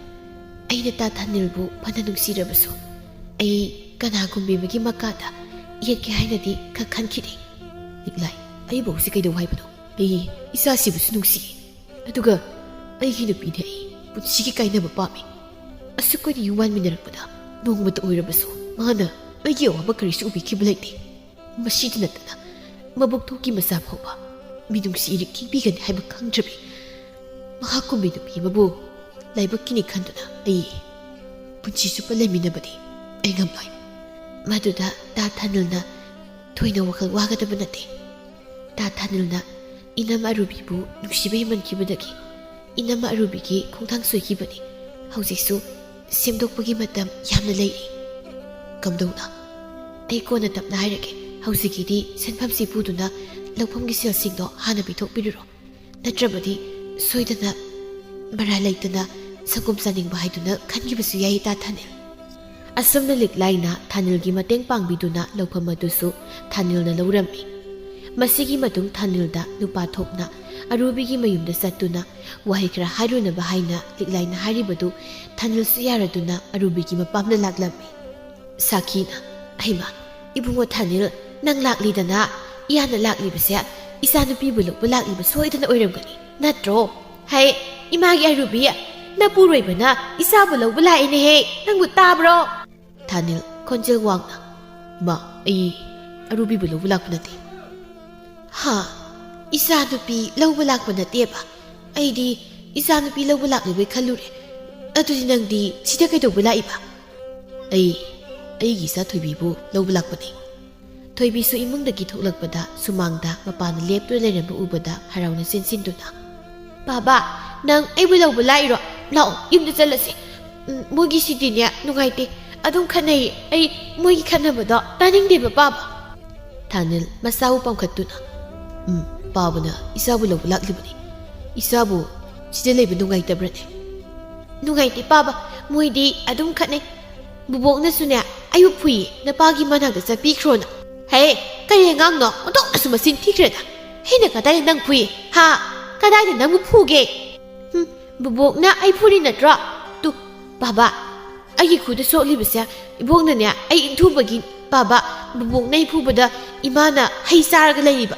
ꯑꯩꯅ ꯇꯥ ꯊꯥꯅꯤꯜꯕꯨ ꯐꯅ ꯅꯨꯡꯁꯤꯔꯕꯁꯨ ꯑꯩ ꯀꯅꯥꯒꯨꯝꯕꯤ ꯑꯃꯒꯤ ꯃꯈꯥꯗ ꯌꯦꯠꯀꯦ ꯍꯥꯏꯅꯗꯤ ꯈ-, ꯈꯟꯈꯤꯗꯦ꯫" ꯂꯤꯛꯂꯥꯏ, "ꯑꯩꯕꯨ ꯍꯧꯖꯤꯛ ꯀꯩꯗꯧ ꯍꯥꯏꯕꯅꯣ? ꯑꯩ ꯏꯆꯥꯁꯤꯕꯨꯁꯨ ꯅꯨꯡꯁꯤ꯫ ꯑꯗꯨꯒ ꯑꯩꯒꯤ ꯅꯨꯄꯤꯗꯤ ꯑꯩ ꯄꯨꯟꯁꯤꯒꯤ ꯀꯥꯏꯅꯕ ꯄꯥꯝꯃꯤ꯫ ꯑꯁꯨꯛ ꯀꯨꯏꯅ ꯌꯨꯝ ꯋꯥꯟꯃꯤꯟꯅꯔꯛꯄꯗ ꯅꯣꯡꯃꯇ ꯑꯣꯏꯔꯕꯁꯨ ꯃꯥꯅ ꯑꯩꯒꯤ ꯑꯋꯥꯕ ꯀꯔꯤꯁꯨ ꯎꯕꯤꯈꯤꯕ ꯂꯩꯇꯦ꯫ ꯃꯁꯤꯗ ꯅꯠꯇꯅ ꯃꯕꯨꯛꯊꯣꯛꯀꯤ ꯃꯆꯥ ꯐꯥꯎꯕ ꯃꯤꯅꯨꯡꯁꯤ ꯏꯔꯤꯛ ꯈꯤꯛꯄꯤꯒꯅꯤ ꯍꯥꯏꯕ ꯈꯪꯗ꯭ꯔꯕꯤ ꯃꯍꯥꯛꯀꯨꯝꯕꯤ ꯅꯨꯄꯤ ꯑꯃꯕꯨ ꯂꯥꯏꯕꯛꯀꯤꯅꯤ ꯈꯟꯗꯨꯅ ꯑꯩ ꯄꯨꯟꯁꯤ ꯆꯨꯞꯄ ꯂꯩꯃꯤꯟꯅꯕꯗꯤ ꯑꯩ ꯉꯝꯂꯣꯏ꯫" ꯃꯗꯨꯗ ꯇꯥ ꯊꯥꯅꯤꯜꯅ ꯊꯣꯏꯅ ꯋꯥꯈꯜ ꯋꯥꯒꯗꯕ ꯅꯠꯇꯦ꯫ ꯇꯥ ꯊꯥꯅꯤꯜꯅ ꯏꯅꯝ ꯑꯔꯨꯕꯤꯕꯨ ꯅꯨꯡꯁꯤꯕ ꯍꯦꯟꯃꯟꯈꯤꯕꯗꯒꯤ ꯏꯅꯝ ꯑꯔꯨꯕꯤꯒꯤ ꯈꯣꯡꯊꯥꯡ ꯁꯣꯏꯈꯤꯕꯅꯤ꯫ ꯍꯧꯖꯤꯛꯁꯨ ꯁꯦꯝꯗꯣꯛꯄꯒꯤ ꯃꯇꯝ ꯌꯥꯝꯅ ꯂꯩꯔꯤ꯫ "ꯀꯝꯗꯧꯅ? ꯑꯩ ꯀꯣꯟꯅ ꯇꯞꯅ ꯍꯥꯏꯔꯒꯦ꯫ ꯍꯧꯖꯤꯛꯀꯤꯗꯤ ꯁꯦꯟꯐꯝꯁꯤ ꯄꯨꯗꯨꯅ ꯂꯧꯐꯝꯒꯤ ꯁꯦꯜꯁꯤꯡꯗꯣ ꯍꯥꯟꯅ ꯄꯤꯊꯣꯛꯄꯤꯔꯨꯔꯣ꯫ ꯅꯠꯇ꯭ꯔꯕꯗꯤ ꯁꯣꯏꯗꯅ ꯃꯔꯥ ꯂꯩꯇꯅ ꯁꯪꯒꯣꯝ ꯆꯥꯅꯤꯡꯕ ꯍꯥꯏꯗꯨꯅ ꯈꯟꯈꯤꯕꯁꯨ ꯌꯥꯏ ꯇꯥ ꯊꯥꯅꯤꯜ꯫" ꯑꯁꯨꯝꯅ ꯂꯤꯛꯂꯥꯏꯅ ꯊꯥꯅꯤꯜꯒꯤ ꯃꯇꯦꯡ ꯄꯥꯡꯕꯤꯗꯨꯅ ꯂꯧꯐꯝ ꯑꯗꯨꯁꯨ ꯊꯥꯅꯤꯜꯅ ꯂꯧꯔꯝꯃꯤ꯫ ꯃꯁꯤꯒꯤ ꯃꯇꯨꯡ ꯊꯥꯅꯤꯜꯗ ꯅꯨꯄꯥ ꯊꯣꯛꯅ ꯑꯔꯨꯕꯤꯒꯤ ꯃꯌꯨꯝꯗ ꯆꯠꯇꯨꯅ ꯋꯥꯍꯩ ꯈꯔ ꯍꯥꯏꯔꯨꯅꯕ ꯍꯥꯏꯅ ꯂꯤꯛꯂꯥꯏꯅ ꯍꯥꯏꯔꯤꯕꯗꯨ ꯊꯥꯅꯤꯜꯁꯨ ꯌꯥꯔꯗꯨꯅ ꯑꯔꯨꯕꯤꯒꯤ ꯃꯄꯥꯝꯗ ꯂꯥꯛꯂꯝꯃꯤ꯫ ꯁꯥꯈꯤꯅ, "ꯍꯩꯃꯥ, ꯏꯕꯨꯡꯉꯣ ꯊꯥꯅꯤꯜ, ꯅꯪ ꯂꯥꯛꯂꯤꯗꯅ? ꯏꯌꯥꯅ ꯂꯥꯛꯂꯤꯕꯁꯦ ꯏꯆꯥꯅꯨꯄꯤꯕꯨ ꯂꯧꯕ ꯂꯥꯛꯂꯤꯕ ꯁꯣꯏꯗꯅ ꯑꯣꯏꯔꯝꯒꯅꯤ, ꯅꯠꯇ꯭ꯔꯣ? ꯍꯩ, ꯏꯃꯥꯒꯤ ꯑꯔꯨꯕꯤ, ꯅꯄꯨꯔꯣꯏꯕꯅ ꯏꯆꯥꯕꯨ ꯂꯧꯕ ꯂꯥꯛꯏꯅꯦꯍꯦ, ꯅꯪꯕꯨ ꯇꯥꯕ꯭ꯔꯣ? ꯊꯥꯅꯤꯜ ꯈꯣꯟꯖꯦꯜ ꯋꯥꯡꯅ, "ꯏꯃꯥ, ꯑꯩ ꯑꯔꯨꯕꯤꯕꯨ ꯂꯧꯕ ꯂꯥꯛꯄ ꯅꯠꯇꯦ꯫" "ꯍꯥ? ꯏꯆꯥꯅꯨꯄꯤ ꯂꯧꯕ ꯂꯥꯛꯄ ꯅꯠꯇꯦꯕ? ꯑꯩꯗꯤ ꯏꯆꯥꯅꯨꯄꯤ ꯂꯧꯕ ꯂꯥꯛꯂꯤꯕꯣꯏ ꯈꯜꯂꯨꯔꯦ꯫ ꯑꯗꯨꯗꯤ ꯅꯪꯗꯤ ꯁꯤꯗ ꯀꯩꯗꯧꯕ ꯂꯥꯛꯏꯕ?" "ꯑꯩ ꯑꯩꯒꯤ ꯏꯆꯥ ꯊꯣꯏꯕꯤꯕꯨ ꯂꯧꯕ ꯂꯥꯛꯄꯅꯤ꯫" ꯊꯣꯏꯕꯤꯁꯨ ꯏꯃꯨꯡꯗꯒꯤ ꯊꯣꯛꯂꯛꯄꯗ ꯁꯨꯃꯥꯡꯗ ꯃꯄꯥꯟꯗ ꯂꯦꯞꯇꯨꯅ ꯂꯩꯔꯝꯕ ꯎꯕꯗ ꯍꯔꯥꯎꯅ ꯆꯦꯟꯁꯤꯟꯗꯨꯅ, "ꯕꯥꯕꯥ, ꯅꯪ ꯑꯩꯕꯨ ꯂꯧꯕ ꯂꯥꯛꯏꯔꯣ? ꯂꯥꯛꯑꯣ, ꯌꯨꯝꯗ ꯆꯠꯂꯁꯤ꯫ ꯎꯝ, ꯃꯣꯏꯒꯤꯁꯤꯗꯤꯅꯦ ꯅꯨꯡꯉꯥꯏꯇꯦ, ꯑꯗꯨꯝ ꯈꯠꯅꯩ꯫ ꯑꯩ ꯃꯣꯏꯒꯤ ꯈꯠꯅꯕꯗꯣ ꯇꯥꯅꯤꯡꯗꯦꯕ, ꯄꯥꯕ꯫" ꯊꯥꯅꯤꯜ ꯃꯁꯥꯕꯨ ꯄꯥꯝꯈꯠꯇꯨꯅ, "ꯎꯝ, ꯄꯥꯕꯅ ꯏꯆꯥꯕꯨ ꯂꯧꯕ ꯂꯥꯛꯂꯤꯕꯅꯤ꯫ ꯏꯆꯥꯕꯨ ꯁꯤꯗ ꯂꯩꯕ ꯅꯨꯡꯉꯥꯏꯇꯕ꯭ꯔꯅꯦ?" "ꯅꯨꯡꯉꯥꯏꯇꯦ, ꯄꯥꯕ꯫ ꯃꯣꯏꯗꯤ ꯑꯗꯨꯝ ꯈꯠꯅꯩ꯫ ꯕꯨꯕꯣꯛꯅꯁꯨꯅꯦ ꯑꯩꯕꯨ ꯐꯨꯏꯌꯦ, ꯅꯄꯥꯒꯤ ꯃꯅꯥꯛꯇ ꯆꯠꯄꯤꯈ꯭ꯔꯣꯅ꯫ ꯍꯦ, ꯀꯔꯤ ꯑꯉꯥꯡꯅꯣ? ꯑꯣꯟꯊꯣꯛꯅꯁꯨ ꯃꯆꯤꯟ ꯊꯤꯈ꯭ꯔꯦꯗ꯫ ꯑꯩꯅ ꯀꯗꯥꯏꯗ ꯅꯪ ꯐꯨꯏ? ꯍꯥ? ꯀꯗꯥꯏꯗ ꯅꯪꯕꯨ ꯐꯨꯒꯦ? ꯍꯨꯝ, ꯕꯨꯕꯣꯛꯅ ꯑꯩ ꯐꯨꯔꯤ ꯅꯠꯇ꯭ꯔꯣ? ꯇꯨ, ꯕꯥꯕꯥ, ꯑꯩꯒꯤ ꯈꯨꯗ ꯁꯣꯛꯂꯤꯕꯁꯦ ꯏꯕꯣꯛꯅꯅꯦ ꯑꯩ ꯏꯟꯊꯨꯕꯒꯤ꯫ ꯕꯥꯕꯥ, ꯕꯨꯕꯣꯛꯅ ꯑꯩ ꯐꯨꯕꯗ ꯏꯃꯥꯅ ꯍꯩ ꯆꯥꯔꯒ ꯂꯩꯔꯤꯕ꯫"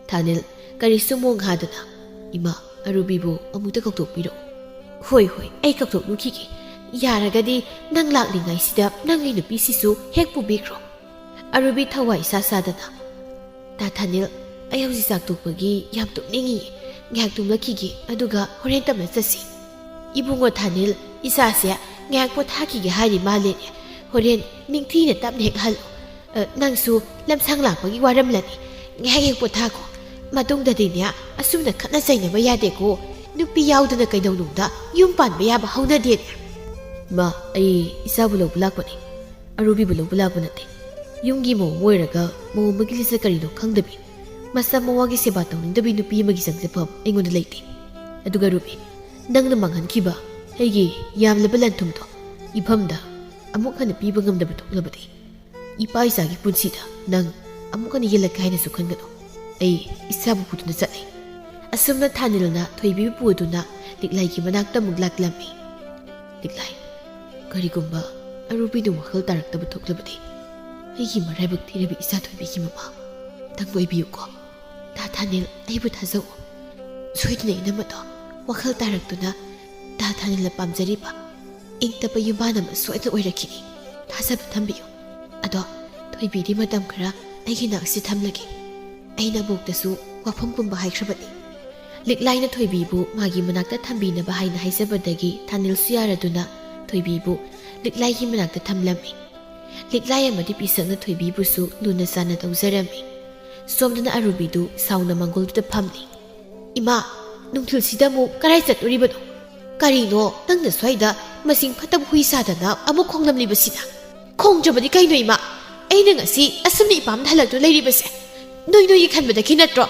ꯊꯥꯅꯤꯜ ꯀꯔꯤꯁꯨ ꯃꯣꯡ ꯍꯥꯗꯅ, "ꯏꯃꯥ, ꯑꯔꯨꯕꯤꯕꯨ ꯑꯃꯨꯛꯇ ꯀꯧꯊꯣꯛꯄꯤꯔꯛꯎ꯫" "ꯍꯣꯏ, ꯍꯣꯏ, ꯑꯩ ꯀꯧꯊꯣꯛꯂꯨꯈꯤꯒꯦ꯫ ꯌꯥꯔꯒꯗꯤ ꯅꯪ ꯂꯥꯛꯂꯤꯉꯩꯁꯤꯗ ꯅꯪꯒꯤ ꯅꯨꯄꯤꯁꯤꯁꯨ ꯍꯦꯛ ꯄꯨꯕꯤꯈ꯭ꯔꯣ꯫" ꯑꯔꯨꯕꯤ ꯊꯋꯥꯏ ꯏꯁꯥ ꯁꯥꯗꯅ, "ꯇꯥ ꯊꯥꯅꯤꯜ, ꯑꯩ ꯍꯧꯖꯤꯛ ꯆꯥꯛ ꯇꯣꯛꯄꯒꯤ ꯌꯥꯝ ꯇꯨꯝꯅꯤꯡꯉꯤ꯫ ꯉꯥꯏꯍꯥꯛ ꯇꯨꯝꯂꯛꯈꯤꯒꯦ, ꯑꯗꯨꯒ ꯍꯣꯔꯦꯟ ꯇꯞꯅ ꯆꯠꯁꯤ꯫" "ꯏꯕꯨꯡꯉꯣ ꯊꯥꯅꯤꯜ, ꯏꯆꯥꯁꯦ ꯉꯥꯏꯍꯥꯛ ꯄꯣꯊꯥꯈꯤꯒꯦ ꯍꯥꯏꯔꯤ ꯃꯥꯜꯂꯦꯅꯦ꯫ ꯍꯣꯔꯦꯟ ꯅꯤꯡꯊꯤꯅ ꯇꯞꯅ ꯍꯦꯛ ꯍꯜꯂꯨ꯫ ꯑ, ꯅꯪꯁꯨ ꯂꯝꯁꯥꯡ ꯂꯥꯛꯄꯒꯤ ꯋꯥꯔꯝꯂꯅꯤ꯫ ꯉꯥꯏꯍꯥꯛ ꯍꯦꯛ ꯄꯣꯊꯥꯈꯣ꯫ ꯃꯇꯨꯡꯗꯗꯤꯅꯦ ꯑꯁꯨꯝꯅ ꯈꯠꯅ ꯆꯩꯅꯕ ꯌꯥꯗꯦꯀꯣ꯫ ꯅꯨꯄꯤ ꯌꯥꯎꯗꯅ ꯀꯩꯗꯧꯅꯨꯡꯗ ꯌꯨꯝ ꯄꯥꯟꯕ ꯌꯥꯕ ꯍꯧꯅꯗꯦꯅꯦ꯫" "ꯃꯥ, ꯑꯩ ꯏꯆꯥꯕꯨ ꯂꯧꯕ ꯂꯥꯛꯄꯅꯤ꯫ ꯑꯔꯨꯕꯤꯕꯨ ꯂꯧꯕ ꯂꯥꯛꯄ ꯅꯠꯇꯦ꯫ ꯌꯨꯝꯒꯤ ꯃꯧ ꯑꯃ ꯑꯣꯏꯔꯒ ꯃꯧ ꯑꯃꯒꯤ ꯂꯤꯆꯠ ꯀꯔꯤꯅꯣ ꯈꯪꯗꯕꯤ, ꯃꯆꯥ ꯃꯋꯥꯒꯤ ꯁꯦꯕꯥ ꯇꯧꯅꯤꯡꯗꯕꯤ ꯅꯨꯄꯤ ꯑꯃꯒꯤ ꯆꯪꯖꯐꯝ ꯑꯩꯉꯣꯟꯗ ꯂꯩꯇꯦ꯫ ꯑꯗꯨꯒ ꯔꯨꯕꯤ, ꯅꯪꯅ ꯃꯥꯡꯍꯟꯈꯤꯕ ꯑꯩꯒꯤ ꯌꯥꯝꯂꯕ ꯂꯟ-ꯊꯨꯝꯗꯣ ꯏꯐꯝꯗ ꯑꯃꯨꯛ ꯍꯟꯅ ꯄꯤꯕ ꯉꯝꯗꯕ ꯊꯣꯛꯂꯕꯗꯤ ꯏꯄꯥ ꯏꯆꯥꯒꯤ ꯄꯨꯟꯁꯤꯗ ꯅꯪ ꯑꯃꯨꯛ ꯍꯟꯅ ꯌꯦꯜꯂꯛꯀꯦ ꯍꯥꯏꯅꯁꯨ ꯈꯟꯒꯅꯨ꯫ ꯑꯩ ꯏꯆꯥꯕꯨ ꯄꯨꯗꯨꯅ ꯆꯠꯂꯤ꯫" ꯑꯁꯨꯝꯅ ꯊꯥꯅꯤꯜꯅ ꯊꯣꯏꯕꯤꯕꯨ ꯄꯨꯗꯨꯅ ꯂꯤꯛꯂꯥꯏꯒꯤ ꯃꯅꯥꯛꯇ ꯑꯃꯨꯛ ꯂꯥꯛꯂꯝꯃꯤ꯫ "ꯂꯤꯛꯂꯥꯏ, ꯀꯔꯤꯒꯨꯝꯕ ꯑꯔꯨꯕꯤꯗꯨ ꯋꯥꯈꯜ ꯇꯥꯔꯛꯇꯕ ꯊꯣꯛꯂꯕꯗꯤ ꯑꯩꯒꯤ ꯃꯔꯥꯏꯕꯛ ꯊꯤꯔꯕꯤ ꯏꯆꯥ ꯊꯣꯏꯕꯤꯒꯤ ꯃꯃꯥ ꯅꯪ ꯑꯣꯏꯕꯤꯌꯨꯀꯣ꯫" ꯇꯥ ꯊꯥꯅꯤꯜ, ꯑꯩꯕꯨ ꯊꯥꯖꯧ꯫ ꯁꯣꯏꯗꯅ ꯏꯅꯝꯃꯗꯣ ꯋꯥꯈꯜ ꯇꯥꯔꯛꯇꯨꯅ ꯇꯥ ꯊꯥꯅꯤꯜꯅ ꯄꯥꯝꯖꯔꯤꯕ ꯏꯪ ꯇꯞꯄ ꯌꯨꯝꯕꯥꯟ ꯑꯃ ꯁꯣꯏꯗꯅ ꯑꯣꯏꯔꯛꯈꯤꯅꯤ꯫ ꯊꯥꯖꯕ ꯊꯝꯕꯤꯌꯨ꯫ ꯑꯗꯣ ꯊꯣꯏꯕꯤꯗꯤ ꯃꯇꯝ ꯈꯔ ꯑꯩꯒꯤ ꯅꯥꯛꯁꯤ ꯊꯝꯂꯒꯦ꯫ ꯑꯩꯅ ꯑꯕꯣꯛꯇꯁꯨ ꯋꯥꯐꯝ ꯄꯨꯝꯕ ꯍꯥꯏꯈ꯭ꯔꯕꯅꯤ꯫ ꯂꯤꯛꯂꯥꯏꯅ ꯊꯣꯏꯕꯤꯕꯨ ꯃꯥꯒꯤ ꯃꯅꯥꯛꯇ ꯊꯝꯕꯤꯅꯕ ꯍꯥꯏꯅ ꯍꯥꯏꯖꯕꯗꯒꯤ ꯊꯥꯅꯤꯜꯁꯨ ꯌꯥꯔꯗꯨꯅ ꯊꯣꯏꯕꯤꯕꯨ ꯂꯤꯛꯂꯥꯏꯒꯤ ꯃꯅꯥꯛꯇ ꯊꯝꯂꯝꯃꯤ꯫ ꯂꯤꯛꯂꯥꯏ ꯑꯃꯗꯤ ꯄꯤꯁꯛꯅ ꯊꯣꯏꯕꯤꯕꯨꯁꯨ ꯂꯨꯅ ꯆꯥꯟꯅ ꯇꯧꯖꯔꯝꯃꯤ꯫ ꯁꯣꯝꯗꯅ ꯑꯔꯨꯕꯤꯗꯨ ꯁꯥꯎꯅ ꯃꯪꯒꯣꯜꯗꯨꯗ ꯐꯝꯂꯤ꯫ "ꯏꯃꯥ, ꯅꯨꯡꯊꯤꯜꯁꯤꯗ ꯑꯃꯨꯛ ꯀꯔꯥꯏ ꯆꯠꯇꯣꯔꯤꯕꯅꯣ? ꯀꯔꯤꯅꯣ ꯅꯪꯅ ꯁ꯭ꯋꯥꯏꯗ ꯃꯁꯤꯡ ꯐꯠꯇꯕ ꯍꯨꯏ ꯁꯥꯗꯅ ꯑꯃꯨꯛ ꯈꯣꯡꯂꯝꯂꯤꯕꯁꯤꯅ? ꯈꯣꯡꯗ꯭ꯔꯕꯗꯤ ꯀꯩꯅꯣ ꯏꯃꯥ? ꯑꯩꯅ ꯉꯁꯤ ꯑꯁꯨꯝꯅ ꯏꯄꯥꯝꯗ ꯍꯜꯂꯛꯇꯨꯅ ꯂꯩꯔꯤꯕꯁꯦ ꯅꯣꯏ ꯅꯣꯏꯒꯤ ꯈꯟꯕꯗꯒꯤ ꯅꯠꯇ꯭ꯔꯣ?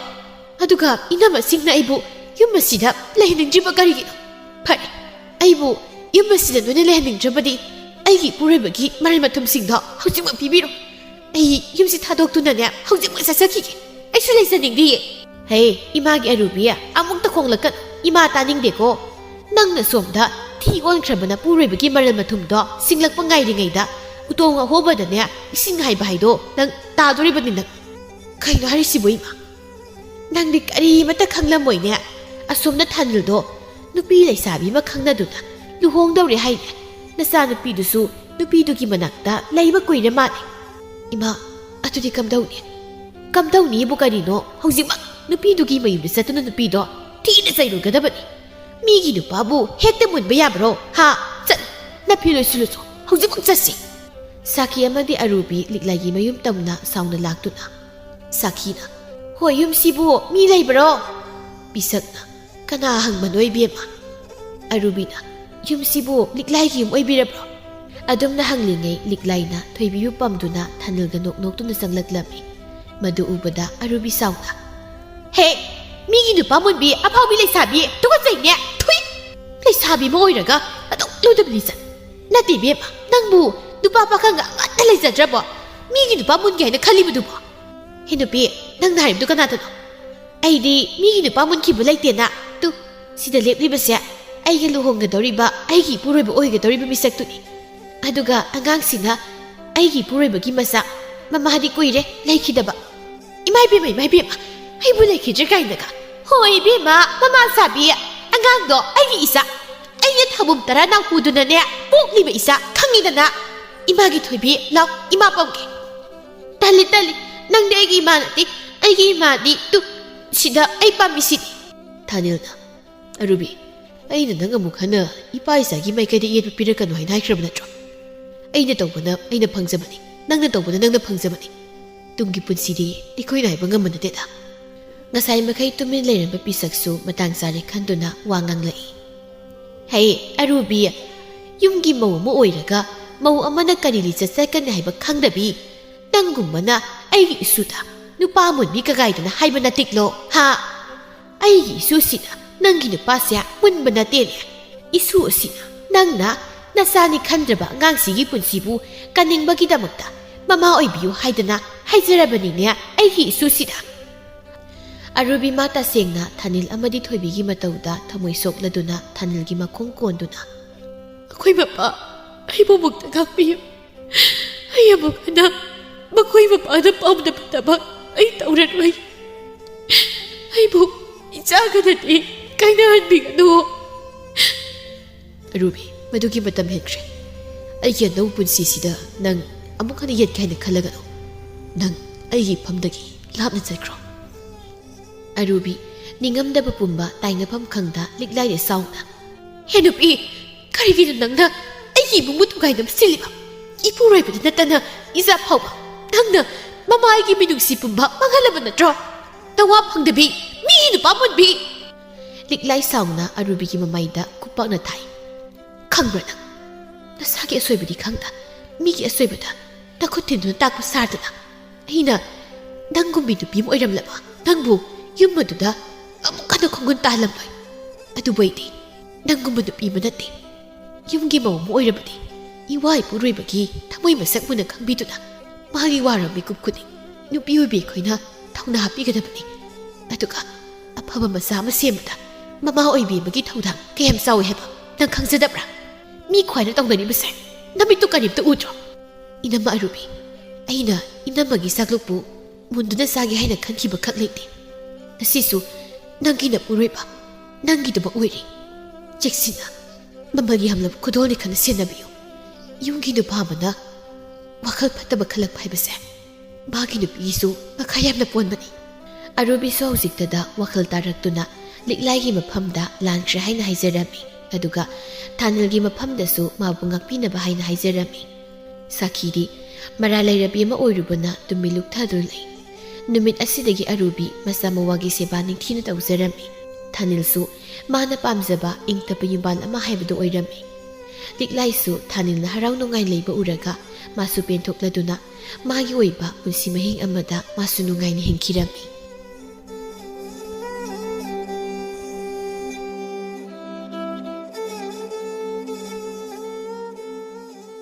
ꯑꯗꯨꯒ ꯏꯅꯝꯃꯁꯤꯡꯅ ꯑꯩꯕꯨ ꯌꯨꯝ ꯑꯁꯤꯗ ꯂꯩꯍꯟꯅꯤꯡꯗ꯭ꯔꯤꯕ ꯀꯔꯤꯒꯤꯅꯣ? ꯐꯔꯦ, ꯑꯩꯕꯨ ꯌꯨꯝ ꯑꯁꯤꯗ ꯅꯣꯏꯅ ꯂꯩꯍꯟꯅꯤꯡꯗ꯭ꯔꯕꯗꯤ ꯑꯩꯒꯤ ꯏꯄꯨꯔꯣꯏꯕꯒꯤ ꯃꯔꯜ ꯃꯊꯨꯝꯁꯤꯡꯗꯣ ꯍꯧꯖꯤꯛꯃꯛ ꯄꯤꯕꯤꯔꯣ꯫ ꯑꯩ ꯌꯨꯝꯁꯤ ꯊꯥꯗꯣꯛꯇꯨꯅꯅꯦ ꯍꯧꯖꯤꯛꯃꯛ ꯆꯠꯆꯈꯤꯒꯦ꯫ ꯑꯩꯁꯨ ꯂꯩꯖꯅꯤꯡꯗꯤꯌꯦ꯫" "ꯍꯦ, ꯏꯃꯥꯒꯤ ꯑꯔꯨꯕꯤ, ꯑꯃꯨꯛꯇ ꯈꯣꯡꯂꯛꯀꯅꯨ꯫ ꯏꯃꯥ ꯇꯥꯅꯤꯡꯗꯦꯀꯣ꯫ ꯅꯪꯅ ꯁꯣꯝꯗ ꯊꯤ ꯑꯣꯟꯈ꯭ꯔꯕ ꯅꯄꯨꯔꯣꯏꯕꯒꯤ ꯃꯔꯜ ꯃꯊꯨꯝꯗꯣ ꯁꯤꯡꯂꯛꯄ ꯉꯥꯏꯔꯤꯉꯩꯗ ꯎꯇꯣꯡ ꯑꯍꯣꯕꯗꯅꯦ ꯏꯁꯤꯡ ꯍꯥꯏꯕ ꯍꯥꯏꯗꯣ ꯅꯪ ꯇꯥꯗꯣꯔꯤꯕꯅꯤ ꯅꯪ꯫" "ꯀꯩꯅꯣ ꯍꯥꯏꯔꯤꯁꯤꯕꯨ ꯏꯃꯥ? ꯅꯪꯗꯤ ꯀꯔꯤꯃꯠꯇ ꯈꯪꯂꯝꯃꯣꯏꯅꯦ꯫ ꯑꯁꯣꯝꯗ ꯊꯥꯅꯤꯜꯗꯣ ꯅꯨꯄꯤ ꯂꯩꯁꯥꯕꯤ ꯑꯃ ꯈꯪꯅꯗꯨꯅ ꯂꯨꯍꯣꯡꯗꯧꯔꯦ ꯍꯥꯏꯅꯦ꯫ ꯅꯆꯥꯅꯨꯄꯤꯗꯨꯁꯨ ꯅꯨꯄꯤꯗꯨꯒꯤ ꯃꯅꯥꯛꯇ ꯂꯩꯕ ꯀꯨꯏꯔ ꯃꯥꯜꯂꯦ꯫" "ꯏꯃꯥ, ꯑꯗꯨꯗꯤ ꯀꯝꯗꯧꯅꯤ?" "ꯀꯝꯗꯧꯅꯤꯕꯨ ꯀꯔꯤꯅꯣ? ꯍꯧꯖꯤꯛꯃꯛ ꯅꯨꯄꯤꯗꯨꯒꯤ ꯃꯌꯨꯝꯗ ꯆꯠꯇꯨꯅ ꯅꯨꯄꯤꯗꯣ ꯊꯤꯅ ꯆꯩꯔꯨꯒꯗꯕꯅꯤ꯫ ꯃꯤꯒꯤ ꯅꯨꯄꯥꯕꯨ ꯍꯦꯛꯇ ꯃꯨꯟꯕ ꯌꯥꯕ꯭ꯔꯣ? ꯍꯥ? ꯆꯠ, ꯅꯐꯤ ꯂꯣꯏꯁꯤꯜꯂꯨꯆꯣ, ꯍꯧꯖꯤꯛꯃꯛ ꯆꯠꯁꯤ꯫" ꯁꯥꯈꯤ ꯑꯃꯗꯤ ꯑꯔꯨꯕꯤ ꯂꯤꯛꯂꯥꯏꯒꯤ ꯃꯌꯨꯝ ꯇꯝꯅ ꯁꯥꯎꯅ ꯂꯥꯛꯇꯨꯅ꯫ ꯁꯥꯈꯤꯅ, "ꯍꯣꯏ, ꯌꯨꯝꯁꯤꯕꯨ ꯃꯤ ꯂꯩꯕ꯭ꯔꯣ?" ꯄꯤꯁꯛꯅ, "ꯀꯅꯥ ꯍꯪꯕꯅꯣ ꯏꯕꯦꯝꯃ?" ꯑꯔꯨꯕꯤꯅ, "ꯌꯨꯝꯁꯤꯕꯨ ꯂꯤꯛꯂꯥꯏꯒꯤ ꯌꯨꯝ ꯑꯣꯏꯕꯤꯔꯕ꯭ꯔꯣ?" ꯑꯗꯨꯝꯅ ꯍꯪꯂꯤꯉꯩ ꯂꯤꯛꯂꯥꯏꯅ ꯊꯣꯏꯕꯤꯕꯨ ꯄꯝꯗꯨꯅ ꯊꯥꯅꯤꯜꯒ ꯅꯣꯛ ꯅꯣꯛꯇꯨꯅ ꯆꯪꯂꯛꯂꯝꯃꯤ꯫ ꯃꯗꯨ ꯎꯕꯗ ꯑꯔꯨꯕꯤ ꯁꯥꯎꯅ, "ꯍꯦ, ꯃꯤꯒꯤ ꯅꯨꯄꯥ ꯃꯨꯟꯕꯤ, ꯑꯐꯥꯎꯕꯤ ꯂꯩꯁꯥꯕꯤ, ꯇꯨꯀꯠꯆꯩꯅꯦ, ꯊꯨꯏ! ꯂꯩꯁꯥꯕꯤ ꯑꯃ ꯑꯣꯏꯔꯒ ꯑꯗꯨꯛ ꯂꯨꯗꯕ ꯂꯤꯆꯠ꯫ ꯅꯠꯇꯦ ꯏꯕꯦꯝꯃ, ꯅꯪꯕꯨ ꯅꯨꯄꯥ ꯄꯥꯈꯪꯒ ꯑꯃꯠꯇ ꯂꯩꯖꯗ꯭ꯔꯕꯣ? ꯃꯤꯒꯤ ꯅꯨꯄꯥ ꯃꯨꯟꯒꯦ ꯍꯥꯏꯅ ꯈꯜꯂꯤꯕꯗꯨꯕꯣ?" "ꯍꯦ ꯅꯨꯄꯤ, ꯅꯪꯅ ꯍꯥꯏꯔꯤꯕꯗꯨ ꯀꯅꯥꯗꯅꯣ?" "ꯑꯩꯗꯤ ꯃꯤꯒꯤ ꯅꯨꯄꯥ ꯃꯨꯟꯈꯤꯕ ꯂꯩꯇꯦꯅ꯫ ꯇꯨ, ꯁꯤꯗ ꯂꯦꯞꯂꯤꯕꯁꯦ ꯑꯩꯒ ꯂꯨꯍꯣꯡꯒꯗꯧꯔꯤꯕ, ꯑꯩꯒꯤ ꯏꯄꯨꯔꯣꯏꯕ ꯑꯣꯏꯒꯗꯧꯔꯤꯕ ꯃꯤꯁꯛꯇꯨꯅꯤ꯫ ꯑꯗꯨꯒ ꯑꯉꯥꯡꯁꯤꯅ ꯑꯩꯒꯤ ꯏꯄꯨꯔꯣꯏꯕꯒꯤ ꯃꯆꯥ, ꯃꯃꯥꯗꯤ ꯀꯨꯏꯔꯦ ꯂꯩꯈꯤꯗꯕ꯫" "ꯏꯃꯥ ꯏꯕꯦꯝꯃ, ꯏꯃꯥ ꯏꯕꯦꯝꯃ, ꯑꯩꯕꯨ ꯂꯩꯈꯤꯗ꯭ꯔꯦ ꯀꯥꯏꯅꯒ? ꯍꯣꯏ ꯏꯕꯦꯝꯃ, ꯃꯃꯥ ꯁꯥꯕꯤ, ꯑꯉꯥꯡꯗꯣ ꯑꯩꯒꯤ ꯏꯆꯥ, ꯑꯩꯅ ꯊꯥꯕꯨꯝ ꯇꯔꯥ ꯅꯥꯎꯄꯨꯗꯨꯅꯅꯦ ꯄꯣꯛꯂꯤꯕ ꯏꯆꯥ, ꯈꯪꯉꯤꯗꯅ? ꯏꯃꯥꯒꯤ ꯊꯣꯏꯕꯤ, ꯂꯥꯎ, ꯏꯃꯥ ꯄꯝꯒꯦ꯫ ꯇꯜꯂꯤ, ꯇꯜꯂꯤ, ꯅꯪꯗꯤ ꯑꯩꯒꯤ ꯏꯃꯥ ꯅꯠꯇꯦ꯫ ꯑꯩꯒꯤ ꯏꯃꯥꯗꯤ ꯇꯨ, ꯁꯤꯗ ꯑꯩ ꯄꯥꯝꯃꯤꯁꯤꯅꯤ꯫ ꯊꯥꯅꯤꯜꯅ, ꯑꯔꯨꯕꯤ, ꯑꯩꯅ ꯅꯪ ꯑꯃꯨꯛ ꯍꯟꯅ ꯏꯄꯥ ꯏꯆꯥꯒꯤ ꯃꯥꯏꯀꯩꯗ ꯌꯦꯠꯄ ꯄꯤꯔꯛꯀꯅꯨ ꯍꯥꯏꯅ ꯍꯥꯏꯈ꯭ꯔꯕ ꯅꯠꯇ꯭ꯔꯣ? ꯑꯩꯅ ꯇꯧꯕꯅ ꯑꯩꯅ ꯐꯪꯖꯕꯅꯤ, ꯅꯪꯅ ꯇꯧꯕꯅ ꯅꯪꯅ ꯐꯪꯖꯕꯅꯤ꯫ ꯇꯨꯡꯒꯤ ꯄꯨꯟꯁꯤꯗꯤ ꯑꯩꯈꯣꯏꯅ ꯍꯥꯏꯕ ꯉꯝꯕ ꯅꯠꯇꯦꯗ꯫ ꯉꯁꯥꯏ ꯃꯈꯩ ꯇꯨꯃꯤꯟ ꯂꯩꯔꯝꯕ ꯄꯤꯁꯛꯁꯨ ꯃꯇꯥꯡ ꯆꯥꯔꯦ ꯈꯟꯗꯨꯅ ꯋꯥ ꯉꯥꯡꯂꯛꯏ꯫ ꯍꯦ, ꯑꯔꯨꯕꯤ, ꯌꯨꯝꯒꯤ ꯃꯧ ꯑꯃ ꯑꯣꯏꯔꯒ ꯃꯧ ꯑꯃꯅ ꯀꯔꯤ ꯂꯤꯆꯠ ꯆꯠꯀꯅꯤ ꯍꯥꯏꯕ ꯈꯪꯗꯕꯤ, ꯅꯪꯒꯨꯝꯕꯅ ꯑꯩꯒꯤ ꯏꯁꯨꯗ ꯅꯨꯄꯥ ꯃꯨꯟꯕꯤ ꯀꯒꯥꯏꯗꯅ ꯍꯥꯏꯕ ꯅꯠꯇꯤꯛꯂꯣ, ꯍꯥ? ꯑꯩꯒꯤ ꯏꯁꯨꯁꯤꯅ ꯅꯪꯒꯤ ꯅꯨꯄꯥꯁꯦ ꯃꯨꯟꯕ ꯅꯠꯇꯦꯅꯦ꯫ ꯏꯁꯨ ꯑꯁꯤꯅ ꯅꯪꯅ ꯅꯆꯥꯅꯤ ꯈꯟꯗ꯭ꯔꯕ ꯑꯉꯥꯡꯁꯤꯒꯤ ꯄꯨꯟꯁꯤꯕꯨ ꯀꯟꯅꯤꯡꯕꯒꯤꯗꯃꯛꯇ ꯃꯃꯥ ꯑꯣꯏꯕꯤꯌꯨ ꯍꯥꯏꯗꯅ ꯍꯥꯏꯖꯔꯕꯅꯤꯅꯦ ꯑꯩꯒꯤ ꯏꯁꯨꯁꯤꯗ꯫ ꯑꯔꯨꯕꯤꯃ ꯇꯁꯦꯡꯅ ꯊꯥꯅꯤꯜ ꯑꯃꯗꯤ ꯊꯣꯏꯕꯤꯒꯤ ꯃꯇꯧꯗ ꯊꯃꯣꯏ ꯁꯣꯛꯂꯗꯨꯅ ꯊꯥꯅꯤꯜꯒꯤ ꯃꯈꯣꯡ ꯀꯣꯟꯗꯨꯅ, "ꯑꯩꯈꯣꯏ ꯃꯄꯥ, ꯑꯩꯕꯨ ꯑꯃꯨꯛꯇ ꯉꯥꯛꯄꯤꯌꯨ꯫ ꯑꯩ ꯑꯃꯨꯛ ꯍꯟꯅ ꯃꯈꯣꯏ ꯃꯄꯥꯅ ꯄꯥꯝꯗꯕ ꯊꯕꯛ ꯑꯩ ꯇꯧꯔꯔꯣꯏ꯫ ꯑꯩꯕꯨ ꯏꯆꯥꯒ ꯅꯠꯇꯦ ꯀꯥꯏꯅꯍꯟꯕꯤꯒꯅꯨ꯫" "ꯑꯔꯨꯕꯤ, ꯃꯗꯨꯒꯤ ꯃꯇꯝ ꯍꯦꯟꯈ꯭ꯔꯦ꯫ ꯑꯩꯒꯤ ꯑꯅꯧꯕ ꯄꯨꯟꯁꯤꯁꯤꯗ ꯅꯪ ꯑꯃꯨꯛ ꯍꯟꯅ ꯌꯦꯠꯀꯦ ꯍꯥꯏꯅ ꯈꯜꯂꯒꯅꯨ꯫ ꯅꯪ ꯑꯩꯒꯤ ꯏꯐꯝꯗꯒꯤ ꯂꯥꯞꯅ ꯆꯠꯈ꯭ꯔꯣ꯫" ꯑꯔꯨꯕꯤ, ꯅꯤꯡꯉꯝꯗꯕ ꯄꯨꯝꯕ ꯇꯥꯏꯅꯐꯝ ꯈꯪꯗ ꯂꯤꯛꯂꯥꯏꯅ ꯁꯥꯎꯅ, "ꯍꯦ ꯅꯨꯄꯤ, ꯀꯔꯤꯒꯤꯅꯣ ꯅꯪꯅ ꯑꯩꯒꯤ ꯏꯃꯨꯡꯕꯨ ꯊꯨꯒꯥꯏꯅꯕ ꯁꯤꯜꯂꯤꯕ? ꯏꯄꯨꯔꯣꯏꯕꯗ ꯅꯠꯇꯅ ꯏꯆꯥ ꯐꯥꯎꯕ ꯅꯪꯅ ꯃꯃꯥ ꯑꯩꯒꯤ ꯃꯤꯅꯨꯡꯁꯤ ꯄꯨꯝꯕ ꯃꯥꯡꯍꯜꯂꯕ ꯅꯠꯇ꯭ꯔꯣ? ꯅꯋꯥ ꯐꯪꯗꯕꯤ, ꯃꯤꯒꯤ ꯅꯨꯄꯥ ꯃꯨꯟꯕꯤ!" ꯂꯤꯛꯂꯥꯏ ꯁꯥꯎꯅ ꯑꯔꯨꯕꯤꯒꯤ ꯃꯃꯥꯏꯗ ꯈꯨꯄꯥꯛꯅ ꯊꯥꯏ꯫ "ꯈꯪꯕ꯭ꯔꯥ ꯅꯪ? ꯅꯁꯥꯒꯤ ꯑꯁꯣꯏꯕꯗꯤ ꯈꯪꯗ, ꯃꯤꯒꯤ ꯑꯁꯣꯏꯕꯗ ꯅꯈꯨꯠ ꯊꯤꯟꯗꯨꯅ ꯇꯥꯛꯄ ꯁꯥꯗꯅ, ꯑꯩꯅ ꯅꯪꯒꯨꯝꯕꯤ ꯅꯨꯄꯤ ꯑꯃ ꯑꯣꯏꯔꯝꯂꯕ ꯅꯪꯕꯨ ꯌꯨꯝ ꯑꯗꯨꯗ ꯑꯃꯨꯛ ꯍꯟꯅ ꯈꯣꯡꯒꯨꯟ ꯇꯥꯍꯜꯂꯝꯂꯣꯏ꯫ ꯑꯗꯨꯕꯨ ꯑꯩꯗꯤ ꯅꯪꯒꯨꯝꯕ ꯅꯨꯄꯤ ꯑꯃ ꯅꯠꯇꯦ꯫ ꯌꯨꯝꯒꯤ ꯃꯧ ꯑꯃ ꯑꯣꯏꯔꯕꯗꯤ ꯏꯋꯥ ꯏꯄꯨꯔꯣꯏꯕꯒꯤ ꯊꯃꯣꯏ ꯃꯁꯛ ꯃꯨꯟꯅ ꯈꯪꯕꯤꯗꯨꯅ ꯃꯥꯒꯤ ꯋꯥꯔꯝ ꯃꯤꯀꯨꯞ ꯈꯨꯗꯤꯡ ꯅꯨꯄꯤ ꯑꯣꯏꯕꯤ ꯑꯩꯈꯣꯏꯅ ꯊꯧꯅꯥ ꯍꯥꯞꯄꯤꯒꯗꯕꯅꯤ꯫ ꯑꯗꯨꯒ ꯑꯐꯕ ꯃꯆꯥ ꯑꯃ ꯁꯦꯝꯕꯗ ꯃꯃꯥ ꯑꯣꯏꯕꯤ ꯑꯃꯒꯤ ꯊꯧꯗꯥꯡ ꯀꯌꯥꯝ ꯆꯥꯎꯏ ꯍꯥꯏꯕ ꯅꯪ ꯈꯪꯖꯗꯕ꯭ꯔꯥ? ꯃꯤ ꯈ꯭ꯋꯥꯏꯅ ꯇꯧꯅꯔꯤꯕꯁꯦ ꯅꯃꯤꯠꯇꯨ ꯀꯔꯤꯝꯇ ꯎꯗ꯭ꯔꯣ?" "ꯏꯅꯝꯃ ꯑꯔꯨꯕꯤ, ꯑꯩꯅ ꯏꯅꯝꯃꯒꯤ ꯆꯥꯛꯂꯨꯛꯄꯨ ꯃꯨꯟꯗꯨꯅ ꯆꯥꯒꯦ ꯍꯥꯏꯅ ꯈꯟꯈꯤꯕ ꯈꯛ ꯂꯩꯇꯦ꯫ ꯑꯁꯤꯁꯨ ꯅꯪꯒꯤ ꯅꯄꯨꯔꯣꯏꯕ, ꯅꯪꯒꯤꯗꯃꯛ ꯑꯣꯏꯔꯦ꯫ ꯆꯦꯛꯁꯤꯟꯅ, ꯃꯃꯜ ꯌꯥꯝꯂꯕ ꯈꯨꯗꯣꯜꯅꯤ ꯈꯟꯅ ꯁꯦꯟꯅꯕꯤꯌꯨ꯫ ꯌꯨꯝꯒꯤ ꯅꯨꯄꯥ ꯑꯃꯅ ꯋꯥꯈꯜ ꯐꯠꯇꯕ ꯈꯜꯂꯛꯄ ꯍꯥꯏꯕꯁꯦ ꯃꯥꯒꯤ ꯅꯨꯄꯤꯒꯤꯁꯨ ꯃꯈꯥ ꯌꯥꯝꯅ ꯄꯣꯟꯕꯅꯤ꯫ ꯑꯔꯨꯕꯤꯁꯨ ꯍꯧꯖꯤꯛꯇꯗ ꯋꯥꯈꯜ ꯇꯥꯔꯛꯇꯨꯅ ꯂꯤꯛꯂꯥꯏꯒꯤ ꯃꯐꯝꯗ ꯂꯥꯟꯈ꯭ꯔꯦ ꯍꯥꯏꯅ ꯍꯥꯏꯖꯔꯝꯃꯤ꯫ ꯑꯗꯨꯒ ꯊꯥꯅꯤꯜꯒꯤ ꯃꯐꯝꯗꯁꯨ ꯃꯥꯕꯨ ꯉꯥꯛꯄꯤꯅꯕ ꯍꯥꯏꯅ ꯍꯥꯏꯖꯔꯝꯃꯤ꯫ ꯁꯥꯈꯤꯗꯤ ꯃꯔꯥ ꯂꯩꯔꯕꯤ ꯑꯃ ꯑꯣꯏꯔꯨꯕꯅ ꯇꯨꯝꯃꯤ ꯂꯨꯛꯊꯗꯨꯅ ꯂꯩ꯫ ꯅꯨꯃꯤꯠ ꯑꯁꯤꯗꯒꯤ ꯑꯔꯨꯕꯤ ꯃꯆꯥ ꯃꯋꯥꯒꯤ ꯁꯦꯕꯥ ꯅꯤꯡꯊꯤꯅ ꯇꯧꯖꯔꯝꯃꯤ꯫ ꯊꯥꯅꯤꯜꯁꯨ ꯃꯥꯅ ꯄꯥꯝꯖꯕ ꯏꯪ ꯇꯞꯄ ꯌꯨꯝꯕꯥꯜ ꯑꯃ ꯍꯥꯏꯕꯗꯨ ꯑꯣꯏꯔꯝꯃꯤ꯫ ꯂꯤꯛꯂꯥꯏꯁꯨ ꯊꯥꯅꯤꯜꯅ ꯍꯔꯥꯎ ꯅꯨꯡꯉꯥꯏ ꯂꯩꯕ ꯎꯔꯒ ꯃꯥꯁꯨ ꯄꯦꯟꯊꯣꯛꯂꯗꯨꯅ ꯃꯥꯒꯤ ꯑꯣꯏꯕ ꯄꯨꯟꯁꯤ ꯃꯍꯤꯡ ꯑꯃꯗ ꯃꯥꯁꯨ ꯅꯨꯡꯉꯥꯏꯅ ꯍꯤꯡꯈꯤꯔꯝꯃꯤ꯫